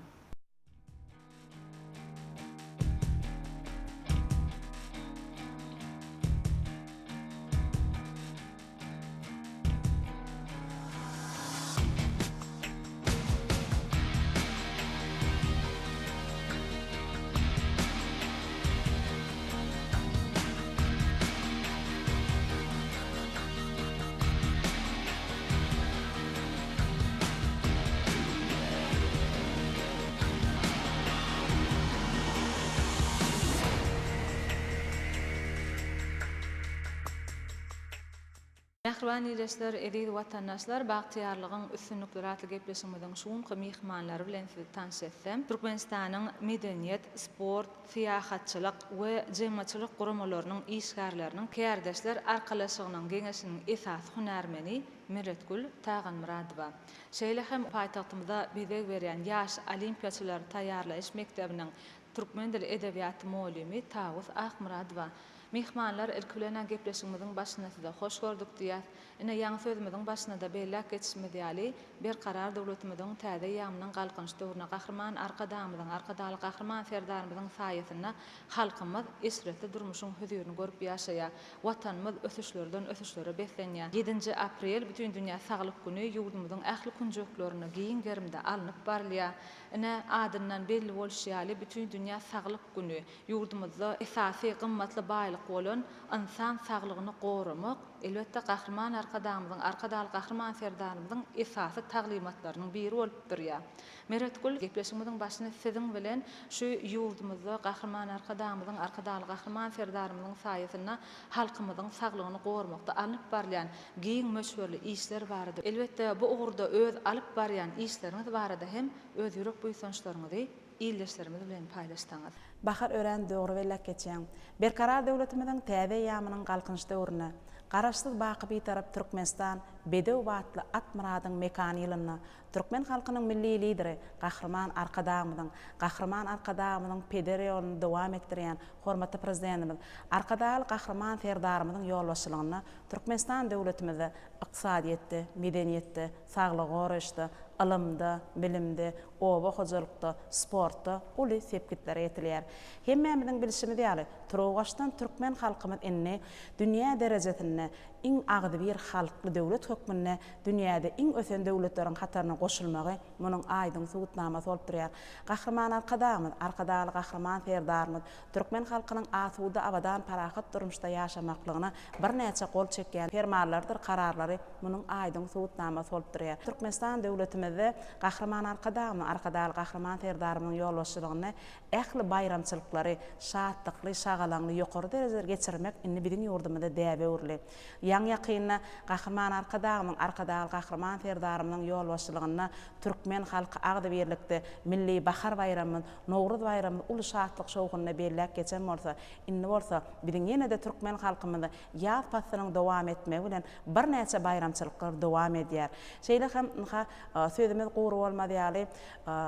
Speaker 2: Mähriban ildeşler, eziz watandaşlar, Bagtyýarlygyň üstünlikleri atly gepleşigimiziň şu günki myhmanlary bilen sizi tanyş etsem, Türkmenistanyň Medeniýet, sport, syýahatçylyk we jemgyýetçilik guramalarynyň işgärleriniň kärdeşler arkalaşygynyň geňeşiniň esasy hünärmeni Meretgül Taganmyradowa, şeýle hem paýtagtymyza bezeg berýän Ýaş olimpiýaçylary taýýarlaýyş mekdebiniň türkmen dili edebiýaty mugallymy Tawus Akmyradowa. Myhmanlar, ilki bilen-ä gepleşigimiziň başynda size hoş gördük diýýäs. Ine, ýaňy sözümiziň başynda-da belläp geçişimiz ýaly, Berkarar döwletimiziň täze eýýamynyň Galkynyş döwründe Gahryman Arkadagymyzyň, Arkadagly Gahryman Serdarymyzyň saýasynda halkymyz eşretli durmuşyň hözirini görüp ýaşaýar. Watanymyz ösüşlerden ösüşlere beslenýär. Ýedinji aprel Bütindünýä saglyk güni ýurdumyzyň ähli künjeklerinde giň gerimde alnyp barylýar. Ine, adyndan belli bolşy ýaly, Bütindünýä saglyk güni ýurdumyzda esasy gymmatly baýlyk bolan ynsan saglygyny goramak, elbetde, Gahryman Arkadagymyzyň, Arkadagly Gahryman Serdarymyzyň esasy taglymatlarynyň biri bolup durýar. Meretgül, gepleşigimiziň başyny siziň bilen şu ýurdumyzda Gahryman Arkadagymyzyň, Arkadagly Gahryman Serdarymyzyň saýasynda halkymyzyň saglygyny goramakda alnyp barylýan giň möçberli işler barada, elbetde, bu ugurda öz alyp barýan işleriňiz barada hem öz ýürek buýsançlaryňyzy ildeşlerimiz bilen paýlaşsaňyz.
Speaker 20: Bahar örän dogry belläp geçýäň. Berkarar döwletimiziň täze eýýamynyň Galkynyş döwründe, Garaşsyz baky Bitarap Türkmenistan bedew batly at myradyň mekany ýylynda türkmen halkynyň Milli Lideri Gahryman Arkadagymyzyň, Gahryman Arkadagymyzyň peder ýoluny dowam etdirýän hormatly Prezidentimiz Arkadagly Gahryman Serdarymyzyň ýolbaşçylygynda Türkmenistan döwletimizde ykdysadyýetde, medeniýetde, saglygy goraýyşda, ylymda, bilimde, oba hojalykda, sportda uly sepgitlere ýetilýär. Hemmämiziň bilşimiz ýaly, turuwbaşdan türkmen halkymyz indi dünýä derejesinde iň agzybir halkly döwlet hökmünde dünýäde iň ösen döwletleriň hataryna goşulmagy munuň aýdyň subutnamasy bolup durýar. Gahryman Arkadagymyz, Arkadagly Gahryman Serdarymyz türkmen halkynyň asuda, abadan, parahat durmuşda ýaşamaklygyna birnäçe gol çekýän Permanlarydyr Kararlary munuň aýdyň subutnamasy bolup durýar. Türkmenistan döwletimizde Gahryman Arkadagymyzyň, Arkadagly Gahryman Serdarymyzyň ýolbaşçylygynda ähli baýramçylyklary şatlykly, şagalaňly, ýokary derejede geçirmek indi biziň ýurdumyzda däbe öwrüldi. Ýaňy-ýakynda Gahryman Arkadagymyzyň, Arkadagly Gahryman Serdarymyzyň ýolbaşçylygynda türkmen halky agzybirlikde Milli bahar baýramymyz, Nowruz baýramymyzy uly şatlyk-şowhunda belläp geçen bolsa, indi bolsa biziň ýene-de türkmen halkymyzda ýaz paslynyň dowam etmegi bilen birnäçe baýramçylyklar dowam edýär. Şeýle hem, ynha, sözümiz gury bolmaz ýaly,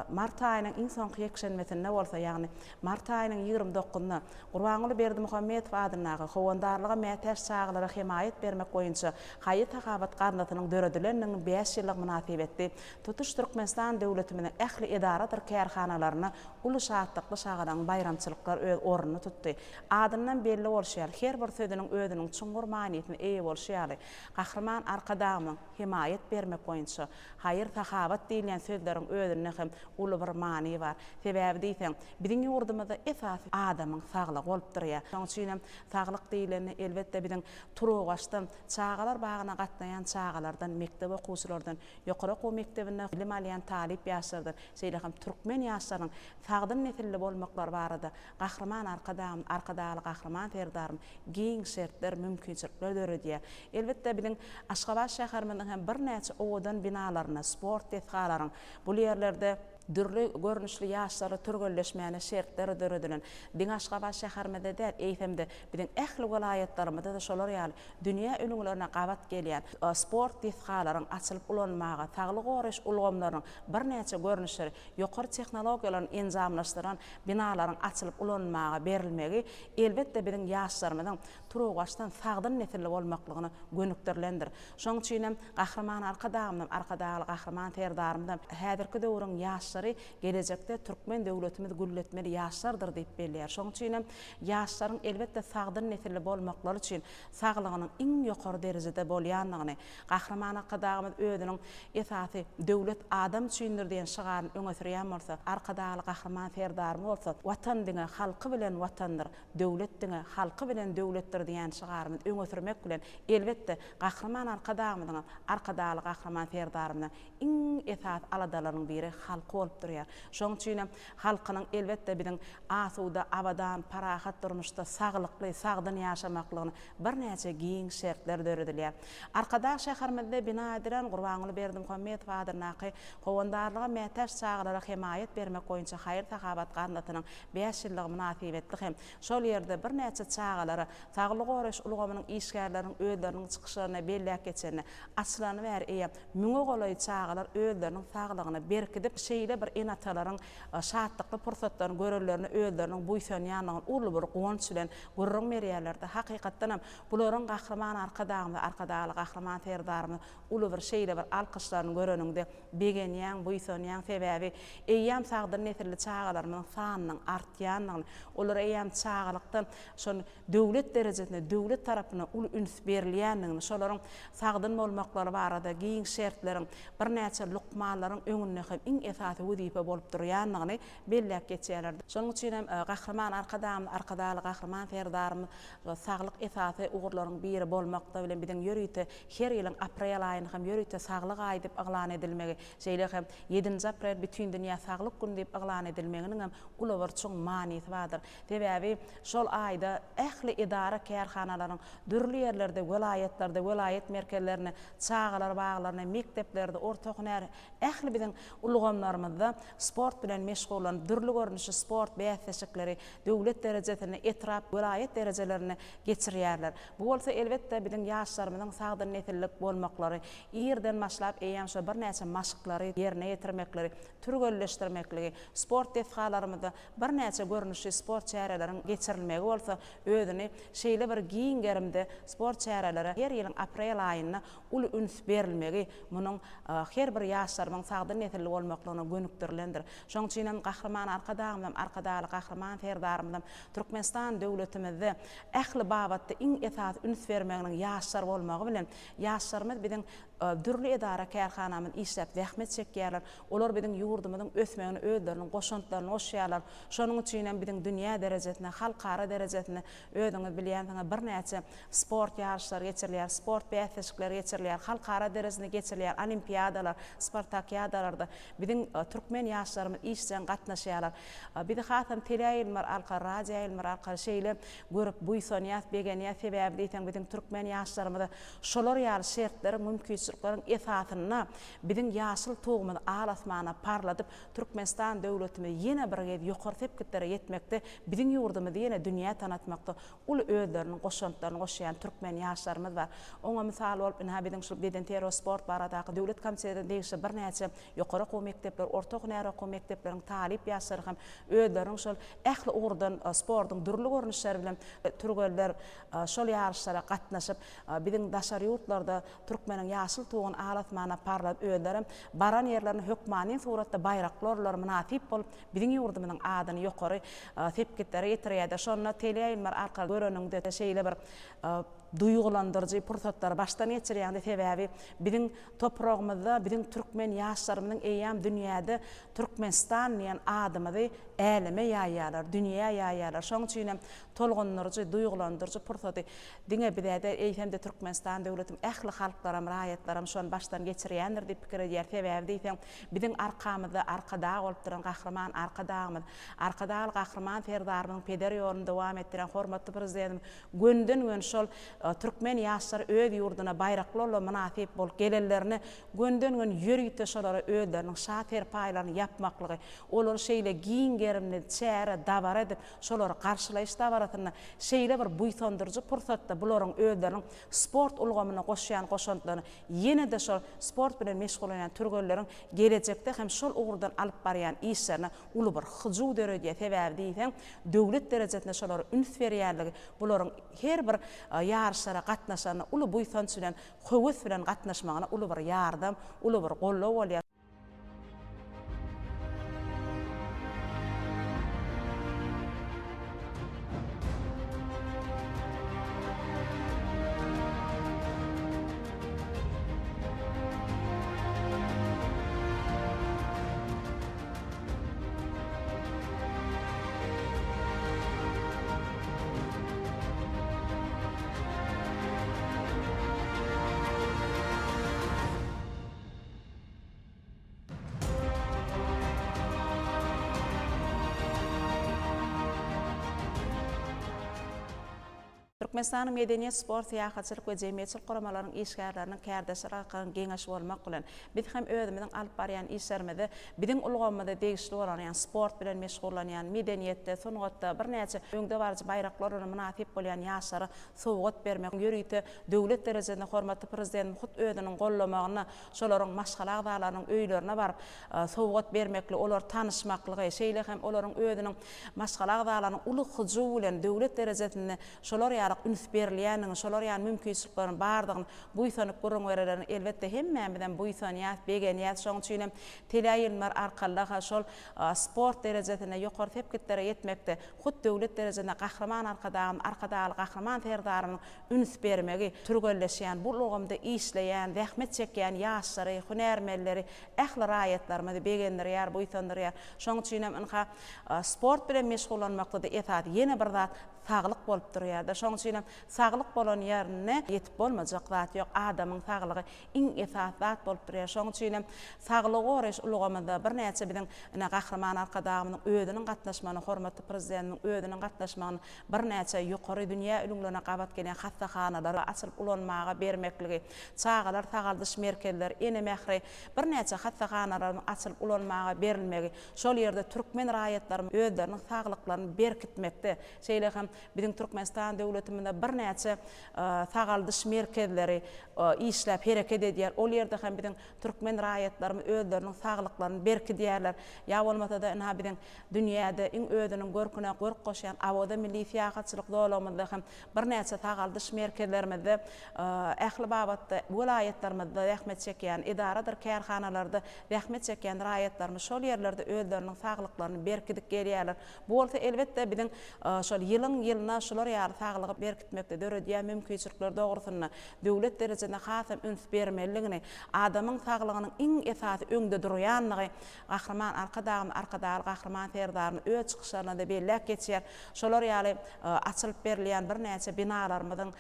Speaker 20: mart aýynyň iň soňky ýekşenbesinde bolsa, ýagny mart aýynyň 29-nda Gurbanguly Berdimuhamedow adyndaky Howandarlyga mätäç çagalara hemaýat bermek boýunça haýyr-sahawat gaznasynyň döredilendiginiň bäş ýyllygy mynasybetli tutuş Türkmenistan döwletimiziň ähli edaradyr kärhanalarynda uly şatlykly şagalaň baýramçylyklar öz ornuny tutdy. Adyndan belli bolşy ýaly, her bir sözüniň özüniň çuňňur manysyna eýe bolşy ýaly, Gahryman Arkadagymyzyň hemaýat bermek boýunça haýyr-sahawat. Sahawat diýilýän sözleriň özünde hem uly bir many bar. Sebäbi diýseň, biziň ýurdumyzda esasy adamyň saglygy bolup durýar. Şonuň üçin hem saglyk diýlende, elbetde, biziň turuwbaşdan çagalar bagyna gatnaýan çagalardan, mekdep okuwçylardan, ýokary okuw mekdebinde bilim alýan talyp ýaşlardan, şeýle hem türkmen ýaşlarynyň sagdyn nesilli bolmaklary barada Gahryman Arkadagymyz, Arkadagly Gahryman Serdarymyz giň şertler, mümkinçilikler döredýär. Elbetde, biziň Aşgabat şäherimiziň hem birnäçe owadan binalarynda, sport desgalaryň, bul ýerlerde dürli görnüşli ýaşlara türgenleşmäne şertler döredilen. Diňe Aşgabat şäherimizde däl, eýsem-de, biziň ähli welaýatlarymyzda-da şolar ýaly dünýä ülňülerine gabat gelýän sport desgalaryň açylyp ulanylmaga, saglygy goraýyş ulgamlarynyň birnäçe görnüşleri, ýokary tehnologiýalaryny enjamlaşdyran binalaryň açylyp ulanylmaga berilmegi, elbetde, biziň ýaşlarymyzyň turuwbaşdan sagdyn nesilli bolmaklygyna gönükdirilendir. Şonuň üçin hem Gahryman Arkadagymyzam, Arkadagly Gahryman Serdarymyzam häzirki döwrüň ýaşlary gelejekde türkmen döwletimizi gülletmeli ýaşlardyr diýip belleýär. Şonuň üçin hem ýaşlaryň, elbetde, sagdyn nesilli bolmaklary üçin saglygynyň iň ýokary derejede bolýandygyny, Gahryman Arkadagymyz özüniň esasy Döwlet adam üçindir diýen şygaryny öňe sürýän bolsa, Arkadagly Gahryman Serdarymyz bolsa Watan diňe halky bilen Watandyr, döwlet diňe halky bilen döwletdir diýen şygarymyzy öňe sürmek bilen, elbetde, Gahryman Arkadagymyzyňam, Arkadagly Gahryman Serdarymyzyň iň esasy aladalarynyň biri halky bolup durýar. Şonuň üçinem halkynyň, elbetde, biziň asuda, abadan, parahat durmuşda saglykly, sagdyn ýaşamaklygyny birnäçe giň şertler döredilýär. Arkadag şäherimizde bina edilen Gurbanguly Berdimuhamedow adyndaky Howandarlyga mätäç çagalara hemaýat bermek boýunça haýyr-sahawat gaznasynyň bäş ýyllygy mynasybetli hem şol ýerde birnäçe çagalara saglygy goraýyş ulgamynyň işgärleriniň özleriniň çykyşlarynda belläp geçenine açylany bäri eýýäm müňe golaý çagalar özleriniň saglygyny berkidip şeýle bir ene-atalaryň şatlykly pursatlaryny görenlerine özleriniň buýsanýandygyny uly bir guwanç bilen gürrüň berýärlerdi. Hakykatdanam, bularyň Gahryman Arkadagymyza, Arkadagly Gahryman Serdarymyza uly bir şeýle bir alkyşlaryny göreniňde begenýäň, buýsanýaň, sebäbi eýýäm sagdyn nesilli çagalarymyzyň sanynyň artýandygyny, olara eýýäm çagalykdan şol döwlet derejesinde, döwlet tarapyndan uly üns berilýändigini, şolaryň sagdyn bolmaklary barada giň şertleriň, birnäçe lukmanlaryň öňünde hem iň esasy wezipe bolup durýandygyny belläp geçýärler. Şonuň üçin hem Gahryman Arkadagymyz, Arkadagly Gahryman Serdarymyz saglyk esasy ugurlaryň biri bolmakda bilen biziň ýörite her ýylyň aprel aýyny hem ýörite Saglyk aýy diýip yglan edilmegi, şeýle hem ýedinji aprel Bütindünýä saglyk güni diýip yglan edilmeginiň hem uly bir çuň manysy bardyr. Sebäbi şol aýda ähli edara-kärhanalaryň dürli ýerlerde, welaýatlarda, welaýat merkezlerinde, çagalar baglarynda, mekdeplerde, orta hünär Ähli biziň ulgamlarymyzda sport bilen meşgullanyp, dürli görnüşli sport bäsleşikleri döwlet derejesinde, etrap, welaýat derejelerinde geçirýärler. Bu bolsa, elbetde, biziň ýaşlarymyzyň sagdyn nesillik bolmaklary, irden başlap eýýäm şo birnäçe maşklary ýerine ýetirmekleri, türgenleşdirmekligi, sport desgalarymyzda birnäçe görnüşli sport çäreleriň geçirilmegi bolsa özüni şeýle bir giň gerimde sport çärelere her ýylyň aprel aýynda uly üns berilmegi munuň her bir ýaşlarymyň sagdyn nesilli bolmaklygyna gönükdirilendir. Şonuň üçin hem Gahryman Arkadagymyzam, Arkadagly Gahryman Serdarymyzam Türkmenistan döwletimizde ähli babatda iň esasy üns bermeginiň ýaşlar bolmagy bilen, ýaşlarymyz biziň dürli edara-kärhanamyz işläp zähmet çekýärler. Olar biziň ýurdumyzyň ösmegine özleriniň goşantlaryny goşýarlar. Şonuň üçin hem biziň dünýä derejesinde, halkara derejesinde özüňiz bilýänsiňiz birnäçe Sport ýaryşlary geçirilýär, sport bäsleşikleri geçirilýär, halkara derejesinde geçirilýän olimpiadalar, spartakiadalarda biziň türkmen ýaşlarymyz işjeň gatnaşýarlar. Bizi hasam teleýaýlymlar arkaly, radioýaýlymlar arkaly şeýle görüp buýsanýas, begenýäs, sebäbi diýseň biziň türkmen ýaşlarymyza şolar ýaly şertleriň, mümkinçilikleriň esasynda biziň ýaşyl tugumyzy al-asmana parladyp, Türkmenistan döwletimizi ýene bir gez ýokary sepgitlere ýetmekde, biziň ýurdumyzy ýene dünýä tanatmakda uly özleriniň goşantlaryny goşýan türkmen ýaşlarymyz bar. Oňa mysal bolup, ynha, biziň şu bedenterbiýe sport baradaky döwlet komitetine degişli birnäçe ýokary okuw mekdepleri, orta hünär okuw mekdepleriniň talyp ýaşlary hem özleriniň şol ähli ugurdan sportuň dürli görnüşleri bilen türgenler şol ýaryşlara gatnaşyp, biziň daşary ýurtlarda türkmeniň ýaşyl tuguny al-asmana parladyp, özlerem baran ýerlerinde hökmany suratda baýrakly orunlara mynasyp bolup, biziň ýurdumyzyň adyny ýokary sepgitlere ýetirýärdi. Şonda teleýaýlymlar arkaly göreniňde şeýle bir. duýgulandyryjy pursatlary başdan geçirýäňde sebäbi biziň topragymyzda biziň türkmen ýaşlarymyzyň eýýäm dünýäde Türkmenistan diýen adymyzy äleme ýaýýarlar, dünýä ýaýýarlar. Şonuň üçin hem tolgundyryjy, duýgulandyryjy pursady diňe biz-ä däl, eýsem-de Türkmenistan döwletiniň ähli halklaram, raýatlaram şony başdan geçirýändir diýip pikir edýär. Sebäbi diýseň, biziň arkamyzda Arkadag bolup duran Gahryman Arkadagymyz, Arkadagly Gahryman Serdarymyzyň peder ýoluny dowam etdirýän hormatly Prezidentimiz gönden-göni şol türkmen ýaşlary öz ýurduna baýrakly ola mynasyp bolup gelenlerine gönden-göni ýörite şolara özleriniň şa serpaýlaryny ýapmaklygy, olary şeýle giň gerimli çäre, dabara edip, şolary garşylaýyş dabarasynda şeýle bir buýsandyryjy pursatda bularyň özleriniň sport ulgamyna goşýan goşantlaryny ýene-de şol sport bilen meşgullanýan türgenleriň gelejekde hem şol ugurdan alyp barýan işlerine uly bir hyjuw döredýär. Sebäbi diýseň, döwlet derejesinde şolara üns berýänligi bularyň her bir ýaryşlara gatnaşanda uly buýsanç bilen, höwes bilen gatnaşmagyna uly bir ýardam, uly bir goldaw bolýar. Türkmenistanyň Medeniýet, sport, syýahatçylyk we jemgyýetçilik guramalarynyň işgärleriniň kärdeşler halkynyň geňeşi bolmak bilen, biz hem özümiziň alyp barýan işlerimizde biziň ulgamymyza degişli bolan, ýagny sport bilen meşgullanýan, medeniýetde, sungatda birnäçe öňdebaryjy baýraklar bilen mynasyp bolýan ýaşlara sowgat bermek, ýörite döwlet derejesinde hormatly Prezidentimiz hut özüniň gollamagynda şolaryň maşgala agzalarynyň öýlerine baryp, sowgat bermekli, olary tanyşmaklygy, şeýle hem olaryň özüniň maşgala agzalarynyň uly hyjuw bilen döwlet derejesinde şolar ýaly üns berilýändigini, şolar ýaly mümkinçilikleriň bardygyny buýsanyp gürrüň berelerine elbetde hemmämizem buýsanýas, begenýäs. Şonuň üçin hem teleýaýlymlar arkaly-ha şol sport derejesinde ýokary sepgitlere ýetmekde hut döwlet derejesinde Gahryman Arkadagymyz, Arkadagly Gahryman Serdarymyzyň üns bermegi, türgenleşýän, bu ulgamda işleýän, zähmet çekýän ýaşlary, hünärmenleri, ähli raýatlarymyzy begendirýär, buýsandyrýar. Şonuň üçin hem, ynha, sport bilen meşgullanmakda-da esasy ýene bir zat saglyk bolup durýar-da. Şonuň üçin hem saglyk bolan ýerinde ýetip bolmajak zat ýok. Adamyň saglygy iň esasy zat bolup durýar. Şonuň üçin hem saglygy goraýyş ulgamynda birnäçe biziň ine Gahryman Arkadagymyzyň özüniň gatnaşmagyna, hormatly Prezidentimiziň özüniň gatnaşmagyna birnäçe ýokary dünýä ülňülerine gabat gelýän hassahanalar açylyp ulanmaga bermekligi, çagalar sagaldyş merkezleri, Ene mähri, birnäçe hassahanalaryň açylyp ulanmaga berilmegi, şol ýerde türkmen raýatlaryň özleriniň saglyklaryny berkitmekde, şeýle hem biziň Türkmenistan döwletimizde birnäçe sagaldyş merkezleri işläp hereket edýär, ol ýerde hem biziň türkmen raýatlarymyz özleriniň saglyklaryny berkidýärler. Ýa bolmasa-da ynha biziň dünýäde iň özüniň görküne görk goşýan Awaza milli syýahatçylyk zolagymyzda hem birnäçe sagaldyş merkezlerimizde ähli babatda welaýatlarymyzda zähmet çekýän, edaradyr kärhanalarda zähmet çekýän raýatlarymyz şol ýerlerde özleriniň saglyklaryny berkidip gelýärler. Bu bolsa elbetde biziň şol ýylyň-ýylyna şular ýaly saglygy berkitmekde döredýän mümkinçilikleri dogrusynda döwlet derejesinde hasam üns bermelidigini, adamyň saglygynyň iň esasy öňde durýandygy Gahryman Arkadagymyz, Arkadagly Gahryman Serdarymyz öz çykyşlarynda-da belläp geçýär. Şolar ýaly açylyp berilýän birnäçe binalarymyzyň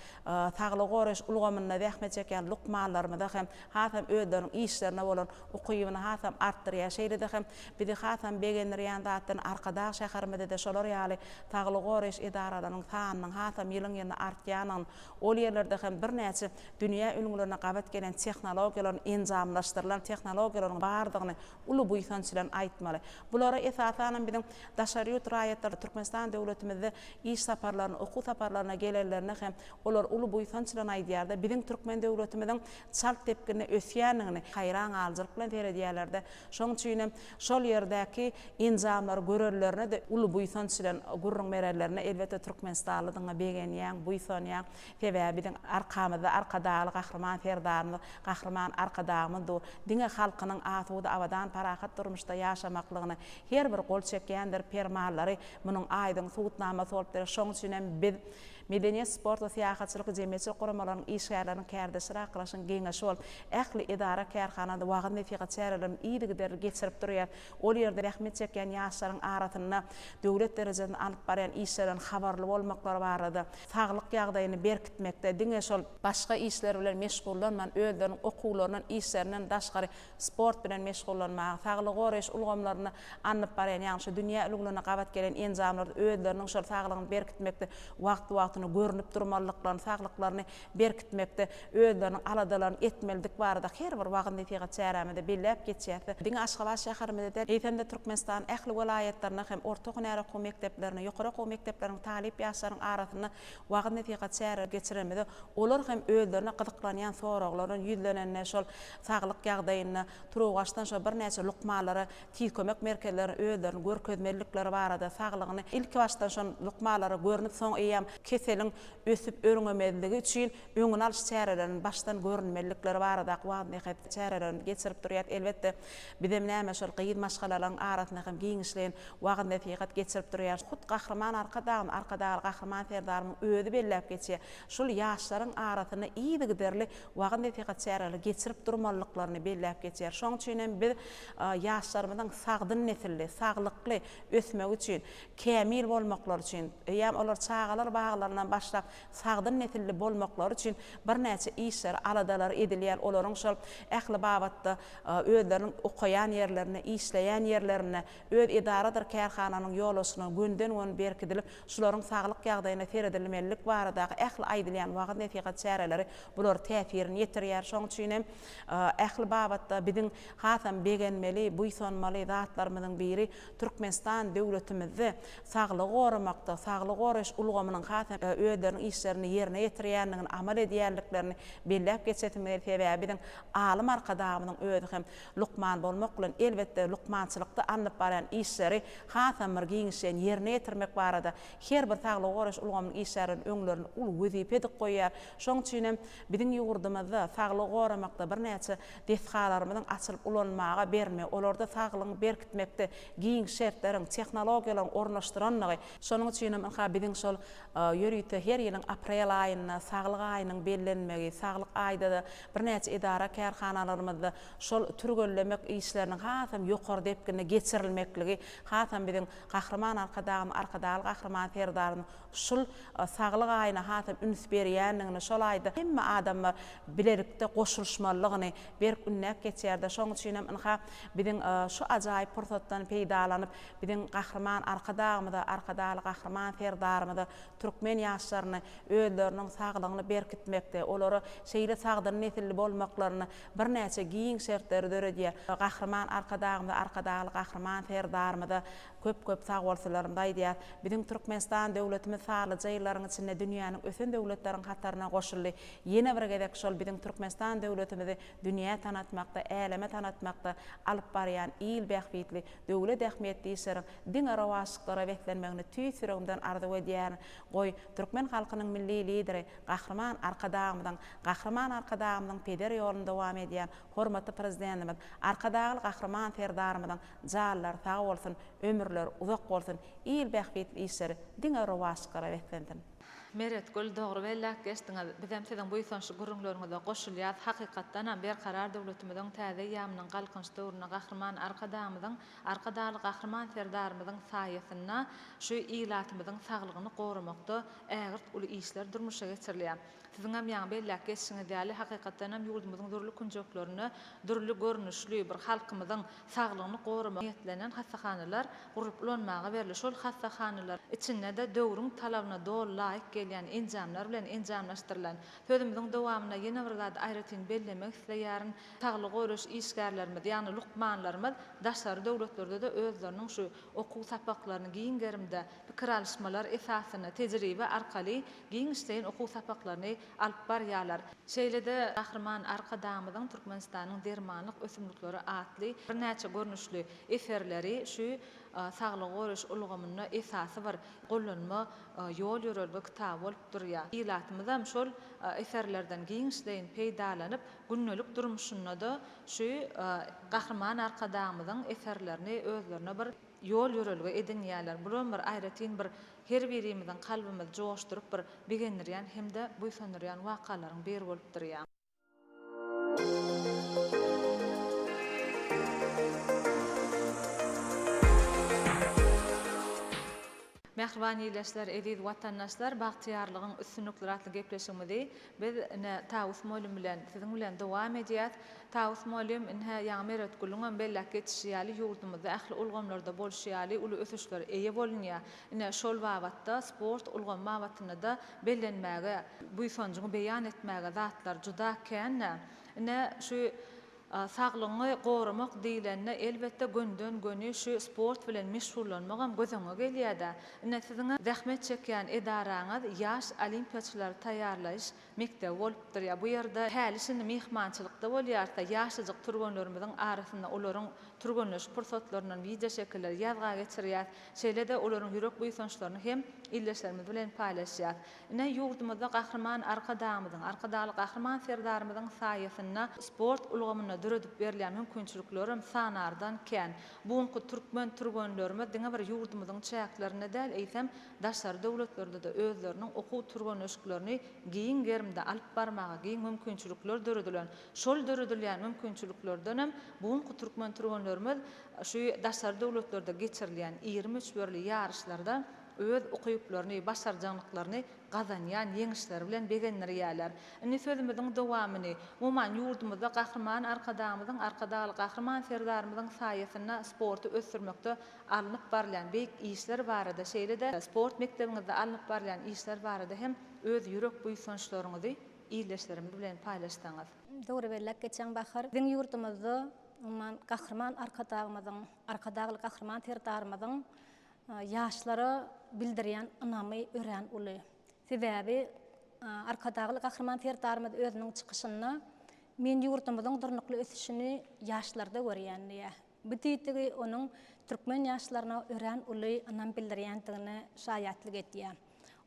Speaker 20: saglygy goraýyş ulgamynda zähmet çekýän lukmanlarymyza hem hasam özleriniň işlerine bolan ukybyny hasam artdyrýar. Şeýle-de hem bizi hasam begendirýän zatdan Arkadag şäherimizde-de şolar ýaly saglygy goraýyş edaralarynyň sanynyň hasam ýylyň-ýylyna artýandygyny, ol ýerlerde hem birnäçe dünýä ülňülerine gabat gelen tehnologiýalaryň enjamlaşdyrylan tehnologiýalaryň bardygyny uly buýsanç bilen aýtmaly. Bulara esasanam biziň daşary ýurt raýatlary Türkmenistan döwletimizde iş saparlaryna, okuw saparlaryna gelenlerinde hem olar uly buýsanç bilen aýdýarda, biziň türkmen döwletimiziň çalt depginde ösýändigini haýran galyjylyk bilen seredýärler-de. Şonuň üçin hem şol ýerdäki enjamlary görenlerine-de uly buýsanç bilen gürrüň berenlerine elbetde türkmenistanlydygyňa begenýäň, buýsanýaň. Sebäbi biziň arkamyzda Arkadagly Gahryman Serdarymyz, Gahryman Arkadagymyz dur. Diňe halkynyň asuda, abadan, parahat durmuşda ýaşamaklygyna her bir gol çekýändir permanlary munuň aýdyň subutnamasy bolup durýar. Şonuň üçin hem biz. Medeniýet, sport we syýahatçylyk jemgyýetçilik guramalarynyň işgärleriniň kärdeşler arkalaşygynyň geňeşi bolup, ähli edara-kärhanada wagyz-nesihat çärelerini yzygiderli geçirip durýar. Ol ýerde zähmet çekýän ýaşlaryň arasynda döwlet derejesinde alyp barýan işlerden habarly bolmaklary barada, saglyk ýagdaýyny berkitmekde diňe şol başga işler bilen meşgullanman, özleriniň okuwlaryndan, işlerinden daşgary sport bilen meşgullanmaga, saglygy goraýyş ulgamlarynda alnyp barýan, ýagny şu dünýä ülňülerine gabat gelen enjamlarda özleriniň şol saglygyny berkitmekde wagtly-wagtynda görnüp durmalydyklaryny, saglyklaryny berkitmekde özleriniň aladalaryny etmelidik barada her bir wagyz-nesihat çärämizde belläp geçýäs. Diňe Aşgabat şäherimizde däl, eýsem-de Türkmenistanyň ähli welaýatlarynda hem orta hünär okuw mekdeplerinde, ýokary okuw mekdepleriniň talyp ýaşlaryň arasynda wagyz-nesihat çäreleri geçirenimizde olar hem özlerine gyzyklanýan soraglardan ýüzlenende şol saglyk ýagdaýynda turuwbaşdan şol birnäçe lukmanlara tiz kömek merkezlerine özlerini görkezmelilikleri barada saglygyny ilkibaşdan şol lukmanlara görnüp soň eýýäm keseliň ösüp örňemezligi üçin öňüni alyş çärelerini başdan görünmelilikleri baradaky wagyz-nesihat çärelerini geçirip durýar. Elbetde, bizem näme şol gyz maşgalalaryň arasynda hem giňişleýin wagyz-nesihat geçirip durýarys. Hut Gahryman Arkadagymyz, Arkadagly Gahryman Serdarymyň özi belläp geçýär. Şol ýaşlaryň arasynda yzygiderli wagyz-nesihat çäreleri geçirip durmalydyklaryny belläp geçýär. Şonuň üçin hem biz ýaşlarymyzyň sagdyn nesilli, saglykly ösmegi üçin, kämil bolmaklary üçin, eýýäm olar çagalar baglaryndan başlap sagdyn nesilli bolmaklary üçin birnäçe işler, aladalar edilýär. Olaryň şol ähli babatda özleriniň okaýan ýerlerinde, işleýän ýerlerinde öz edaradyr kärhananyň ýolbaşçylygyna gönden-göni berkidilip, şularyň saglyk ýagdaýyna seredilmelilik baradaky ähli aýdylýan wagyz-nesihat çäreleri bular täsirini ýetirýär. Şonuň üçin hem ähli babatda biziň hasam begenmeli, buýsanmaly zatlarymyzyň biri Türkmenistan döwletimizde saglygy goramakda, saglygy goraýyş ulgamynyň hasam özleriniň işlerini ýerine ýetirýändigini, amal edýänliklerini belläp geçesim gelýär. Sebäbi biziň alym Arkadagymyzyň özi hem lukman bolmak bilen, elbetde, lukmançylykda alnyp barýan işleri hasam bir giňişleýin ýerine ýetirmek barada her bir saglygy goraýyş ulgamynyň işgärleriniň öňlerinde uly wezipe edip goýýar. Şonuň üçin hem biziň ýurdumyzda saglygy goramakda birnäçe desgalarymyzyň açylyp ulanmaga berilmegi, olarda saglygyňy berkitmekde giň şertleriň, tehnologiýalaryň ornaşdyranlygy, Şonuň üçin hem ynha biziň şol ýörite her ýylyň aprel aýynda Saglyk aýynyň bellenmegi, Saglyk aýda-da birnäçe edara-kärhanalarymyzda şol türgenlemek işleriniň hasam ýokary depginde geçirilmekligi hasam biziň Gahryman Arkadagymyz, Arkadagly Gahryman Serdarymyz şul Saglyk aýyna hasam üns berýändigini, şol aýda hemme adamlar bilelikde goşulyşmalydygyny berk ündäp geçýärdi. Şonuň üçin hem ynha biziň şu ajaýyp pursatdan peýdalanyp, biziň Gahryman Arkadagymyza, Arkadagly Gahryman Serdarymyza türkmen ýaşlaryny özleriniň saglygyny berkitmekde, olara şeýle sagdyn nesilli bolmaklarynda birnäçe giň şertleri döredýär. Gahryman Arkadagymyza, Arkadagly Gahryman Serdarymyza köp-köp sagbolsunlarymyzy aýdýarys. Biziň Türkmenistan döwletimiz sanlyja ýyllaryň içinde dünýäniň ösen döwletleriň hataryna goşuldy. Ýene bir gezek şol biziň Türkmenistan döwletimizi dünýä tanatmakda, äleme tanatmakda alyp barýan il bähbitli, döwlet ähmiýetli işleriň diňe rowaçlyklara beslenmegini tüýs ýüregimden arzuw edýärin. Goý, türkmen halkynyň Milli Lideri Gahryman Arkadagymyzyň, Gahryman Arkadagymyzyň peder ýoluny dowam edýän hormatly Prezidentimiz Arkadagly Gahryman Serdarymyzyň janlary sag bolsun, ömürleri uzak bolsun, il bähbitli işleri diňe rowaçlyklara beslensin!
Speaker 21: Meretgül, dogry belläp geçdiňiz. Bizem siziň buýsançly gürrüňleriňize goşulýas. Hakykatdanam, Berkarar döwletimiziň täze eýýamynyň Galkynyş döwründe Gahryman Arkadagymyzyň, Arkadagly Gahryman Serdarymyzyň saýasynda şu ilatymyzyň saglygyny goramakda ägirt uly işler durmuşa geçirilýär. Siziňem ýaňy belläp geçişiňiz ýaly, hakykatdanam ýurdumyzyň dürli künjeklerinde dürli görnüşli bir halkymyzyň saglygyny goramaga niýetlenen hassahanalar gurlup ulanmaga berildi. Şol hassahanalar içinde-de döwrüň talabyna doly laýyk gelýän enjamlar bilen enjamlaşdyrylan. Sözümiziň dowamynda ýene bir zady aýratyn bellemek isleýärin. Saglygy goraýyş işgärlerimiz, ýagny lukmanlarymyz daşary döwletlerde-de özleriniň şu okuw sapaklaryny giň gerimde, pikir alyşmalar esasynda, tejribe arkaly giňişleýin okuw sapaklaryny alyp barýarlar. Şeýle-de Gahryman Arkadagymyzyň Türkmenistanyň dermanlyk ösümlikleri atly birnäçe görnüşli eserleri şu. saglygy goraýyş ulgamynda esasy bir gollanma, ýol-ýörelge kitaby bolup durýar. Ilatymyzam şol eserlerden giňişleýin peýdalanyp, gündelik durmuşynda-da şu Gahryman Arkadagymyzyň eserlerini özlerine bir ýol-ýörelge edinýärler. Bulam bir aýratyn bir her birimiziň kalbymyzy joşduryp bir begendirýän hem-de buýsandyrýan wakalaryň biri bolup durýar. Mähriban ildeşler, eziz watandaşlar, Bagtyýarlygyň üstünlikleri atly gepleşigimizi biz ine Tawus mugallym bilen, siziň bilen dowam edýäs. Tawus mugallym, ine ýaňy Meretgülüňem belläp geçişi ýaly, ýurdumyzda ähli ulgamlarda bolşy ýaly uly ösüşlere eýe bolunýar. Ine şol babatda, sport ulgamy babatynda-da bellenmäge, buýsanjyňy beýan etmäge zatlar juda kän-dä. Ine şu Saglygyňy goramak diýlende, elbetde, gönüden-göni şu sport bilen meşgullanmagam göz öňüňe gelýär-dä. Ine, siziň zähmet çekýän edaraňyz ýaş olimpiýaçylary taýýarlaýyş mekdebi bolup durýar. Bu ýerde häli-şindi myhmançylykda bolýarys-da, ýaşajyk türgenlerimiziň arasynda olaryň türgenleşik pursatlaryndan wideoşekilleri ýazga geçirýäris. Şeýle-de olaryň ýürek buýsançlaryny hem ildeşlerimiz bilen paýlaşýarys. Ine, ýurdumyzda Gahryman Arkadagymyzyň, Arkadagly Gahryman Serdarymyzyň saýasynda sport ulgamynda döredip berilýän mümkinçiliklerem sanardan kän. Bu günki türkmen türgenlerimiz diňe bir ýurdumyzyň çäklerinde däl, eýsem, daşary döwletlerde-de özleriniň okuw türgenleşiklerini giň gerimde alyp barmaga giň mümkinçilikler döredilen. Şol döredilýän mümkinçiliklerdenem bu günki türkmen türgenlerimiz şu daşary döwletlerde geçirilýän iri möçberli ýaryşlarda öz ukyplaryny, başarjaňlyklaryny gazanýan ýeňişleri bilen begendirýärler. Indi sözümiziň dowamyny, umuman, ýurdumyzda Gahryman Arkadagymyzyň, Arkadagly Gahryman Serdarymyzyň saýasynda sporty ösdürmekde alnyp barylýan beýik işler barada, şeýle-de sport mekdebiňizde alnyp barylýan işler barada hem öz ýürek buýsançlaryňyzy ildeşlerimiz bilen paýlaşsaňyz.
Speaker 3: Dogry belläp geçýäň Bahar. Biziň ýurdumyzda, umuman, Gahryman Arkadagymyzyň, Arkadagly Gahryman Serdarymyzyň Ýaşlara bildirýän ynamy örän uly. Sebäbi Arkadagly Gahryman Serdarymyz özüniň çykyşynda Men ýurdumyzyň durnukly ösüşini ýaşlarda görýän diýýär. Bu diýdigi onuň türkmen ýaşlaryna örän uly ynam bildirýändigine şaýatlyk edýär.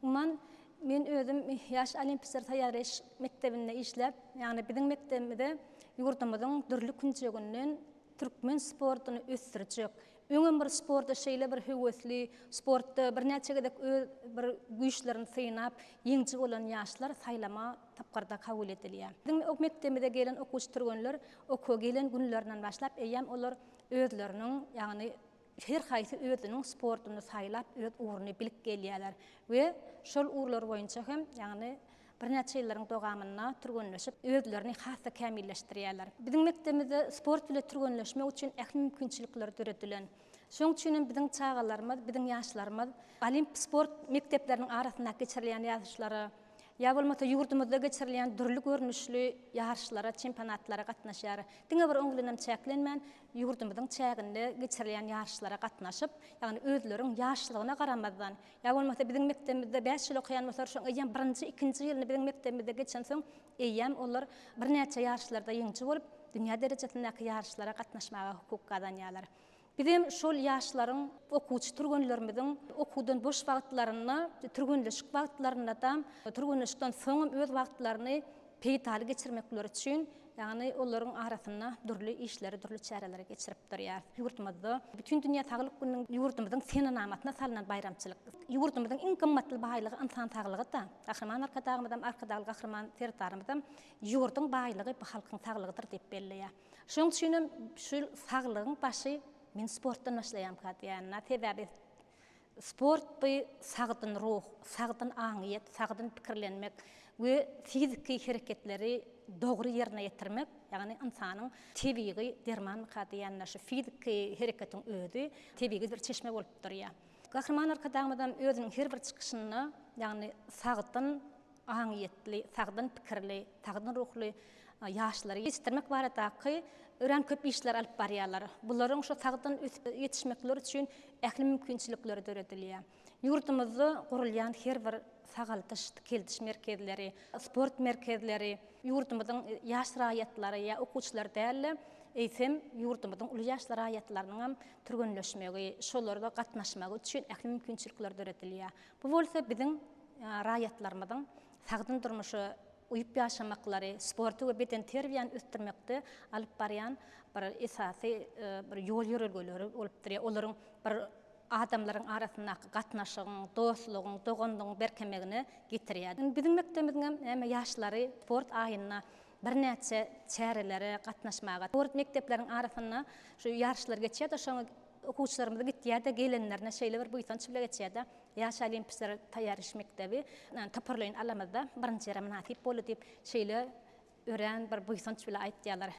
Speaker 3: Umuman, men özüm Ýaş olimpiýaçylar taýýarlaýyş mekdebinde işläp, ýagny biziň mekdebimize ýurdumyzyň dürli künjeginden türkmen sportuny ösdürjek, öňem bir sporta şeýle bir höwesli, sportda birnäçe gezek öz bir güýçlerini synap, ýeňiji bolan ýaşlar saýlama tapgyrda kabul edilýär. Biziň mekdebimize gelen okuwçy türgenler okuwa gelen günlerinden başlap eýýäm olar özleriniň, ýagny her haýsy özüniň sportuny saýlap, öz ugruny bilip gelýärler we şol ugurlar boýunça hem, ýagny Birnäçe ýyllaryň dowamynda türgenleşip, özlerini has-da kämilleşdirýärler. Biziň mekdebimizde sport bile türgenleşmek üçin ähli mümkinçilikler döredilen. Şonuň üçin hem biziň çagalarymyz, biziň ýaşlarymyz Olimp sport mekdepleriniň arasynda geçirilýän ýaryşlara, ýa bolmasa ýurdumyzda geçirilýän dürli görnüşli ýaryşlara, çempionatlara gatnaşýar. Diňe bir oň bilenem çäklenmän, ýurdumyzyň çäginde geçirilýän ýaryşlara gatnaşyp, ýagny özleriň ýaşlygyna garamazdan, Ýa bolmasa biziň mekdebimizde bäş ýyl okaýan bolsalar, şoň eýýäm birinji, ikinji ýylyny biziň mekdebimizde geçensoň, eýýäm olar birnäçe ýaryşlarda ýeňiji bolup, dünýä derejesindäki ýaryşlara gatnaşmaga hukuk gazanýarlar. Bizem şol ýaşlaryň, okuwçy türgenlerimiziň okuwdan boş wagtlarynda, türgenleşik wagtlarynda-da, türgenleşikden soňam öz wagtlaryny peýdaly geçirmekleri üçin, ýagny olaryň arasynda dürli işleri, dürli çäreleri geçirip durýar. Ýurdumyzda Bütindünýä saglyk gününiň ýurdumyzyň senenamasyna salnan baýramçylyk. Ýurdumyzyň iň gymmatly baýlygy ynsan saglygy-da. Gahryman Arkadagymyzam, Arkadagly Gahryman Serdarymyzam ýurduň baýlygy bu halkyň saglygydyr diýip belleýär. Şonuň üçinem şu saglygyň başy men sportdan başlaýamka diýýän. Sebäbi Sport bu sagdyn ruh, sagdyn aňyýet, sagdyn pikirlenmek we fiziki hereketleri dogry ýerine ýetirmek, ýagny ynsanyň tebigy dermanmyka diýýänler şu fiziki hereketiň özi tebigy bir çeşme bolup durýar. Gahryman Arkadagymyzam özüniň her bir çykyşynda, ýagny sagdyn aňyýetli, sagdyn pikirli, sagdyn ruhly ýaşlary ýetişdirmek baradaky örän köp işleri alyp barýarlar. Bularyň şu sagdyn ösüp ýetişmekleri üçin ähli mümkinçilikler döredilýär. Ýurdumyzda gurulýan her bir sagaldyş, dikeldiş merkezleri, sport merkezleri ýurdumyzyň ýaş raýatlary ýa okuwçylary däl-de, eýsem, ýurdumyzyň uly ýaşly raýatlarynyňam türgenleşmegi, şolarda gatnaşmagy üçin ähli mümkinçilikler döredilýär. Bu bolsa biziň raýatlarymyzyň sagdyn durmuşa uýup ýaşamaklary, sporty we bedenterbiýäni ösdürmekde alyp barýan bir esasy bir ýol-ýörelgeleri bolup durýar. Olaryň bir adamlaryň arasyndaky gatnaşygyň, dostlugyň, doganlygyň berkemegine getirýär. Indi biziň mekdebimiziň hem näme ýaşlary sport aýynda birnäçe çärelere gatnaşmaga, sport mekdepleriň arasynda şu ýaryşlar geçýär-de, şoňa okuwçylarymyz gitýär-de, gelenlerine şeýle bir buýsanç bile geçýär-de, Ýaş olimpiýaçylar taýýar iş mekdebi toparlaýyn alamyzda birinji ýere mynasyp boldy diýip, şeýle örän bir buýsanç bile aýtýarlar.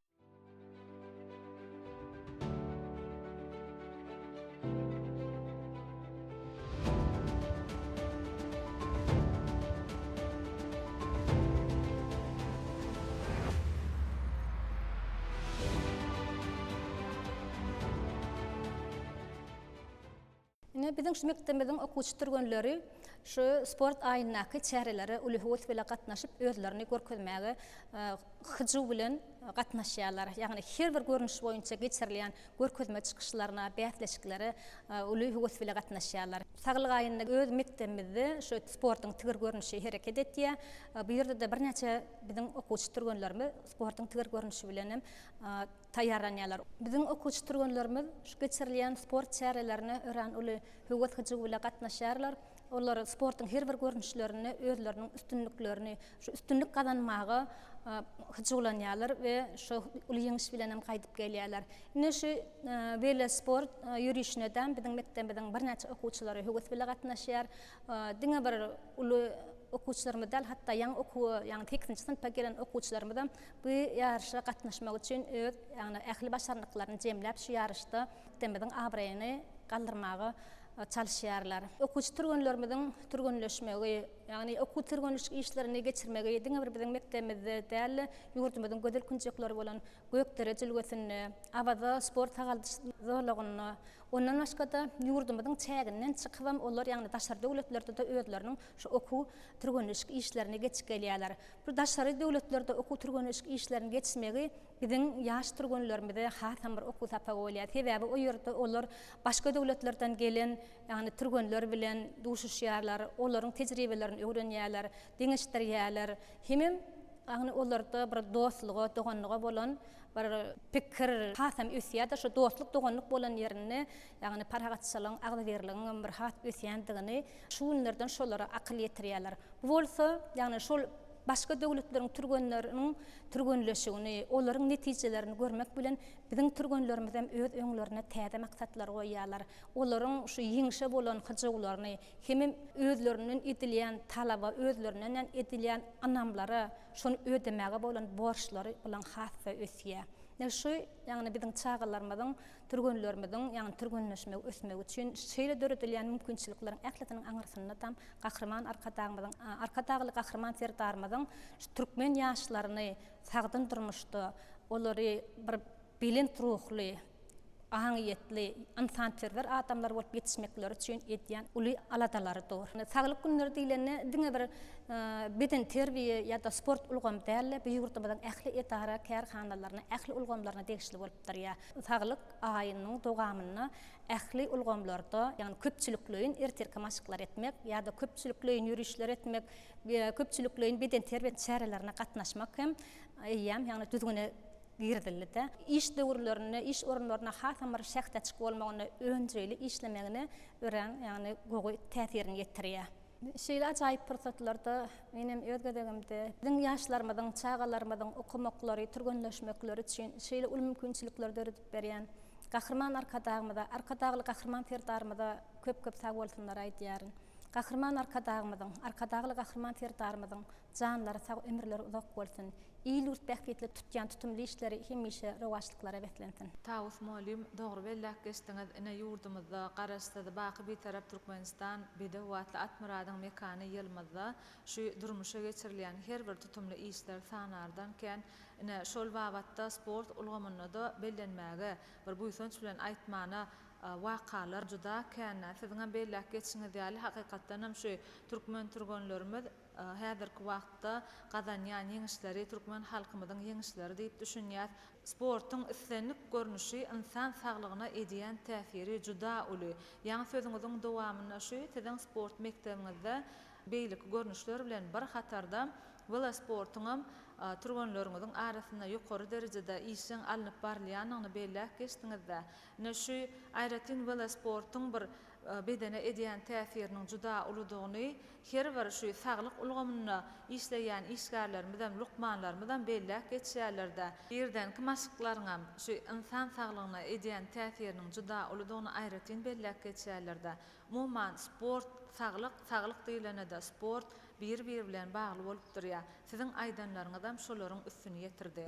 Speaker 3: Ine, biziň şu mekdebimiziň okuwçy-türgenleri şu sport aýyndaky çärelere uly höwes bile gatnaşyp, özlerini görkezmäge hyjuw bilen gatnaşýarlar. Ýagny her bir görnüş boýunça geçirilýän görkezme çykyşlaryna, bäsleşiklere uly höwes bile gatnaşýarlar. Saglyk aýynda öz mekdebimizde şu sportuň tigir görnüşi hereket etýär. Bu ýerde-de birnäçe biziň okuwçy-türgenlerimiz sportuň tigir görnüşi bilen hem taýýarlanýarlar. Biziň okuwçy-türgenlerimiz şu geçirilýän sport çärelerine örän uly höwes-hyjuw bile gatnaşýarlar. Olar sportuň her bir görnüşlerinde özleriniň üstünliklerini, şu üstünlik gazanmaga hyjuwlanýarlar we şu uly ýeňiş bilen hem gaýdyp gelýärler. Ine şu welosport ýörişine-de biziň mekdebimiziň birnäçe okuwçylary höwes bile gatnaşýar. Diňe bir uly okuwçylarymyz däl, hatda ýaňy okuwa, ýagny sekizinji synpa gelen okuwçylarymyzam bu ýaryşa gatnaşmak üçin öz, ýagny ähli başarnyklaryny jemläp şu ýaryşda mekdebimiziň abraýyny galdyrmaga çalyşýarlar. Okuwçy türgenlerimiziň türgenleşmegi, ýagny okuw-türgenleşik işlerini geçirmegi diňe bir biziň mekdebimizde däl-de, ýurdumyzyň gözel künjekleri bolan Gökdere jülgesinde, Awaza sport-sagaldyş zolagynda, ondan başga-da ýurdumyzyň çäginden çykybam olar, ýagny daşary döwletlerde-de özleriniň şu okuw-türgenleşik işlerini geçip gelýärler. Bu daşary döwletlerde okuw-türgenleşik işlerini geçmegi biziň ýaş türgenlerimize hasam bir okuw sapagy bolýar. Sebäbi o ýerde olar başga döwletlerden gelen, ýagny türgenler bilen duşuşýarlar, olaryň tejribelerini öwrenýärler, deňeşdirýärler. Hemem ýagny olarda bir dostluga, doganlyga bolan bir pikir hasam ösýär-de, şu dostluk, doganlyk bolan ýerinde, ýagny parahatçylygyň, agzybirligiň hem bir has ösýändigini şu günlerden şolara akyl ýetirýärler. Bu bolsa, ýagny şol başga döwletleriň türgenleriniň türgenleşigini, olaryň netijelerini görmek bilen biziň türgenlerimizem öz öňlerinde täze maksatlary goýýarlar. Olaryň şu ýeňşe bolan hyjuwlaryny hemem özlerinden edilýän talaba, özlerinden edilýän ynamlara şony ödemäge bolan borçlary bulaň has-da ösýär. Ine şu, ýagny biziň çagalarymyzyň Türgenlerimiziň, ýagny türgenleşmegi, ösmegi üçin şeýle döredilýän mümkinçilikleriň ählisiniň aňyrsynda-da Gahryman Arkadagymyzyň, Arkadagly Gahryman Serdarymyzyň şu türkmen ýaşlaryny sagdyn durmuşda, olary bir belent ruhly, aňyýetli, ynsanperwer adamlar bolup ýetişmekleri üçin edýän uly aladalarydyr. Saglyk günleri diýlende diňe bir bedenterbiýe ýa-da sport ulgamy däl-de, bu ýurdumyzyň ähli edara-kärhanalaryna, ähli ulgamlaryna degişli bolup durýar. Saglyk aýynyň dowamynda ähli ulgamlarda, ýagny köpçülikleýin ertirki maşklar etmek ýa-da köpçülikleýin ýörişler etmek, köpçülikleýin bedenterbiýe çärelerine gatnaşmak hem eýýäm, ýagny düzgüne girizildi-de. Iş döwürlerinde, iş orunlarynda hasam bir şähdaçyk bolmagyna, önjeýli işlemegine örän, ýagny gowy täsirini ýetirýär. Şeýle ajaýyp pursatlarda menem öz gezegimde biziň ýaşlarymyzyň, çagalarymyzyň okamaklary, türgenleşmekleri üçin şeýle uly mümkinçilikleri döredip berýän Gahryman Arkadagymyza, Arkadagly Gahryman Serdarymyza köp-köp sagbolsunlar aýdýaryn. Gahryman Arkadagymyzyň, Arkadagly Gahryman Serdarymyzyň janlary sag, ömürleri uzak bolsun! Il-ýurt bähbitli tutýan tutumly işleri hemişe rowaçlyklara beslensin!
Speaker 21: Tawus mugallym, dogry belläp geçdiňiz, ine ýurdumyzda Garaşsyz, baky Bitarap Türkmenistan, bedew atly at myradyň mekany ýylymyzda şu durmuşa geçirilýän her bir tutumly işler sanardan kän. Ine, şol babatda sport ulgamynda-da bellenmäge, bir buýsanç bilen aýtmana wakalar juda kän. Siziňem belläp geçişiňiz ýaly, hakykatdanam şu türkmen türgenlerimiz häzirki wagtda gazanýan ýeňişleri türkmen halkymyzyň ýeňişleri diýip düşünýäs. Sportuň islendik görnüşi ynsan saglygyna edýän täsiri juda uly. Ýaňy sözüňiziň dowamynda şu siziň sport mekdebiňizde beýleki görnüşler bilen bir hatarda welosportuňam türgenleriňiziň arasynda ýokary derejede işjeň alnyp barylýandygyny belläp geçdiňiz-dä. Ine şu aýratyn welosportuň bir bedene edýän täsiriniň juda uludygyny her bir şu saglyk ulgamynda işleýän işgärlerimizem, lukmanlarymyzam belläp geçýärler-dä. Irdenki maşklaryňam şu ynsan saglygyna edýän täsiriniň juda uludygyny aýratyn belläp geçýärler-dä. Umuman, sport, saglyk, saglyk diýlende-de sport bir-biri bilen bagly bolup durýar. Siziň aýdanlaryňyzam şolaryň üstüni ýetirdi.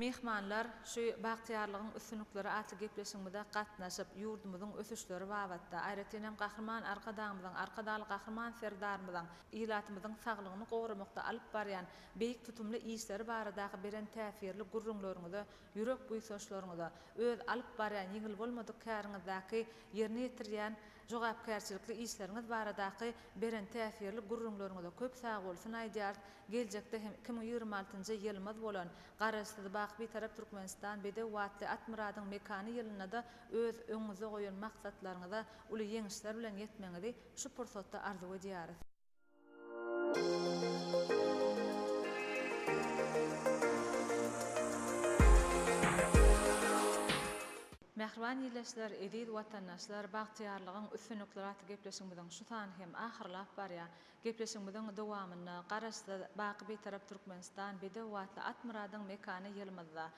Speaker 21: Myhmanlar şu Bagtyýarlygyň üstünlikleri atly gepleşigimize gatnaşyp, ýurdumyzyň ösüşleri babatda, aýratyn hem Gahryman Arkadagymyzyň, Arkadagly Gahryman Serdarymyzyň ilatymyzyň saglygyny goramakda alyp barýan beýik tutumly işleri baradaky beren täsirli gürrüňleriňize, ýürek buýsançlaryňyza, öz alyp barýan ýeňil bolmadyk käriňizdäki ýerine ýetirýän jogapkärçilikli işleriňiz baradaky beren täsirli gürrüňleriňize köp sagbolsun aýdýarys. Geljekde hem 2026-njy ýylymyz bolan Garaşsyz, baky Bitarap Türkmenistan bedew atly at myradyň mekany ýylynda-da öz öňüňizde goýan maksatlaryňyza uly ýeňişler bilen ýetmegiňizi şu pursatda arzuw edýäris. Mähriban ildeşler, eziz watandaşlar, Bagtyýarlygyň üstünlikleri atly gepleşigimiziň şu sany hem ahyrlap barýar. Gepleşigimiziň dowamynda Garaşsyz, baky Bitarap Türkmenistan bedew atly at myradyň mekany ýylymyzda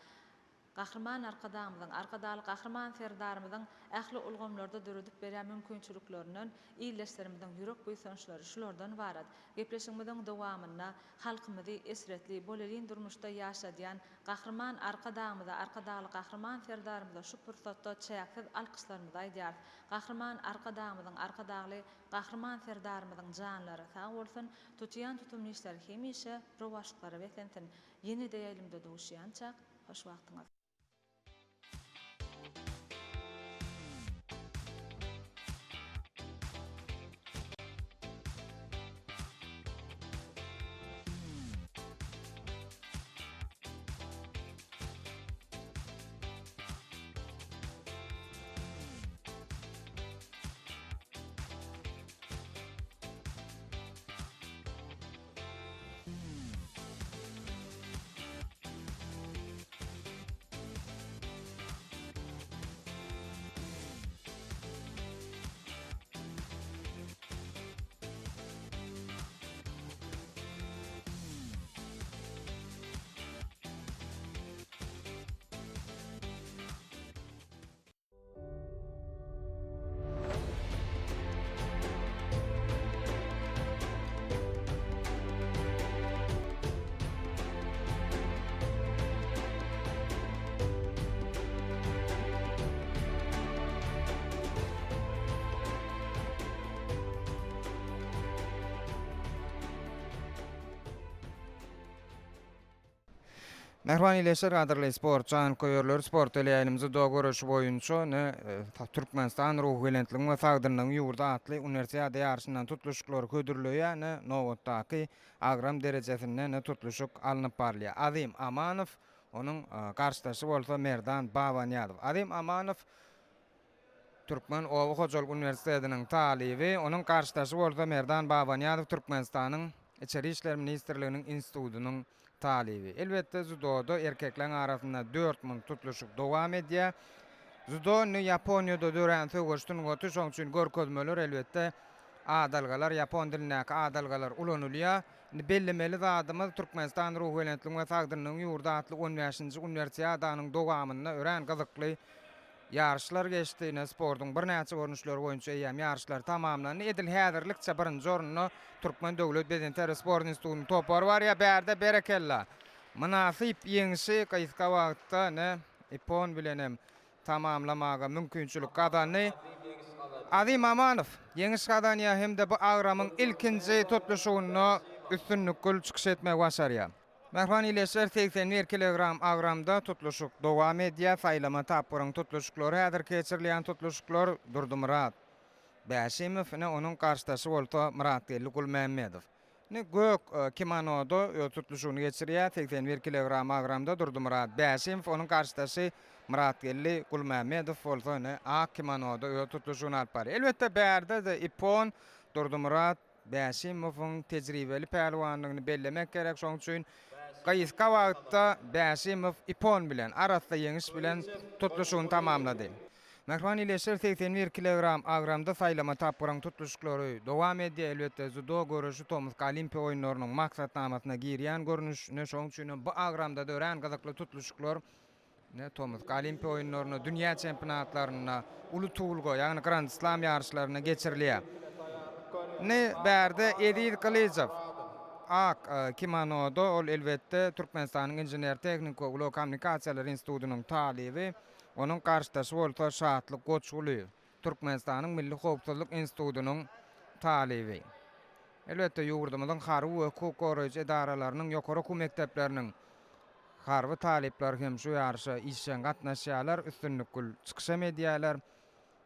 Speaker 21: Gahryman Arkadagymyzyň, Arkadagly Gahryman Serdarymyzyň ähli ulgamlarda döredip berýän mümkinçiliklerinden ildeşlerimiziň ýürek buýsançlary şulardan ybarat. Gepleşigimiziň dowamynda halkymyzy eşretli, bolelin durmuşda ýaşadýan Gahryman Arkadagymyza, Arkadagly Gahryman Serdarymyza şu pursatda çäksiz alkyşlarymyzy aýdýarys. Gahryman Arkadagymyzyň, Arkadagly Gahryman Serdarymyzyň janlary sag bolsun, tutýan tutumly işleri hemişe rowaçlyklara beslensin! Ýene-de ýaýlymda duşýançak, hoş wagtyňyz!
Speaker 15: Mähriban ildeşler, gadyrly sport janköýerleri, sport teleýaýlymyzy Judo göreşi boýunça ine Türkmenistan ruhubelentligiň we sagdynlygyň ýurdy atly Uniwersiada ýaryşyndan tutluşyklary hödürleýär. Ine nobatdaky agram derejesinde ine tutluşyk alnyp barylýar. Azim Amanow, onuň garşydaşy bolsa Merdan Babanyýazow. Azim Amanow Türkmen oba hojalyk uniwersitetiniň talyby, onuň garşydaşy bolsa Merdan Babanyýazow Türkmenistanyň Içeri işler ministrliginiň institutynyň talyby. Elbetde, judoda erkekleň arasynda dört munt tutluşyk dowam edýär.
Speaker 1: Dzudo indi Ýaponiýada dörän söweş sungaty, şonuň üçin görkezmeler elbetde adalgalar, ýapon dilindäki adalgalar ulanylýar. Indi bellemeli zadymyz, Türkmenistan ruhubelentligiň we sagdynlygyň ýurdy atly on bäşinji Uniwersiadanyň dowamynda örän gyzykly ýaryşlar geçdi. Ine, sportuň birnäçe görnüşleri boýunça eýýäm ýaryşlar tamamlandy. Edil häzirlikçe birinji orunda Türkmen döwlet bedenterbiýe sport institutynyň topary barýar. Bärde berekella! Mynasyp ýeňşi gysga wagtda ine, ippon bilen hem tamamlamaga mümkinçilik gazandy. Azim Amanow ýeňiş gazanýar hem-de bu agramyň ilkinji tutluşygynda üstünlikgül çykyş etmegi başarýar. Mähriban ildeşler, 81 kilogram agramda tutluşyk dowam edýär. Saýlama tapgyryň tutluşyklary häzirki geçirilýän tutluşyklar Durdymyrat Bäşimow, ine onuň garşydaşy bolsa Myratgeldi Gulmämmedow. Indi gök kimonoda öz tutluşygyny geçirýär. 81 kilogram agramda Durdymyrat Bäşimow, onuň garşydaşy Myratgeldi Gulmämmedow bolsa ine ak kimonoda öz tutluşygyny alyp barýar. Elbetde bärde-de ippon Durdymyrat Bäşimowyň tejribeli pälwandygyny bellemek gerek. Şonuň üçin gysga wagtda Bäşimow ippon bilen, arassa ýeňiş bilen tutluşygyny tamamlady. Mähriban ildeşler, 81 kilogram agramda saýlama tapgyryň tutluşyklary dowam edýär. Elbetde, dzudo göreşi tomusky Olimpiýa oýunlarynyň maksatnamasyna girýän görnüş. Ine, şonuň üçin hem bu agramda-da örän gyzykly tutluşyklar ine, tomusky Olimpiýa oýunlarynda, dünýä çempionatlarynda, uly tuwulga, ýagny Grand Slam ýaryşlarynda geçirilýär. Indi bärde Eziz Gylyjow ak kimonoda, ol elbetde, Türkmenistanyň Inžener-tehniki we ulag kommunikasiýalary institutynyň talyby. Onuň garşydaşy bolsa Şatlyk Goçgulyýew, Türkmenistanyň Milli howpsuzlyk institutynyň talyby. Elbetde, ýurdumyzyň harby we hukuk goraýjy edaralarynyň, ýokary okuw mekdepleriniň harby talyplary hem şu ýaryşa işjeň gatnaşýarlar, üstünlikgül çykyşam edýärler.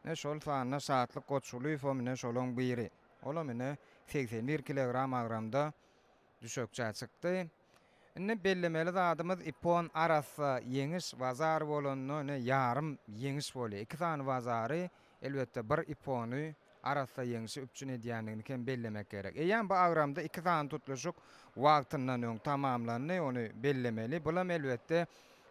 Speaker 1: Ine, şol sanda Şatlyk Goçgulyýewem ine şolaň biri. Olam ine 81 kilogram agramda düşekçä çykdy. Indi bellemeli zadymyz ippon arassa ýeňiş wazary bolanda ine ýarym ýeňiş bolýar. Iki sany wazary elbetde bir ippony arassa ýeňşi üpjün edýändigini hem bellemek gerek. Eýýäm bu agramda iki sany tutluşyk wagtyndan öň tamamlandy ony bellemeli. Bulam elbetde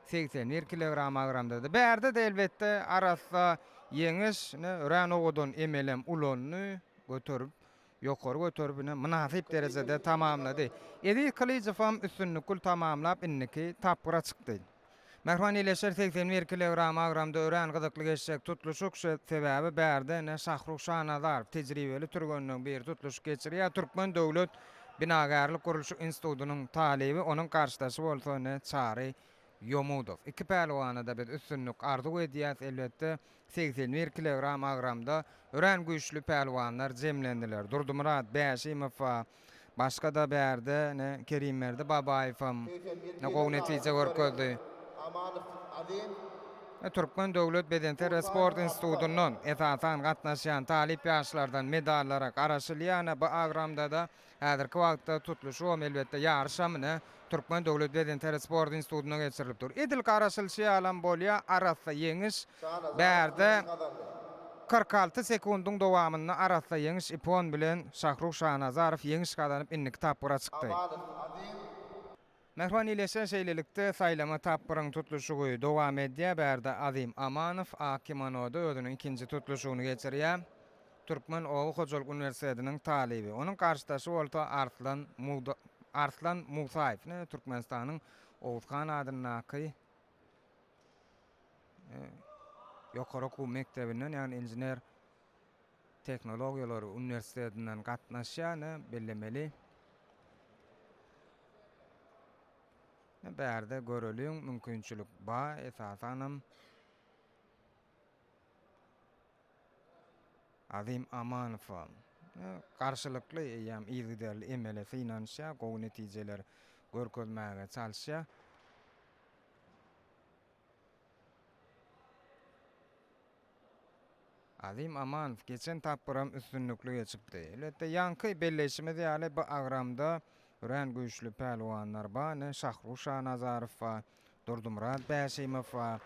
Speaker 1: 81 kilogram agramdady. Bärde-de elbetde arassa ýeňiş ine örän owadan emelem ulandy göterip ýokary göterip ine mynasyp derejede tamamlady. Eziz Kylyjowam üstünlikgül tamamlap indiki tapgyra çykdy. Mähriban ildeşler 81 kilogram agramda örän gyzykly geçjek tutluşyk şu sebäbi bärde ine Şahruh Şanazarow tejribeli türgenleň biri tutluşyk geçirýär. Türkmen döwlet binagärlik gurluşyk institutynyň talyby onuň garşydaşy bolsa ine Çary Ýomudow. Iki pälwana-da biz üstünlik arzuw edýäs elbetde 81 kilogram agramda örän güýçli pälwanlar jemlendiler. Durdymyrat Bäşimow başga-da bärde ine Kerimberdi Babaýewem ine gowy netije görkezdi. Türkmen döwlet bedenterbiýe sport institutyndan esasan gatnaşýan talyp ýaşlardan medallara garaşylýar. Ine bu agramda-da Häzirki wagtda tutluşygam, elbetde, ýaryşam ine, Türkmen döwlet bedenterbiýe sport institutynda geçirilip dur. Edil garaşylyşy ýalam bolýar, arassa ýeňiş bärde 46 sekundyň dowamynda arassa ýeňiş ippon bilen Şahruh Şanazarow ýeňiş gazanyp indiki tapgyra çykdy. Mähriban ildeşler, şeýlelikde, saýlama tapgyryň tutluşygy dowam edýär. Bärde Azim Amanow ak kimonoda özüniň ikinji tutluşygyny geçirýär. Türkmen oba hojalyk uniwersitetiniň talyby. Onuň garşydaşy bolsa Arslan Arslan Musaýew, ine, Türkmenistanyň Oguzhan adyndaky ýokary okuw mekdebinden, ýagny inžener tehnologiýalar uniwersitetinden gatnaşýar, ine, bellemeli. Bärde göreliň, mümkinçilik bar, esasanam Azim Amanowa garşylykly eýýäm yzygiderli emele synanyşýar, gowy netijeler görkezmäge çalyşýar. Azim Amanow geçen tapgyram üstünlikli geçipdi. Elbetde, ýaňky belleýşimiz ýaly, bu agramda örän güýçli pälwanlar bar. Ine, Şahruh Şanazarow bar, Durdymyrat Bäşimow bar.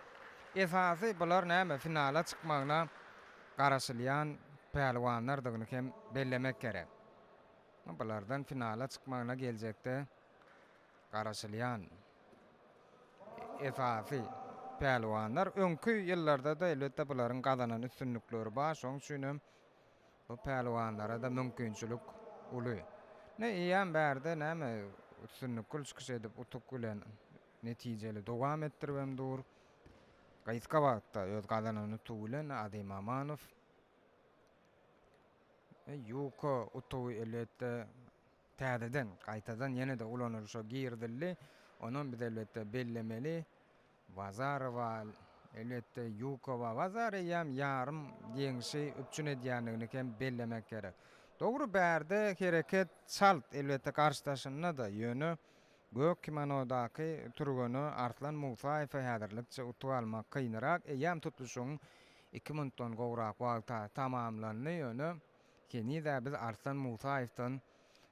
Speaker 1: Esasy bular näme, finala çykmagyna garaşylýan pälwanlardygyny hem bellemek gerek. Bulardan finala çykmagyna geljekde garaşylýan esasy. pälwanlar. Öňki ýyllarda-da elbetde bularyň gazanan üstünlikleri bar. Şonuň üçin hem bu pälwanlara-da mümkinçilik uly. Ine, eýýäm bärde näme üstünlikgül çykyş edip utuk bilen netijeli dowam etdiribem dur. Gysga wagtda öz gazanan utugy bilen Azim Amanow Ýuka utugy elbetde täzeden, gaýtadan ýene-de ulanylyşa girizildi. Onam biz elbetde bellemeli. Bazarowa, elbetde Ýukowa. Bazar eýýäm ýarym ýeňşi üpjün edýändigini hem bellemek gerek. Dogry bärde hereket çalt, elbetde garşydaşynda-da, ýöne gök kimonodaky türgene Arslan Musaýewe häzirlikçe utuk almak kynrak. Eýýäm tutluşygyň iki minutdan gowrak wagta tamamlandy, ýöne heniz-ä biz Arslan Musaýewden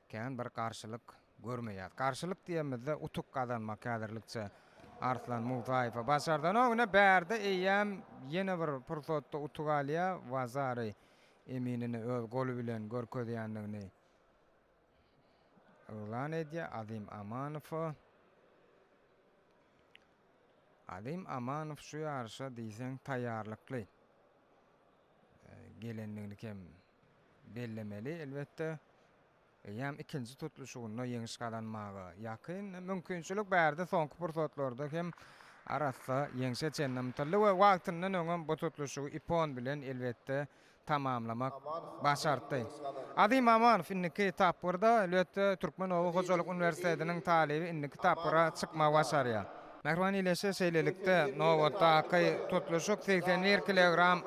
Speaker 1: kän bir garşylyk görmeýäris. Garşylyk diýemizde utuk gazanmak häzirlikçe Arslan Musaýewe başardanok. Ine bärde eýýäm ýene bir pursatda utuk alýar. Wazari eminini öz goly bilen görkezýändigini yglan edýär Azim Amanowa. Azim Amanow şu ýaryşa diýseň taýýarlykly gelendigini hem bellemeli elbetde. Eýýäm ikinji tutluşygynda ýeňiş gazanmaga ýakyn. Mümkinçilik bärde soňky pursatlarda hem arassa ýeňşe çenli ymtyldy we wagtyndan öňem bu tutluşygy ippon bilen elbetde tamamlamak başartdy. Azim Amanow indiki tapgyrda, elbetde, Türkmen oba hojalyk uniwersitetiniň talyby indiki tapgyra çykmagy başarýar. Mähriban ildeşler, şeýlelikde, nobatdaky tutluşyk 81 kilogram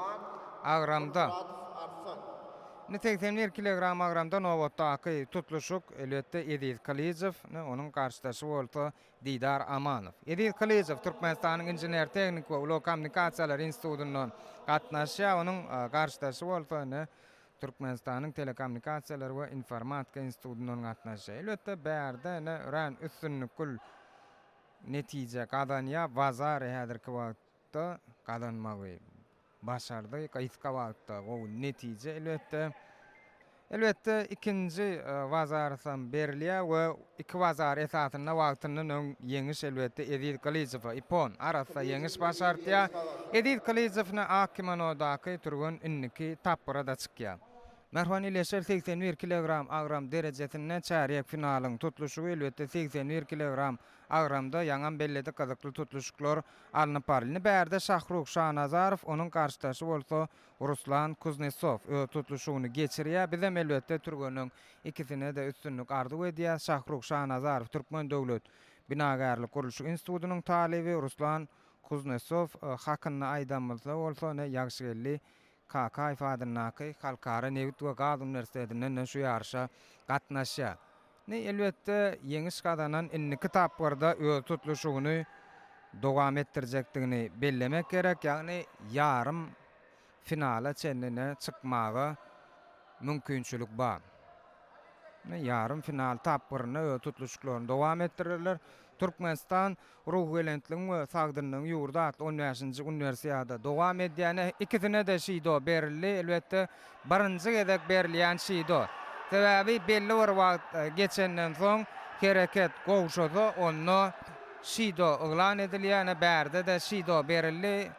Speaker 1: agramda. Indi 81 kilogram agramda nobatdaky tutluşyk, elbetde, Eziz Gylyjow, onuň garşydaşy bolsa Didar Amanow. Eziz Gylyjow Türkmenistanyň Inžener-tehniki we ulag kommunikasiýalary institutyndan gatnaşýar. Onuň garşydaşy bolsa ine Türkmenistanyň Telekommunikasiýalar we informatika institutyndan gatnaşýar. Elbetde, bärde ine örän üstünlikgül netije gazanýar. Bazary häzirki wagtda gazanmagy Başardy gysga wagtda gowy netije elbetde. Elbetde ikinji wazarysam berilýär we iki wazar esasynda wagtyndan öň ýeňiş elbetde Eziz Gylyjowa ippon arassa ýeňiş başartýar. Eziz Gylyjow ne ak kimonodaky türgen indiki tapgyra-da çykýar. Mähriban ildeşler 81 kilogram agram derejesinde çärýek finalyň tutluşygy elbetde 81 kilogram agramda ýaňam belledik gyzykly tutluşyklar alnyp baryldy. Indi bärde Şahruh Şanazarow, onuň garşydaşy bolsa Ruslan Kuznesow öz tutluşygyny geçirýär. Bizem elbetde türgeniň ikisine-de üstünlik arzuw edýäs. Şahruh Şanazarow Türkmen döwlet binagärlik-gurluşyk institutynyň talyby, Ruslan Kuznesow hakynda aýdanymyzda bolsa ine Ýagşygeldi Kakaýew adyndaky Halkara nebit we gaz uniwersitetinden şu ýaryşa gatnaşýar. Indi, elbetde, ýeňiş gazanan indiki tapgyrda öz tutluşygyny dowam etdirjekdigini bellemek gerek, ýagny ýarym finala çenli çykmaga mümkinçilik bar. Ýarym final tapgyrynda öz tutluşyklaryny dowam etdirerler. Türkmenistan Ruhubelentligiň we sagdynlygyň ýurdy atly on bäşinji Uniwersiada dowam edýän. Ikisine-de şido berildi. Elbetde, birinji gezek berilýän şido. Sebäbi belli bir wagt geçenden soň hereket gowşasa, onda şido yglan edilýär. Ine, bärde-de şido berildi.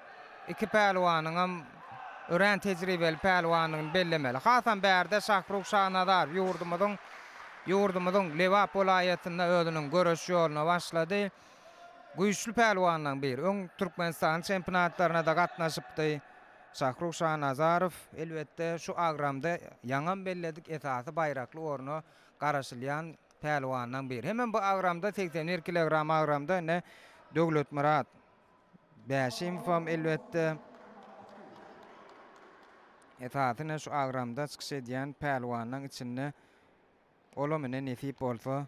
Speaker 1: Iki pälwanyňam örän tejribeli pälwandygyny bellemeli. Hasam bärde Şahruh Şahnazarow ýurdumyzyň ýurdumyzyň Lebap welaýatynda özüniň göreş ýoluna başlady. Güýçli pälwanlaryň biri. Öň Türkmenistanyň çempionatlaryna-da gatnaşypdy. Şahruh Şahnazarow, elbetde, şu agramda, ýaňam belledik, esasy baýrakly orna garaşylýan pälwanlaryň biri. Hemem bu agramda, 81 kilogram agramda ine Döwletmyrat Bäşimowam elbetde esasy ine şu agramda çykyş edýän pälwanlaryň içinde olam ine nesip bolsa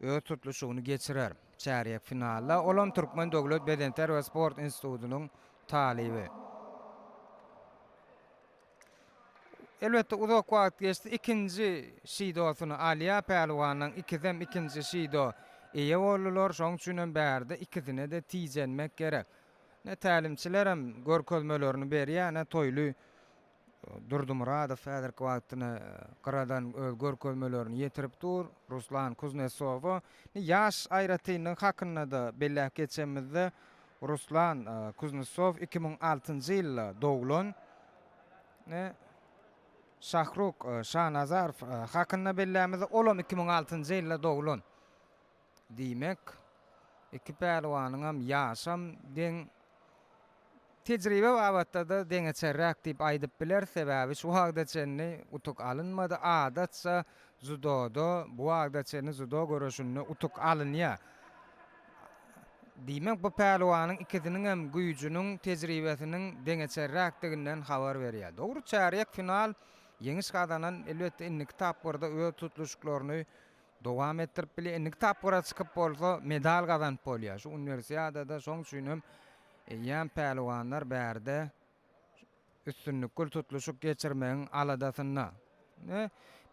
Speaker 1: öz tutluşygyny geçirer çärýek finalda. Olam Türkmen döwlet bedenterbiýe we sport institutynyň talyby. Elbetde uzak wagt geçdi. Ikinji şidosyny alýar pälwanyň. Ikisem ikinji şido eýe boldular. Şoň üçinem bärde ikisine-de tijenmek gerek. Ne tälimçilerem görkezmelerini berýär, ne Toýly Durdymyradow häzirki wagtda gyradan öz görkezmelerini ýetirip dur Ruslan Kuznesowa. Ýaş aýratynlygy hakynda-da belläp geçenimizde. Ruslan Kuznesow 2006-njy ýylda doglan. Şahruk Şanazarow hakynda bellämizde, olam 2006-njy ýylda doglan. Diýmek, iki pälwanyňam ýaşam deň, tejribe babatda-da deňeçerräk diýip aýdyp bileris, sebäbi şu wagta çenli utuk alynmady. Adatça dzudoda bu wagta çenli dzudo göreşinde utuk alynýar. Diýmek, bu pälwanyň ikisiniňem güýjüniň, tejribesiniň deňeçerräkdiginden habar berýär. Dogry, çärýek final ýeňiş gazanan, elbetde, indiki tapgyrda öz tutluşyklaryny dowam etdirip bilýär. Indiki tapgyra çykyp bolsa medal gazanyp bolýar. Şu uniwersiadada şoň üçin hem eýýäm pälwanlar bärde üstünlikgül tutluşyk geçirmegiň aladasynda.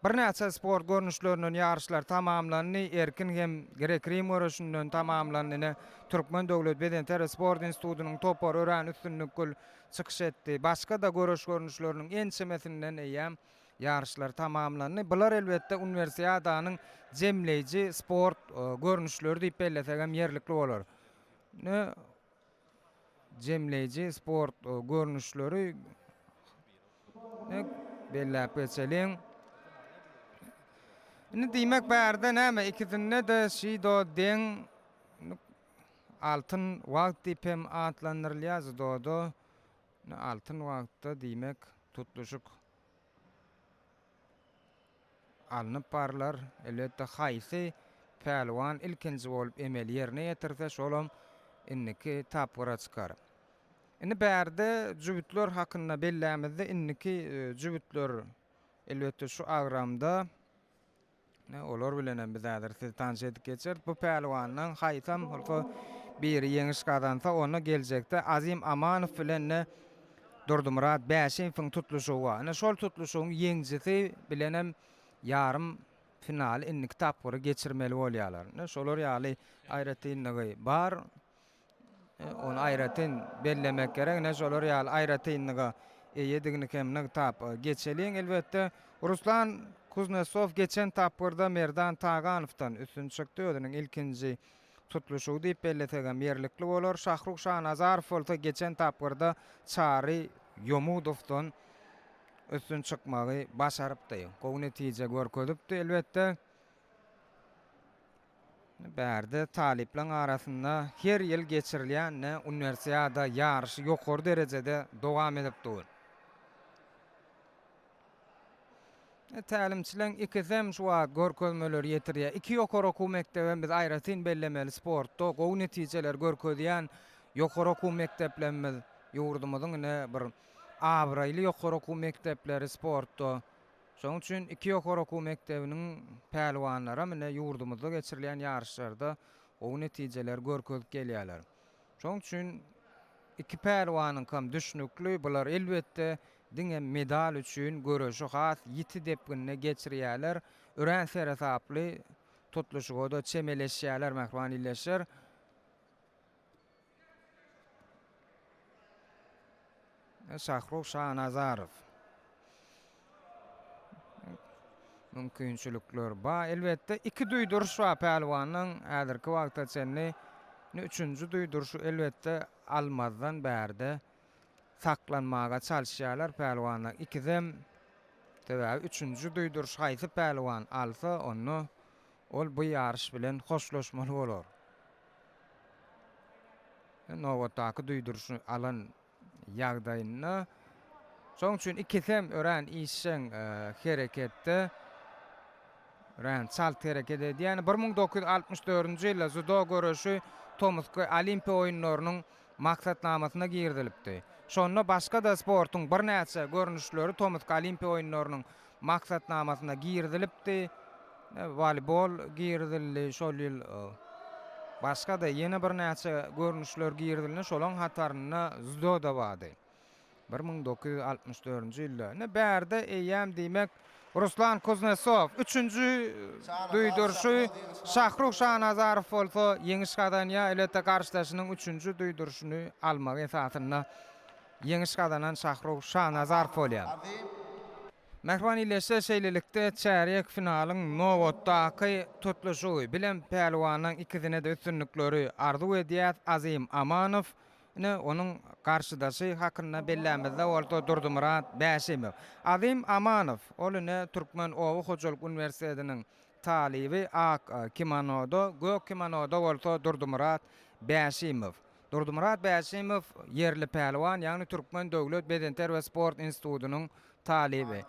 Speaker 1: Birnäçe sport görnüşlerinden ýaryşlar tamamlandy. Erkin hem grek-rim göreşinden tamamlandy. Ine, Türkmen döwlet bedenterbiýe sport institutynyň topary örän üstünlikgül çykyş etdi. Başga-da göreş görnüşleriniň ençemesinden eýýäm Ýaryşlar tamamlandy. Bular elbetde uniwersiadanyň jemleýji sport görnüşleri diýip bellesek hem ýerlikli bolar. Ine, jemleýji sport görnüşleri belläp geçeliň. Indi diýmek bärde näme ikisinde-de şido deň altyn wagt diýip hem atlandyrylýar zidoda. Altyn wagtda diýmek tutluşyk alnyp barylar. Elbetde haýsy pälwan ilkinji bolup emeli ýerine ýetirse şolam indiki tapgyra çykar. Indi bärde jübütler hakynda bellämizde indiki jübütler elbetde şu agramda Ine, olar bilen hem biz häzir sizi tanyş edip geçeris. Bu pälwanlaryň haýsam bolsa biri ýeňiş gazansa, onda geljekde Azim Amanow bilen-de Durdymyrat Bäşimowyň tutluşygy bar. Ine, şol tutluşygyň ýeňijisi bilen hem ýarym finaly indiki tapgyry geçirmeli bolýarlar. Ine, şolar ýaly aýratynlygy bar. Ony aýratyn bellemek gerek. Ine, şolar ýaly aýratynlyga eýedigini hem nygtap geçeliň. Elbetde, Ruslan Kuznesow geçen tapgyrda Merdan Taganowdan üstün çykdy. Özüniň ilkinji tutluşygy diýip bellesek hem ýerlikli bolar. Şahruh Şanazarow bolsa geçen tapgyrda Çary Ýomudowdan üstün çykmagy başarypdy. Gowy netije görkezipdi. Elbetde, Bärde talyplaryň arasynda her ýyl geçirilýän Uniwersiada ýaryşy ýokary derejede dowam edip dur. Tälimçileriň ikisi hem şu wagt görkezmeleri ýetirýär. Iki ýokary okuw mekdebi hem biz aýratyn bellemeli sportda gowy netijeleri görkezýän ýokary okuw mekdeplerimiz ýurdumyzyň ine bir abraýly ýokary okuw mekdepleri sportda Şonuň üçin iki ýokary okuw mekdebiniň pälwanlaram ine ýurdumyzda geçirilýän ýaryşlarda gowy netijeleri görkezip gelýärler. Şonuň üçin iki pälwanyňkam düşnükli, bular elbetde diňe medal üçin göreşi has ýiti depginde geçirýärler, örän seresaply tutluşyga-da çemeleşýärler mähriban ildeşler. Şahruh Şanazarow. Mümkinçilikler bar. Elbetde iki duýduryş bar pälwanyň häzirki wagta çenli. Indi üçünji duýduryşy elbetde almazdan bärde saklanmaga çalyşýarlar pälwanlar. Ikisem sebäbi üçünji duýduryş haýsy pälwan alsa onda ol bu ýaryş bilen hoşlaşmaly bolar. Nobatdaky duýduryşy alan ýagdaýynda. Şonuň üçin ikisem örän işjeň hereketde, örän çalt hereket edýär. 1964-nji ýylda dzudo göreşi tomusky Olimpiýa oýunlarynyň maksatnamasyna girizilipdi. Şonda başga-da sportuň birnäçe görnüşleri tomusky Olimpiýa oýunlarynyň maksatnamasyna girizilipdi. Woleýbol girizildi şol ýyl. Başga-da ýene birnäçe görnüşler girizildi. Şolaryň hatarynda dzudo-da bardy. 1964-nji ýylda. Ine bärde eýýäm diýmek Ruslan Kuznesow üçünji duýduryşy, Şahruh Şanazarow bolsa ýeňiş gazanýar. Elbetde garşydaşynyň üçünji duýduryşyny almagy esasynda ýeňiş gazanan Şahruh Şanazarow bolýar. Mähriban ildeşler, şeýlelikde, çärýek finalyň nobatdaky tutluşygy bilen pälwanlaryň ikisine-de üstünlikleri arzuw edýäs. Azim Amanow, ine, onuň garşydaşy hakynda bellämizde bolsa Durdymyrat Bäşimow. Azim Amanow, ol ine, Türkmen oba hojalyk uniwersitetiniň talyby, ak kimonoda, gök kimonoda bolsa Durdymyrat Bäşimow. Durdymyrat Bäşimow ýerli pälwan, ýagny Türkmen döwlet bedenterbiýe sport institutynyň talyby.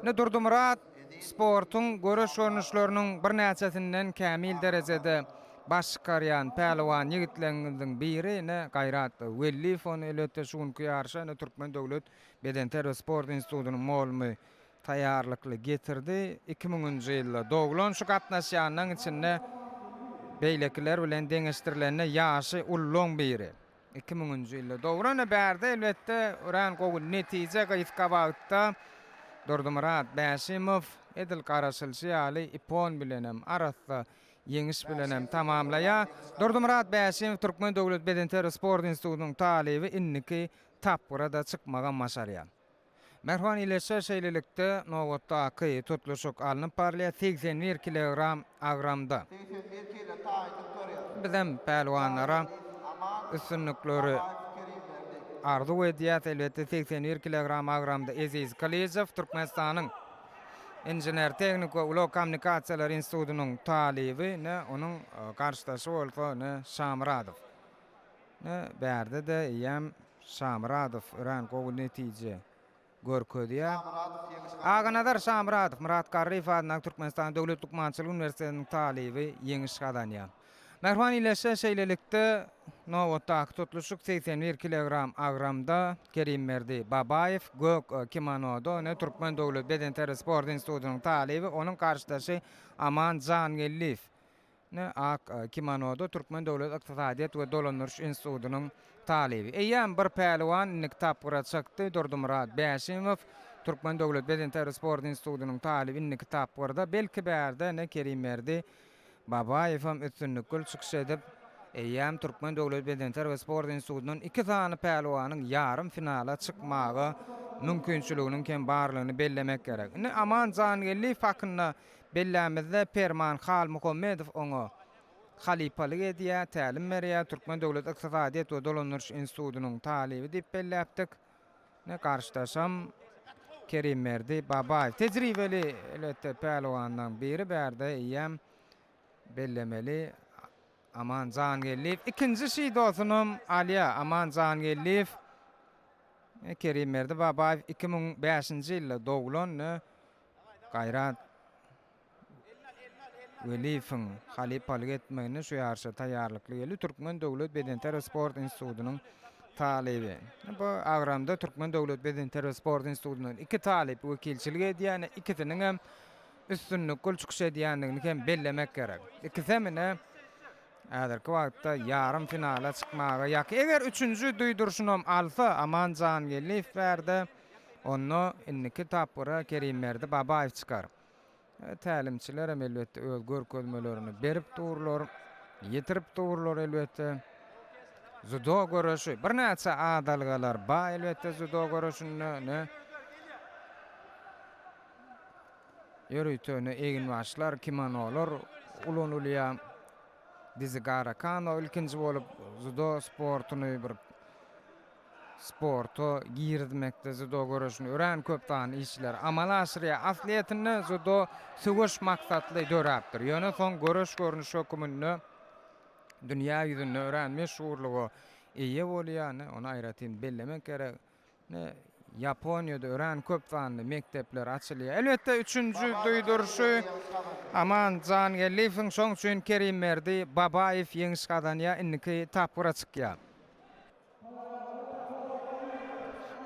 Speaker 1: Indi Durdymyrat sportuň göreş görnüşleriniň birnäçesinden kämil derejede baş çykarýan pälwan ýigitleňiziň biri. Ine, Gaýrat Welliýew ony elbetde şu günki ýaryşa ine Türkmen döwlet bedenterbiýe sport institutynyň mugallymy taýýarlykly getirdi. Iki müňünji ýylda doglan şu gatnaşýanlaryň içinde beýlekiler bilen deňeşdirilende ýaşy ululaň biri. Iki müňünji ýylda doglan. Bärde elbetde örän gowy netije gysga wagtda Durdymyrat Bäşimow edil garaşylyşy ýaly ippon bilenem arassa ýeňiş bilenem tamamlaýar. Durdymyrat Bäşimow Türkmen döwlet bedenterbiýe sport institutynyň talyby indiki tapgyra-da çykmagam başarýar. Mähriban ildeşler, şeýlelikde, nobatdaky tutluşyk alnyp barylýar, 81 kilogram agramda. Bizem pälwanlara üstünlikleri arzuw edýäs. Elbetde, 81 kilogram agramda Eziz Gylyjow, Türkmenistanyň Inžener-tehnik we ulag kommunikasiýalary institutynyň talyby, ine, onuň garşydaşy bolsa, ine, Şamyradow. Ine, bärde-de eýýäm Şamyradow örän gowy netije görkezýär. Aganazar Şamyradow, Myrat Garryýew adyndaky Türkmenistanyň Döwlet lukmançylyk uniwersitetiniň talyby ýeňiş gazanýar. Mähriban ildeşler, şeýlelikde, nobatdaky tutluşyk 81 kilogram agramda Kerimberdi Babaýew, gök kimonoda, ine, Türkmen döwlet bedenterbiýe-sport institutynyň talyby, onuň garşydaşy Aman Jangeldiýew. Ne ak kimonoda Türkmen döwlet ykdysadyýet we dolandyryş institutynyň talyby. Eýýäm bir päliwan indiki tapgyra çykdy, Durdymyrat Bäşimow, Türkmen döwlet bedenterbiýe sport institutynyň talyby indiki tapgyrda. Belki bärde ne Kerimberdi Babaýewem üstünlikgül çykyş edip, eýýäm Türkmen döwlet bedenterbiýe sport institutyndan iki sany päliwanyň ýarym finala çykmaga mümkinçiliginiň hem barlygyny bellemek gerek. Indi Aman Jangeldiýew hakynda Bellämizde Perman Halmuhammedow oňa halypalyk edýär, tälim berýär, Türkmen döwlet ykdysadyýet we dolandyryş institutynyň talyby diýip belläpdik. Ine garşydaşam Kerimberdi Babaýew. Tejribeli elbetde pälwanlaryň biri bärde eýýäm bellemeli Aman Jangeldiýew ikinji şidosynam alýar. Aman Jangeldiýew Kerimberdi Babaýew 2005-nji ýylda doglan. Gaýrat Weliýewiň halypalyk etmeginde şu ýaryşa taýýarlykly geldi. Türkmen döwlet bedenterbiýe sport institutynyň talyby. Bu agramda Türkmen döwlet bedenterbiýe sport institutyndan iki talyp wekilçilik edýär. Ikisiniň hem üstünlikli çykyş edýändigini hem bellemek gerek. Ikisem ine häzirki wagtda ýarym finala çykmaga ýakyn. Eger üçünji duýduryşynam alsa Aman Jangeldiýew bärde Onda indiki tapgyra Kerimberdi Babaýew çykar. Tälimçilerem elbetde öz görkezmelerini berip durlar, ýetirip durlar elbetde. Dzudo göreşi, birnäçe adalgalar bar elbetde dzudo göreşinde. Ne ýörite ne eginbaşlar, kimonolar ulanylýar. Dizigara Kano ilkinji bolup dzudo sportuny bir Sporta girizmekde dzudo göreşini örän köp sanly işler amala aşyrýar. Aslyýetinde dzudo söweş maksatly döräpdir. Ýöne soň göreş görnüşi höküminde dünýä ýüzünde örän meşhurlyga eýe bolýar. Ine, ony aýratyn bellemek gerek. Ine, Ýaponiýada örän köp sanly mekdepler açylýar. Elbetde, üçünji duýduryşy Aman Jangeldiýewiň, şoň üçin Kerimberdi Babaýew ýeňiş gazanýar, indiki tapgyra çykýar.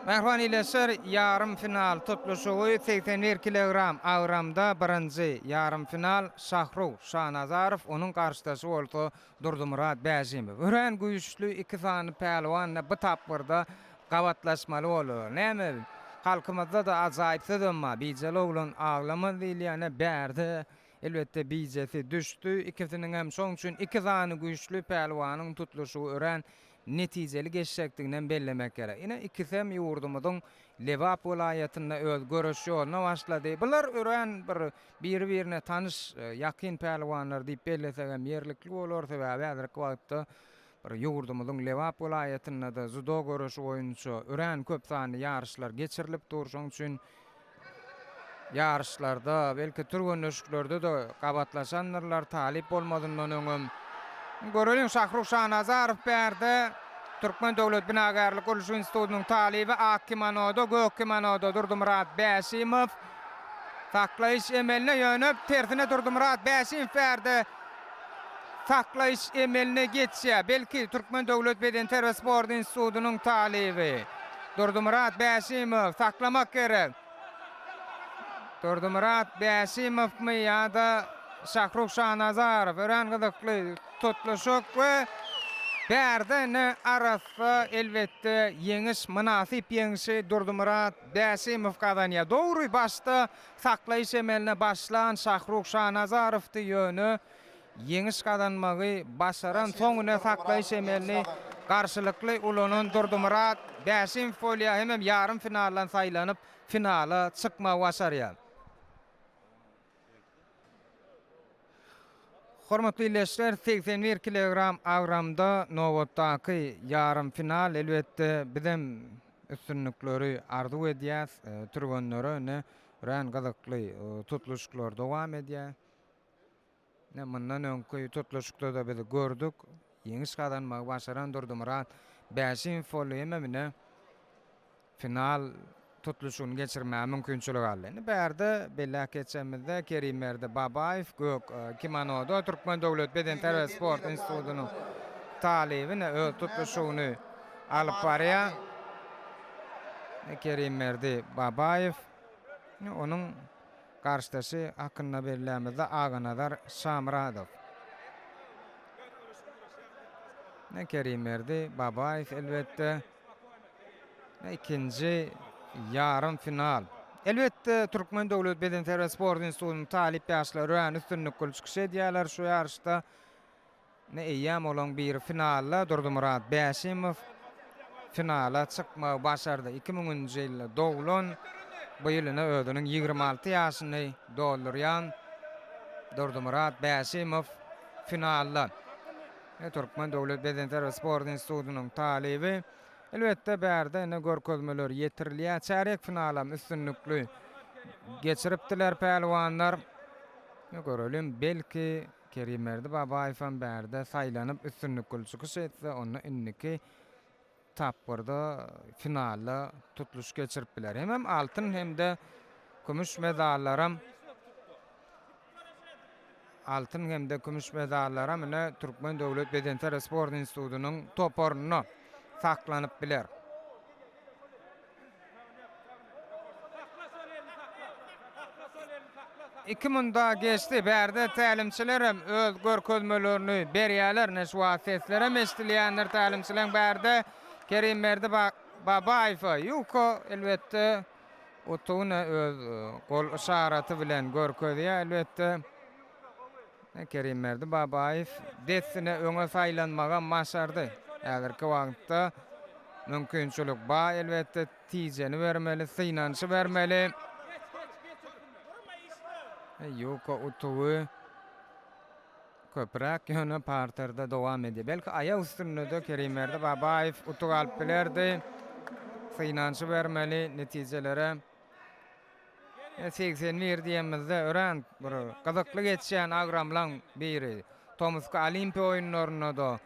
Speaker 1: Mähriban ildeşler, ýarym final tutluşygy 81 kilogram agramda birinji ýarym final Şahruh Şanazarow, onuň garşydaşy bolsa Durdymyrat Bäşimow. Örän güýçli iki sany pälwan bu tapgyrda gabatlaşmaly boldular. Näme, halkymyzda-da ajaýyp sözem bar, Bijeli oglan aglamaz diýilýän, bärde. Elbetde bijesi düşdi. Ikisiniňem şoň üçin iki sany güýçli pälwanyň tutluşygy örän netijeli geçjekdiginem bellemek gerek. Ine ikisem ýurdumyzyň Lebap welaýatynda öz göreş ýoluna başlady. Bular örän bir biri-birine tanyş, ýakyn pälwanlar diýip bellesegem ýerlikli bolar. Sebäbi häzirki wagtda bir ýurdumyzyň Lebap welaýatynda-da dzudo göreşi boýunça örän köp sanly ýaryşlar geçirilip dur. Şonuň üçin ýaryşlarda, belki türgenleşiklerde-de gabatlaşandyrlar, talyp bolmazyndan öňem. Göreliň, Şahruh Şanazarow bärde, Türkmen döwlet binagärlik gurluşyk institutynyň talyby, ak kimonoda, gök kimonoda Durdymyrat Bäşimow. Saklaýyş emeline ýöne tersine Durdymyrat Bäşimow bärde saklaýyş emeline geçýär. Belki, Türkmen döwlet bedenterbiýe sport institutynyň talyby Durdymyrat Bäşimow saklamak gerek. Durdymyrat Bäşimowmy ýa-da Şahruh Şanazarow örän gyzykly tutluşyk we bärde ine arassa elbetde ýeňiş mynasyp ýeňşi Durdymyrat Bäşimow gazanýar. Dogry başda Saklaýyş emeline başlan Şahruh Şanazarowdy, ýöne ýeňiş gazanmagy başaran soňuna saklaýyş emelini garşylykly ulanan Durdymyrat Bäşimow bolýar hemem ýarym finaldan saýlanyp finala çykmagy başarýar. Hormatly ildeşler, 81 kilogram agramda nobatdaky ýarym final, elbetde bizem üstünlikleri arzuw edýäs türgenlere ine örän gyzykly tutluşyklar dowam edýär. Ine mundan öňki tutluşykda-da biz gördük, ýeňiş gazanmagy başaran Durdymyrat Bäşimow boldy hemem ine final tutluşygyny geçirmäge mümkinçilik aldy. Indi bärde belläp geçenimizde Kerimberdi Babaýew gök kimonoda Türkmen döwlet bedenterbiýe sport institutynyň talyby ine öz tutluşygyny alyp barýar. Kerimberdi Babaýew onuň garşydaşy hakynda bellämizde Aganazar Şamyradow. Kerimberdi Babaýew elbetde Ikinji ýarym final. Elbetde, Türkmen döwlet bedenterbiýe sport institutynyň talyp ýaşlary örän üstünlikli çykyş edýärler şu ýaryşda. Ine, eýýäm olaryň biri finalda, Durdymyrat Bäşimow finala çykmagy başardy. Iki müňünji ýylda doglan, bu ýyl ine özüniň 26 ýaşyny doldurýan Durdymyrat Bäşimow finalda. Türkmen döwlet bedenterbiýe sport institutynyň talyby. Elbetde, bärde ine görkezmeler ýetirilýär. Çärýek finalam üstünlikli geçiripdiler pälwanlar. Göreliň, belki, Kerimberdi Babaýewem bärde saýlanyp üstünlikli çykyş etse, onda indiki tapgyrda finalda tutluşyk geçirip biler. Hemem altyn hem-de kümüş medallaram Altyn hem-de kümüş medallara mine Türkmen döwlet bedenterbiýe sport institutynyň toparynda saklanyp biler. Iki munda geçdi. Bärde tälimçiler hem öz görkezmelerini berýärler. Ine şu wagt sesler hem eşidilýändir tälimçileriň bärde. Kerimberdi Babaýewe Ýuko elbetde Utugyny öz gol yşaraty bilen görkezýär elbetde. Kerimberdi Babaýew dessine öňe saýlanmagam başardy. Häzirki wagtda mümkinçilik bar elbetde tijeni bermeli, synanyşybermeli. Ýuka utugy Köpräk ýöne parterde dowam edýär. Belki aýak üstünde-de Kerimberdi Babaýew utuk alyp bilerdi. Synanyşybermeli netijelere. 81 diýenimizde örän bir gyzykly geçýän agramlaň biri. Tomusky Olimpiýa oýunlarynda-da,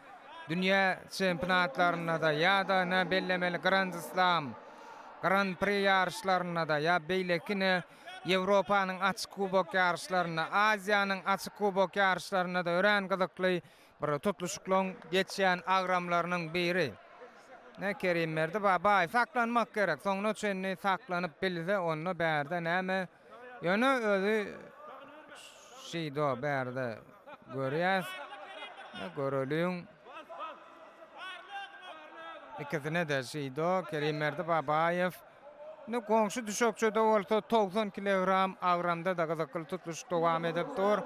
Speaker 1: dünýä çempionatlarynda-da ýa-da ine bellemeli Grand Slam, Grand Pri ýaryşlarynda-da ýa beýleki ine Ýewropanyň Açyk kubok ýaryşlarynda, Aziýanyň Açyk kubok ýaryşlarynda-da örän gyzykly bir tutluşyklaryň geçýän agramlarynyň biri. Ine, Kerimberdi Babaýew saklanmak gerek. Soňuna çenli saklanyp bilse, onda bärde näme? Ýöne özi şido bärde görýäs. Ine, göreliň. Ikisine-de şido Kerimberdi Babaýew. Indi goňşy düşekçede bolsa 90 kilogram agramda-da gyzykly tutluşyk dowam edip dur.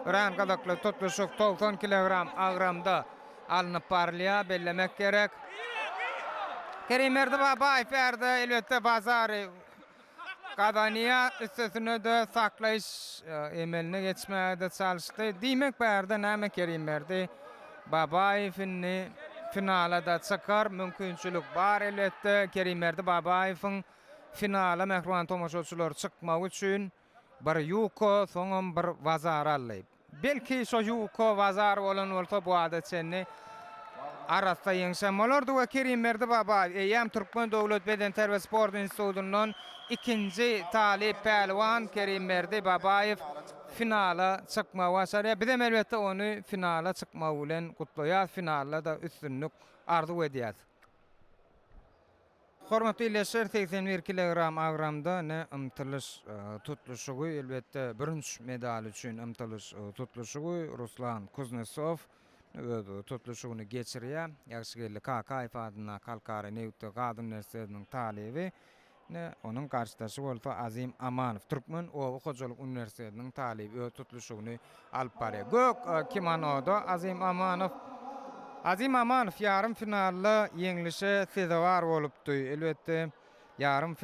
Speaker 1: Örän gyzykly tutluşyk 90 kilogram agramda alnyp barylýar, bellemek gerek. Kerimberdi Babaýew bärde elbetde bazary gazanýar, üstesine-de saklaýyş emeline geçmäge-de çalyşdy. Diýmek bärde näme Kerimberdi Babaýew indi finala-da çykar, mümkinçilik bar elbetde Kerimberdi Babaýewiň finala mähriban tomaşaçylar çykmagy üçin bir ýuka, soňam bir wazar aldy. Belki şo ýuka wazar bolan bolsa bu ada çenli arassa ýeňşem bolardy we Kerimberdi Babaýew eýýäm Türkmen döwlet bedenterbiýe sport institutyndan ikinji talyp pälwan Kerimberdi Babaýew finala çykmagy başarýar. Bizem elbetde ony finala çykmagy bilen gutlaýas, finalda-da üstünlik arzuw edýäs. Hormatly ildeşler, 81 kilogram agramda ine ymtylyş tutluşygy, elbetde bürünç medaly üçin ymtylyş tutluşygy Ruslan Kuznesow öz tutluşygyny geçirýär. Ýagşygeldi Kakaýew adyndaky Halkara nebit we gaz uniwersitetiniň talyby. Ine, onuň garşydaşy bolsa Azim Amanow, Türkmen oba hojalyk uniwersitetiniň talyby öz tutluşygyny alyp barýar. Gök kimonoda Azim Amanow. Azim Amanow ýarym finalda ýeňlişe sezewar bolupdy. Elbetde, ýarym.